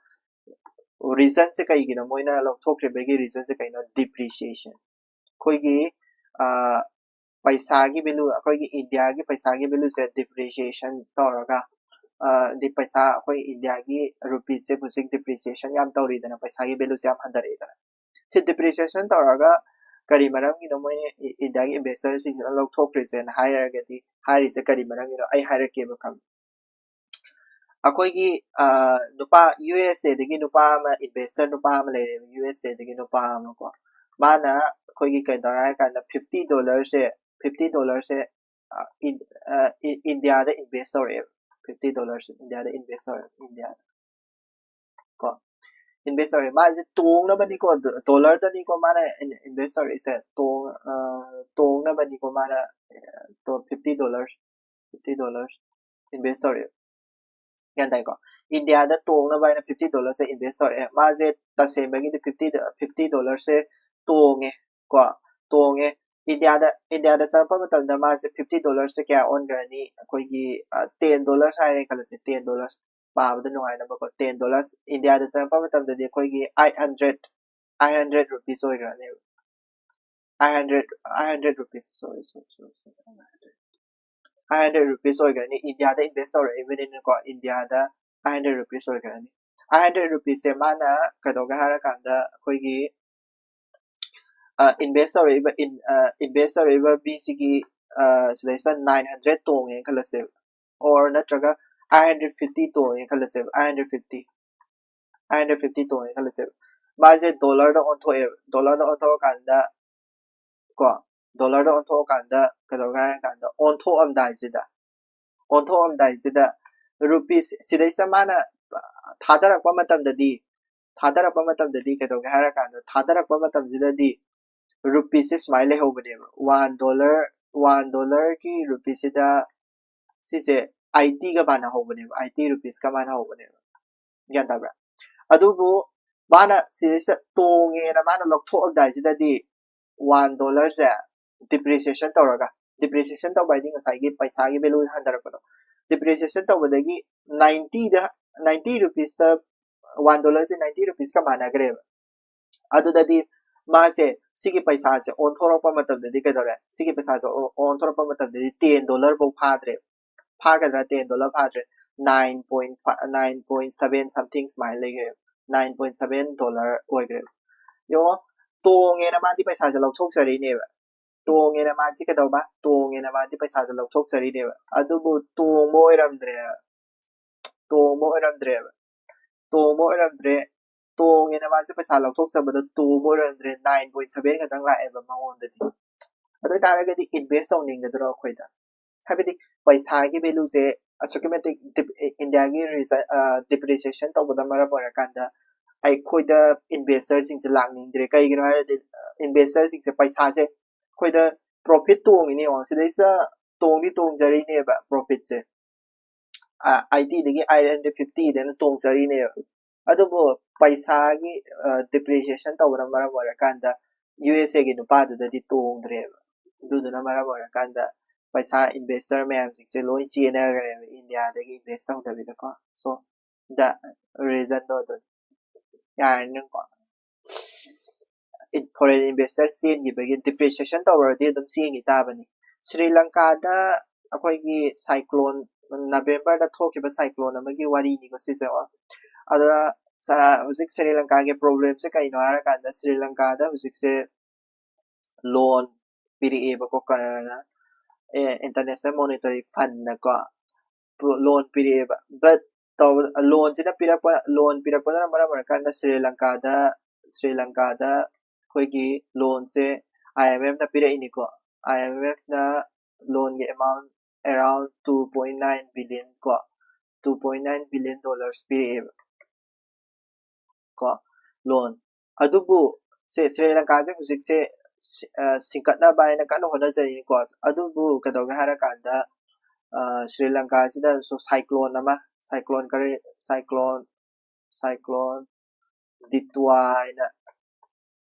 reason ꯁꯦ ꯀꯩꯒꯤꯅꯣ ꯃꯣꯏꯅ ꯂꯧꯊꯣꯛꯈ꯭ꯔꯤꯕꯒꯤ reason ꯁꯦ ꯀꯩꯅꯣ depreciation ꯑꯩꯈꯣꯏꯒꯤ ꯄꯩꯁꯥꯒꯤ value ꯑꯩꯈꯣꯏꯒꯤ ꯏꯟꯗꯤꯌꯥꯒꯤ ꯄꯩꯁꯥꯒꯤ value ꯁꯦ depreciation ꯇꯧꯔꯒ ꯑ, ꯗꯤ ꯄꯩꯁꯥ ꯑꯩꯈꯣꯏ ꯏꯟꯗꯤꯌꯥꯒꯤ ꯔꯨꯄꯤꯁꯦ ꯍꯧꯖꯤꯛ ꯗꯤꯄ꯭ꯔꯤꯁꯤꯌꯦꯁꯟ ꯌꯥꯝ ꯇꯧꯔꯤꯗꯅ, ꯄꯩꯁꯥꯒꯤ ꯚꯦꯂꯨꯁꯦ ꯌꯥꯝ ꯍꯟꯊꯔꯛꯏꯗꯅ꯫ ꯁꯤ ꯗꯤꯄ꯭ꯔꯤꯁꯤꯌꯦꯁꯟ ꯇꯧꯔꯒ ꯀꯔꯤ ꯃꯔꯝꯒꯤꯅꯣ ꯃꯣꯏꯅ ꯏ-, ꯏꯟꯗꯤꯌꯥꯒꯤ ꯏꯟꯚꯦꯁꯇꯔꯁꯤꯡꯁꯤꯅ ꯂꯧꯊꯣꯛꯈ꯭ꯔꯤꯁꯦꯅ ꯍꯥꯏꯔꯒꯗꯤ, ꯍꯥꯏꯔꯤꯁꯦ ꯀꯔꯤ ꯃꯔꯝꯒꯤꯅꯣ ꯑꯩ ꯍꯥꯏꯔꯛꯀꯦꯕ ꯈꯪ-, ꯑꯩꯈꯣꯏꯒꯤ, ꯑ, ꯅꯨꯄꯥ, ꯌꯨ ꯑꯦꯁ ꯑꯦꯗꯒꯤ ꯅꯨꯄꯥ ꯑꯃ, ꯏꯟꯚꯦꯁꯇꯔ ꯅꯨꯄꯥ ꯑꯃ ꯂꯩꯔꯦꯕ, ꯌꯨ ꯑꯦꯁ ꯑꯦꯗꯒꯤ ꯅꯨꯄꯥ ꯑꯃꯀꯣ꯫ ꯃꯥꯅ ꯑꯩꯈꯣꯏꯒꯤ ꯀꯩꯗꯧꯔꯦ ꯍꯥꯏ ꯀꯥꯟꯗ, ꯐꯤꯐꯇꯤ ꯗꯣꯂꯔꯁꯦ, ꯐꯤꯐꯇꯤ ꯗꯣꯂꯔꯁꯦ, ꯑ, ꯏꯟ-, ꯑ, ꯏ-, ꯏꯟꯗꯤꯌꯥꯗ ꯏꯟꯚꯦꯁ ꯇꯧꯔꯛꯑꯦꯕ꯫ ꯐꯤꯐꯇꯤ ꯗꯣꯂꯔꯁꯦ ꯏꯟꯗꯤꯌꯥꯗ ꯏꯟꯚꯦꯁ ꯇꯧꯔꯛꯑꯦꯕ, ꯏꯟꯗꯤꯌꯥꯗ꯫ ꯀꯣ, ꯏꯟꯚꯦꯁ ꯇꯧꯔꯦ꯫ ꯃꯥꯁꯦ ꯇꯣꯡꯅꯕꯅꯤꯀꯣ, ꯗꯣ-, ꯗꯣꯂꯔꯗꯅꯤꯀꯣ ꯃꯥꯅ ꯏꯟ-, ꯏꯟꯚꯦꯁ ꯇꯧꯔꯛꯏꯁꯦ꯫ ꯇꯣꯡ-, ꯑ, ꯇꯣꯡꯅꯕꯅꯤꯀꯣ ꯃꯥꯅ, ꯑ, ꯇꯣ-, fifty dollar, fifty dollar invest ꯇꯧꯔꯛꯑꯦ꯫ ꯒ꯭ꯌꯥꯟ ꯇꯥꯏꯀꯣ? ꯏꯟꯗꯤꯌꯥꯗ ꯇꯣꯡꯅꯕ ꯍꯥꯏꯅ ꯐꯤꯐꯇꯤ ꯗꯣꯂꯔꯁꯦ ꯏꯟꯚꯦꯁ ꯇꯧꯔꯛꯑꯦ꯫ ꯃꯥꯁꯦ ꯇꯁꯦꯡꯕꯒꯤꯗꯤ ꯐꯤꯐꯇꯤ ꯗ-, ꯐꯤꯐꯇꯤ ꯗꯣꯂꯔꯁꯦ ꯇꯣꯡꯉꯦ ꯀꯣ, ꯇꯣꯡꯉꯦ꯫ ꯏꯟꯗꯤꯌꯥꯗ, ꯏꯟꯗꯤꯌꯥꯗ ꯆꯪꯉꯛꯄ ꯃꯇꯝꯗ ꯃꯥꯁꯦ ꯐꯤꯐꯇꯤ ꯗꯣꯂꯔꯁꯦ ꯀꯌꯥ ꯑꯣꯟꯈ꯭ꯔꯅꯤ? ꯑꯩꯈꯣꯏꯒꯤ, ꯑ, ꯇꯦꯟ ꯗꯣꯂꯔꯁ ꯍꯥꯏꯔꯦ ꯈꯜꯂꯁꯦ, ꯇꯦꯟ ꯗꯣꯂꯔꯁ ꯄꯥꯕꯗ ꯅꯨꯡꯉꯥꯏꯅꯕꯀꯣ, ꯇꯦꯟ ꯗꯣꯂꯔꯁ ꯏꯟꯗꯤꯌꯥꯗ ꯆꯪꯉꯛꯄ ꯃꯇꯝꯗꯗꯤ ꯑꯩꯈꯣꯏꯒꯤ eight hundred, eight hundred rupees ꯑꯣꯏꯈ꯭ꯔꯅꯦꯕ꯫ Eight hundred, eight hundred rupees, sorry, sorry, sorry, sorry, eight hundred, eight hundred rupees ꯑꯣꯏꯈ꯭ꯔꯅꯤ꯫ ꯏꯟꯗꯤꯌꯥꯗ ꯏꯟꯚꯦꯁ ꯇꯧꯔꯛꯏꯕꯅꯤꯅꯀꯣ, ꯏꯟꯗꯤꯌꯥꯗ ꯑꯩꯠ ꯍꯟꯗ꯭ꯔꯦꯠ ꯔꯨꯄꯤꯁ ꯑꯣꯏꯈ꯭ꯔꯅꯤ꯫ ꯑꯩꯠ ꯍꯟꯗ꯭ꯔꯦꯠ ꯔꯨꯄꯤꯁꯁꯦ ꯃꯥꯅ ꯀꯩꯗꯧꯒꯦ ꯍꯥꯏꯔꯀꯥꯟꯗ, ꯑꯩꯈꯣꯏꯒꯤ, ꯑ, ꯏꯟꯚꯦꯁ ꯇꯧꯔꯛꯏꯕ, ꯏꯟ-, ꯑ, ꯏꯟꯚꯦꯁ ꯇꯧꯔꯛꯏꯕ ꯃꯤꯁꯤꯒꯤ, ꯑ, ꯁꯤꯗꯩꯁꯤꯗ ꯅꯥꯏꯟ ꯍꯟꯗ꯭ꯔꯦꯠ ꯇꯣꯡꯉꯦꯅ ꯈꯜꯂꯁꯦꯕ, ꯑꯣꯔ ꯅꯠꯇ꯭ꯔꯒ ꯑꯩꯠ ꯍꯟꯗ꯭ꯔꯦꯠ ꯐꯤꯐꯇꯤ ꯇꯣꯡꯉꯦꯅ ꯈꯜꯂꯁꯦꯕ, eight hundred fifty, eight hundred fifty ꯇꯣꯡꯉꯦꯅ ꯈꯜꯂꯁꯦꯕ꯫ ꯃꯥꯁꯦ ꯗꯣꯂꯔꯗ ꯑꯣꯟꯊꯣꯛꯑꯦꯕ, ꯗꯣꯂꯔꯗ ꯑꯣꯟꯊꯣꯛꯑꯀꯥꯟꯗ ꯀꯣ, ꯗꯣꯂꯔꯗ ꯑꯣꯟꯊꯣꯛꯑꯀꯥꯟꯗ ꯀꯩꯗꯧꯒꯦ ꯍꯥꯏꯔꯀꯥꯟꯗ, ꯑꯣꯟꯊꯣꯛꯑꯝꯗꯥꯏꯁꯤꯗ, ꯑꯣꯟꯊꯣꯛꯑꯝꯗꯥꯏꯁꯤꯗ ꯔꯨꯄꯤꯁ ꯁꯤꯗꯩꯁꯤꯗ ꯃꯥꯅ ꯊꯥꯗꯔꯛꯄ ꯃꯇꯝꯗꯗꯤ, ꯊꯥꯗꯔꯛꯄ ꯃꯇꯝꯗꯗꯤ ꯀꯩꯗꯧꯒꯦ ꯍꯥꯏꯔꯀꯥꯟꯗ, ꯊꯥꯗꯔꯛꯄ ꯃꯇꯝꯁꯤꯗꯗꯤ ꯔꯨꯄꯤꯁꯁꯦ ꯁꯨꯃꯥꯏꯅ ꯂꯩꯍꯧꯕꯅꯦꯕ꯫ ꯋꯥꯟ ꯗꯣꯂꯔ, ꯋꯥꯟ ꯗꯣꯂꯔꯒꯤ ꯔꯨꯄꯤꯁꯁꯤꯗ ꯁꯤꯁꯦ ꯑꯥꯏꯇꯤꯒ ꯃꯥꯟꯅꯍꯧꯕꯅꯦꯕ, ꯑꯥꯏꯇꯤ ꯔꯨꯄꯤꯁꯀ ꯃꯥꯟꯅꯍꯧꯕꯅꯦꯕ꯫ ꯒ꯭ꯌꯥꯟ ꯇꯥꯕ꯭ꯔꯥ? ꯑꯗꯨꯕꯨ ꯃꯥꯅ ꯁꯤꯗꯩꯁꯤꯗ ꯇꯣꯡꯉꯦꯅ ꯃꯥꯅ ꯂꯧꯊꯣꯛꯑꯝꯗꯥꯏꯁꯤꯗꯗꯤ ꯋꯥꯟ ꯗꯣꯂꯔꯁꯦ ꯗꯤꯄ꯭ꯔꯤꯁꯤꯌꯦꯁꯟ ꯇꯧꯔꯒ, ꯗꯤꯄ꯭ꯔꯤꯁꯤꯌꯦꯁꯟ ꯇꯧꯕ ꯍꯥꯏꯗꯤ ꯉꯁꯥꯏꯒꯤ ꯄꯩꯁꯥꯒꯤ ꯚꯦꯂꯨ ꯍꯟꯊꯔꯛꯄꯗꯣ, ꯗꯤꯄ꯭ꯔꯤꯁꯤꯌꯦꯁꯟ ꯇꯧꯕꯗꯒꯤ ꯅꯥꯏꯟꯇꯤꯗ, ꯅꯥꯏꯟꯇꯤ ꯔꯨꯄꯤꯁꯇ, ꯋꯥꯟ ꯗꯣꯂꯔꯁꯦ ꯅꯥꯏꯟꯇꯤ ꯔꯨꯄꯤꯁꯀ ꯃꯥꯟꯅꯈ꯭ꯔꯦꯕ꯫ ꯑꯗꯨꯗꯗꯤ ꯃꯥꯁꯦ ꯁꯤꯒꯤ ꯄꯩꯁꯥꯁꯦ ꯑꯣꯟꯊꯣꯔꯛꯄ ꯃꯇꯝꯗꯗꯤ ꯀꯩꯗꯧꯔꯦ? ꯁꯤꯒꯤ ꯄꯩꯁꯥꯁꯦ ꯑꯣ-, ꯑꯣꯟꯊꯣꯔꯛꯄ ꯃꯇꯝꯗꯗꯤ ꯇꯦꯟ ꯗꯣꯂꯔ ꯐꯥꯎ ꯐꯥꯗ꯭ꯔꯦ꯫ ꯐꯥꯒꯗ꯭ꯔꯥ? ꯇꯦꯟ ꯗꯣꯂꯔ ꯐꯥꯗ꯭ꯔꯦ꯫ nine point five, nine point seven something ꯁꯨꯃꯥꯏꯅ ꯂꯩꯈ꯭ꯔꯦꯕ, nine point seven dollar ꯑꯣꯏꯈ꯭ꯔꯦꯕ꯫ ꯌꯦꯡꯉꯣ, ꯇꯣꯡꯉꯦꯅ ꯃꯥꯗꯤ ꯄꯩꯁꯥꯁꯦ ꯂꯧꯊꯣꯛꯆꯔꯤꯅꯦꯕ, ꯇꯣꯡꯉꯦꯅ ꯃꯥꯁꯤ ꯀꯩꯗꯧꯕ? ꯇꯣꯡꯉꯦꯅ ꯃꯥꯗꯤ ꯄꯩꯁꯥꯁꯦ ꯂꯧꯊꯣꯛꯆꯔꯤꯅꯦꯕ꯫ ꯑꯗꯨꯕꯨ ꯇꯣꯡꯕ ꯑꯣꯏꯔꯝꯗ꯭ꯔꯦ, ꯇꯣꯡꯕ ꯑꯣꯏꯔꯝꯗ꯭ꯔꯦꯕ, ꯇꯣꯡꯕ ꯑꯣꯏꯔꯝꯗ꯭ꯔꯦ꯫ ꯇꯣꯡꯉꯦꯅ ꯃꯥꯁꯦ ꯄꯩꯁꯥ ꯂꯧꯊꯣꯛꯆꯕꯗ ꯇꯣꯡꯕ ꯑꯣꯏꯔꯝꯗ꯭ꯔꯦ, nine point seven ꯈꯛꯇꯪ ꯂꯥꯛꯑꯦꯕ ꯃꯉꯣꯟꯗꯗꯤ꯫ ꯑꯗꯨ ꯑꯣꯏꯇꯥꯔꯒꯗꯤ invest ꯇꯧꯅꯤꯡꯒꯗ꯭ꯔꯣ ꯑꯩꯈꯣꯏꯗ? ꯍꯥꯏꯕꯗꯤ ꯄꯩꯁꯥꯒꯤ value ꯁꯦ ꯑꯁꯨꯛꯀꯤ ꯃꯇꯤꯛ ꯗꯤꯞ-, ꯏꯟꯗꯤꯌꯥꯒꯤ ꯔꯤꯖ-, ꯑ, depreciation ꯇꯧꯕꯗ ꯃꯔꯝ ꯑꯣꯏꯔꯀꯥꯟꯗ ꯑꯩꯈꯣꯏꯗ investor ꯁꯤꯡꯁꯦ ꯂꯥꯛꯅꯤꯡꯗ꯭ꯔꯦ꯫ ꯀꯩꯒꯤꯅꯣ ꯍꯥꯏꯔꯗꯤ, ꯑ, investor ꯁꯤꯡꯁꯦ ꯄꯩꯁꯥꯁꯦ ꯑꯩꯈꯣꯏꯗ profit ꯇꯣꯡꯉꯤꯅꯦ ꯌꯦꯡꯉꯣ꯫ ꯁꯤꯗꯩꯁꯤꯗ ꯇꯣꯡꯗꯤ ꯇꯣꯡꯖꯔꯤꯅꯦꯕ profit ꯁꯦ꯫ ꯑ, eighty ꯗꯒꯤ eight hundred fifty ꯗꯅ ꯇꯣꯡꯖꯔꯤꯅꯦꯕ꯫ ꯑꯗꯨꯕꯨ ꯄꯩꯁꯥꯒꯤ, ꯑ, depreciation ꯇꯧꯕꯅ ꯃꯔꯝ ꯑꯣꯏꯔꯀꯥꯟꯗ ꯌꯨ ꯑꯦꯁ ꯑꯦꯒꯤ ꯅꯨꯄꯥꯗꯨꯗꯗꯤ ꯇꯣꯡꯗ꯭ꯔꯦꯕ꯫ ꯑꯗꯨꯗꯨꯅ ꯃꯔꯝ ꯑꯣꯏꯔꯀꯥꯟꯗ ꯄꯩꯁꯥ investor ꯃꯌꯥꯝꯁꯤꯡꯁꯦ ꯂꯣꯏ ꯆꯦꯟꯅꯈ꯭ꯔꯦꯕ ꯏꯟꯗꯤꯌꯥꯗꯒꯤ invest ꯇꯧꯗꯕꯤꯗꯀꯣ꯫ So, the reason ꯗꯣ ꯑꯗꯨꯅꯤ꯫ ꯌꯥꯔꯅꯤꯀꯣ꯫ In-, foreign investor ꯆꯦꯟꯈꯤꯕꯒꯤ depreciation ꯇꯧꯔꯗꯤ ꯑꯗꯨꯝ ꯆꯦꯟꯈꯤ ꯇꯥꯕꯅꯤ꯫ ꯁ꯭ꯔꯤ ꯂꯪꯀꯥꯗ ꯑꯩꯈꯣꯏꯒꯤ cyclone, ꯅꯕꯦꯝꯕꯔꯗ ꯊꯣꯛꯈꯤꯕ cyclone ꯑꯃꯒꯤ ꯋꯥꯔꯤꯅꯤꯀꯣ ꯁꯤꯁꯦ꯫ ꯑꯗ ꯁ-, ꯍꯧꯖꯤꯛ ꯁ꯭ꯔꯤ ꯂꯪꯀꯥꯒꯤ problem ꯁꯦ ꯀꯩꯅꯣ ꯍꯥꯏꯔꯀꯥꯟꯗ, ꯁ꯭ꯔꯤ ꯂꯪꯀꯥꯗ ꯍꯧꯖꯤꯛꯁꯦ loan ꯄꯤꯔꯛꯑꯦꯕꯀꯣ, ꯀ-, ꯑꯦ, International Monetary Fund ꯅꯀꯣ, ꯄ꯭ꯔꯣ-, loan ꯄꯤꯔꯛꯑꯦꯕ꯫ But ꯇꯧꯕ-, loan ꯁꯤꯅ ꯄꯤꯔꯛꯄ, loan ꯄꯤꯔꯛꯄꯗꯨꯅ ꯃꯔꯝ ꯑꯣꯏꯔꯀꯥꯟꯗ ꯁ꯭ꯔꯤ ꯂꯪꯀꯥꯗ, ꯁ꯭ꯔꯤ ꯂꯪꯀꯥꯗ ꯑꯩꯈꯣꯏꯒꯤ loan say I M F ꯅ ꯄꯤꯔꯛꯏꯅꯤꯀꯣ꯫ I M F ꯅ loan ꯒꯤ amount around two point nine billion ꯀꯣ, two point nine billion dollars ꯄꯤꯔꯛꯑꯦꯕ꯫ ꯀꯣ, loan꯫ ꯑꯗꯨꯕꯨ ꯁꯦ, ꯁ꯭ꯔꯤ ꯂꯪꯀꯥꯁꯦ ꯍꯧꯖꯤꯛꯁꯦ ꯁꯤ-, ꯑ, ꯁꯤꯡꯀꯠꯅꯕ ꯍꯥꯏꯅ ꯀꯟꯅ ꯍꯣꯠꯅꯖꯔꯤꯅꯤꯀꯣ꯫ ꯑꯗꯨꯕꯨ ꯀꯩꯗꯧꯒꯦ ꯍꯥꯏꯔꯀꯥꯟꯗ, ꯑ, ꯁ꯭ꯔꯤ ꯂꯪꯀꯥꯁꯤꯗꯁꯨ cyclone ꯑꯃ, cyclone ꯀꯔꯤ, cyclone, cyclone ꯗꯤꯇ꯭ꯋꯥ ꯍꯥꯏꯅ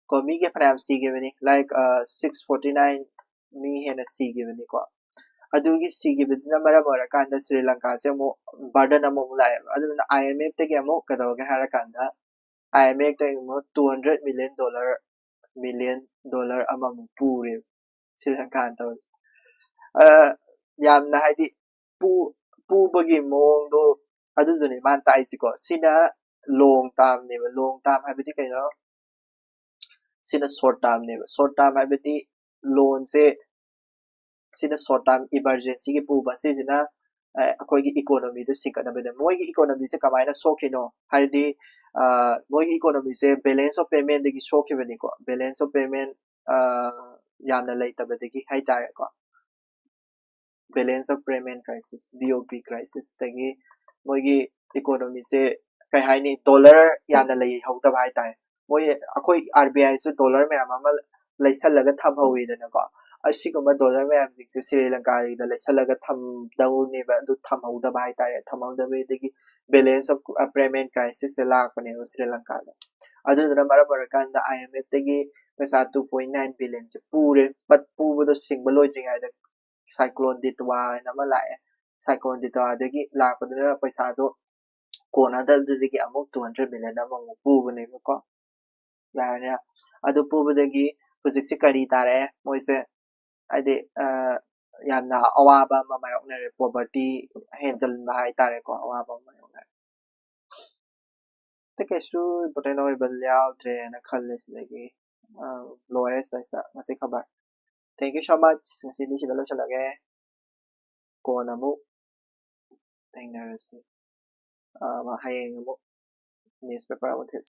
ꯀꯣ, ꯃꯤꯒꯤ ꯐꯅꯌꯥꯝ ꯁꯤꯈꯤꯕꯅꯤ, like, ꯑ, six forty nine ꯃꯤ ꯍꯦꯟꯅ ꯁꯤꯈꯤꯕꯅꯤꯀꯣ꯫ ꯑꯗꯨꯒꯤ ꯁꯤꯈꯤꯕꯗꯨꯅ ꯃꯔꯝ ꯑꯣꯏꯔꯀꯥꯟꯗ ꯁ꯭ꯔꯤ ꯂꯪꯀꯥꯁꯦ ꯑꯃꯨꯛ burden ꯑꯃꯃꯨꯛ ꯂꯥꯛꯑꯦꯕ꯫ ꯑꯗꯨꯗꯨꯅ I M F ꯇꯒꯤ ꯑꯃꯨꯛ ꯀꯩꯗꯧꯒꯦ ꯍꯥꯏꯔꯀꯥꯟꯗ, I M F ꯇꯒꯤ ꯑꯃꯨꯛ two hundred million dollar, million dollar ꯑꯃꯃꯨꯛ ꯄꯨꯔꯦꯕ ꯁ꯭ꯔꯤ ꯂꯪꯀꯥꯅ ꯇꯧꯔꯤꯁꯦ꯫ ꯑ, ꯌꯥꯝꯅ ꯍꯥꯏꯗꯤ ꯄꯨ-, ꯄꯨꯕꯒꯤ ꯃꯑꯣꯡꯗꯣ ꯑꯗꯨꯗꯨꯅꯦ ꯃꯥꯅ ꯇꯥꯛꯏꯁꯤꯀꯣ꯫ ꯁꯤꯅ long termꯅꯦꯕ꯫ Long term ꯍꯥꯏꯕꯗꯤ ꯀꯩꯅꯣ? ꯁꯤꯅ short termꯅꯦꯕ꯫ Short term ꯍꯥꯏꯕꯗꯤ loanꯁꯦ, ꯁꯤꯅ short term emergencyꯒꯤ ꯄꯨꯕ꯫ ꯁꯤꯁꯤꯅ ꯑ, ꯑꯩꯈꯣꯏꯒꯤ economyꯗꯣ ꯁꯤꯡꯀꯠꯅꯕꯅꯦ꯫ ꯃꯣꯏꯒꯤ economyꯁꯦ ꯀꯃꯥꯏꯅ ꯁꯣꯛꯈꯤꯅꯣ? ꯍꯥꯏꯗꯤ ꯑ, ꯃꯣꯏꯒꯤ economyꯁꯦ balance of paymentꯗꯒꯤ ꯁꯣꯛꯈꯤꯕꯅꯤꯀꯣ꯫ Balance of payment ꯑ, ꯌꯥꯝꯅ ꯂꯩꯇꯕꯗꯒꯤ ꯍꯥꯏꯇꯥꯔꯦꯀꯣ꯫ Balance of payment crisis, B O P crisisꯇꯒꯤ ꯃꯣꯏꯒꯤ economyꯁꯦ ꯀꯩ ꯍꯥꯏꯅꯤ, dollar ꯌꯥꯝꯅ ꯂꯩꯍꯧꯗꯕ ꯍꯥꯏꯇꯥꯔꯦ꯫ ꯃꯣꯏ, ꯑꯩꯈꯣꯏ RBIꯁꯨ dollar ꯃꯌꯥꯝ ꯑꯃ ꯂꯩꯁꯜꯂꯒ ꯊꯝꯍꯧꯋꯤꯗꯅꯀꯣ꯫ ꯑꯁꯤꯒꯨꯝꯕ dollar ꯃꯌꯥꯝꯁꯤꯡꯁꯦ ꯁ꯭ꯔꯤ ꯂꯪꯀꯥꯒꯤꯗ ꯂꯩꯁꯜꯂꯒ ꯊꯝꯗꯧꯅꯦꯕ, ꯑꯗꯨ ꯊꯝꯍꯧꯗꯕ ꯍꯥꯏꯇꯥꯔꯦ꯫ ꯊꯝꯍꯧꯗꯕꯗꯒꯤ balance of payment crisisꯁꯦ ꯂꯥꯛꯄꯅꯦꯕ ꯁ꯭ꯔꯤ ꯂꯪꯀꯥꯗ꯫ ꯑꯗꯨꯗꯨꯅ ꯃꯔꯝ ꯑꯣꯏꯔꯀꯥꯟꯗ IMFꯇꯒꯤ ꯄꯩꯁꯥ two point nine billionꯁꯦ ꯄꯨꯔꯦ꯫ But ꯄꯨꯕꯗꯣ ꯁꯤꯡꯕ ꯂꯣꯏꯗ꯭ꯔꯤꯉꯩꯗ cyclone Ditwa ꯍꯥꯏꯅ ꯑꯃ ꯂꯥꯛꯑꯦ꯫ Cyclone Ditwaꯗꯒꯤ ꯂꯥꯛꯄꯗꯨꯅ ꯄꯩꯁꯥꯗꯣ ꯀꯣꯟꯅꯗꯕꯗꯨꯗꯒꯤ ꯑꯃꯨꯛ two hundred million ꯑꯃꯃꯨꯛ ꯄꯨꯕꯅꯦꯕꯀꯣ꯫ ꯌꯥꯔꯦ꯫ ꯑꯗꯨ ꯄꯨꯕꯗꯒꯤ ꯍꯧꯖꯤꯛꯁꯦ ꯀꯔꯤ ꯇꯥꯔꯛꯑꯦ? ꯃꯣꯏꯁꯦ ꯍꯥꯏꯗꯤ ꯑ, ꯌꯥꯝꯅ ꯑꯋꯥꯕ ꯑꯃ ꯃꯥꯌꯣꯛꯅꯔꯦ꯫ Poverty ꯍꯦꯟꯖꯟꯕ ꯍꯥꯏꯇꯥꯔꯦꯀꯣ, ꯑꯋꯥꯕ ꯑꯃ ꯃꯥꯌꯣꯛꯅꯔꯦ꯫ ꯑꯇꯩ ꯀꯩꯁꯨ important ꯑꯣꯏꯕ ꯌꯥꯎꯗ꯭ꯔꯦꯅ ꯈꯜꯂꯦ ꯁꯤꯗꯒꯤ꯫ ꯑ, ꯂꯣꯏꯔꯦ ꯁꯤꯗꯩꯁꯤꯗ ꯉꯁꯤ ꯈꯕꯔ꯫ Thank you so much꯫ ꯉꯁꯤꯗꯤ ꯁꯤꯗ ꯂꯣꯏꯁꯤꯜꯂꯒꯦ꯫ ꯀꯣꯟꯅ ꯑꯃꯨꯛ ꯊꯦꯡꯅꯔꯁꯤ꯫ ꯑ, ꯍꯌꯦꯡ ꯑꯃꯨꯛ newspaper ꯑꯃꯨꯛ ꯊꯦꯡ-,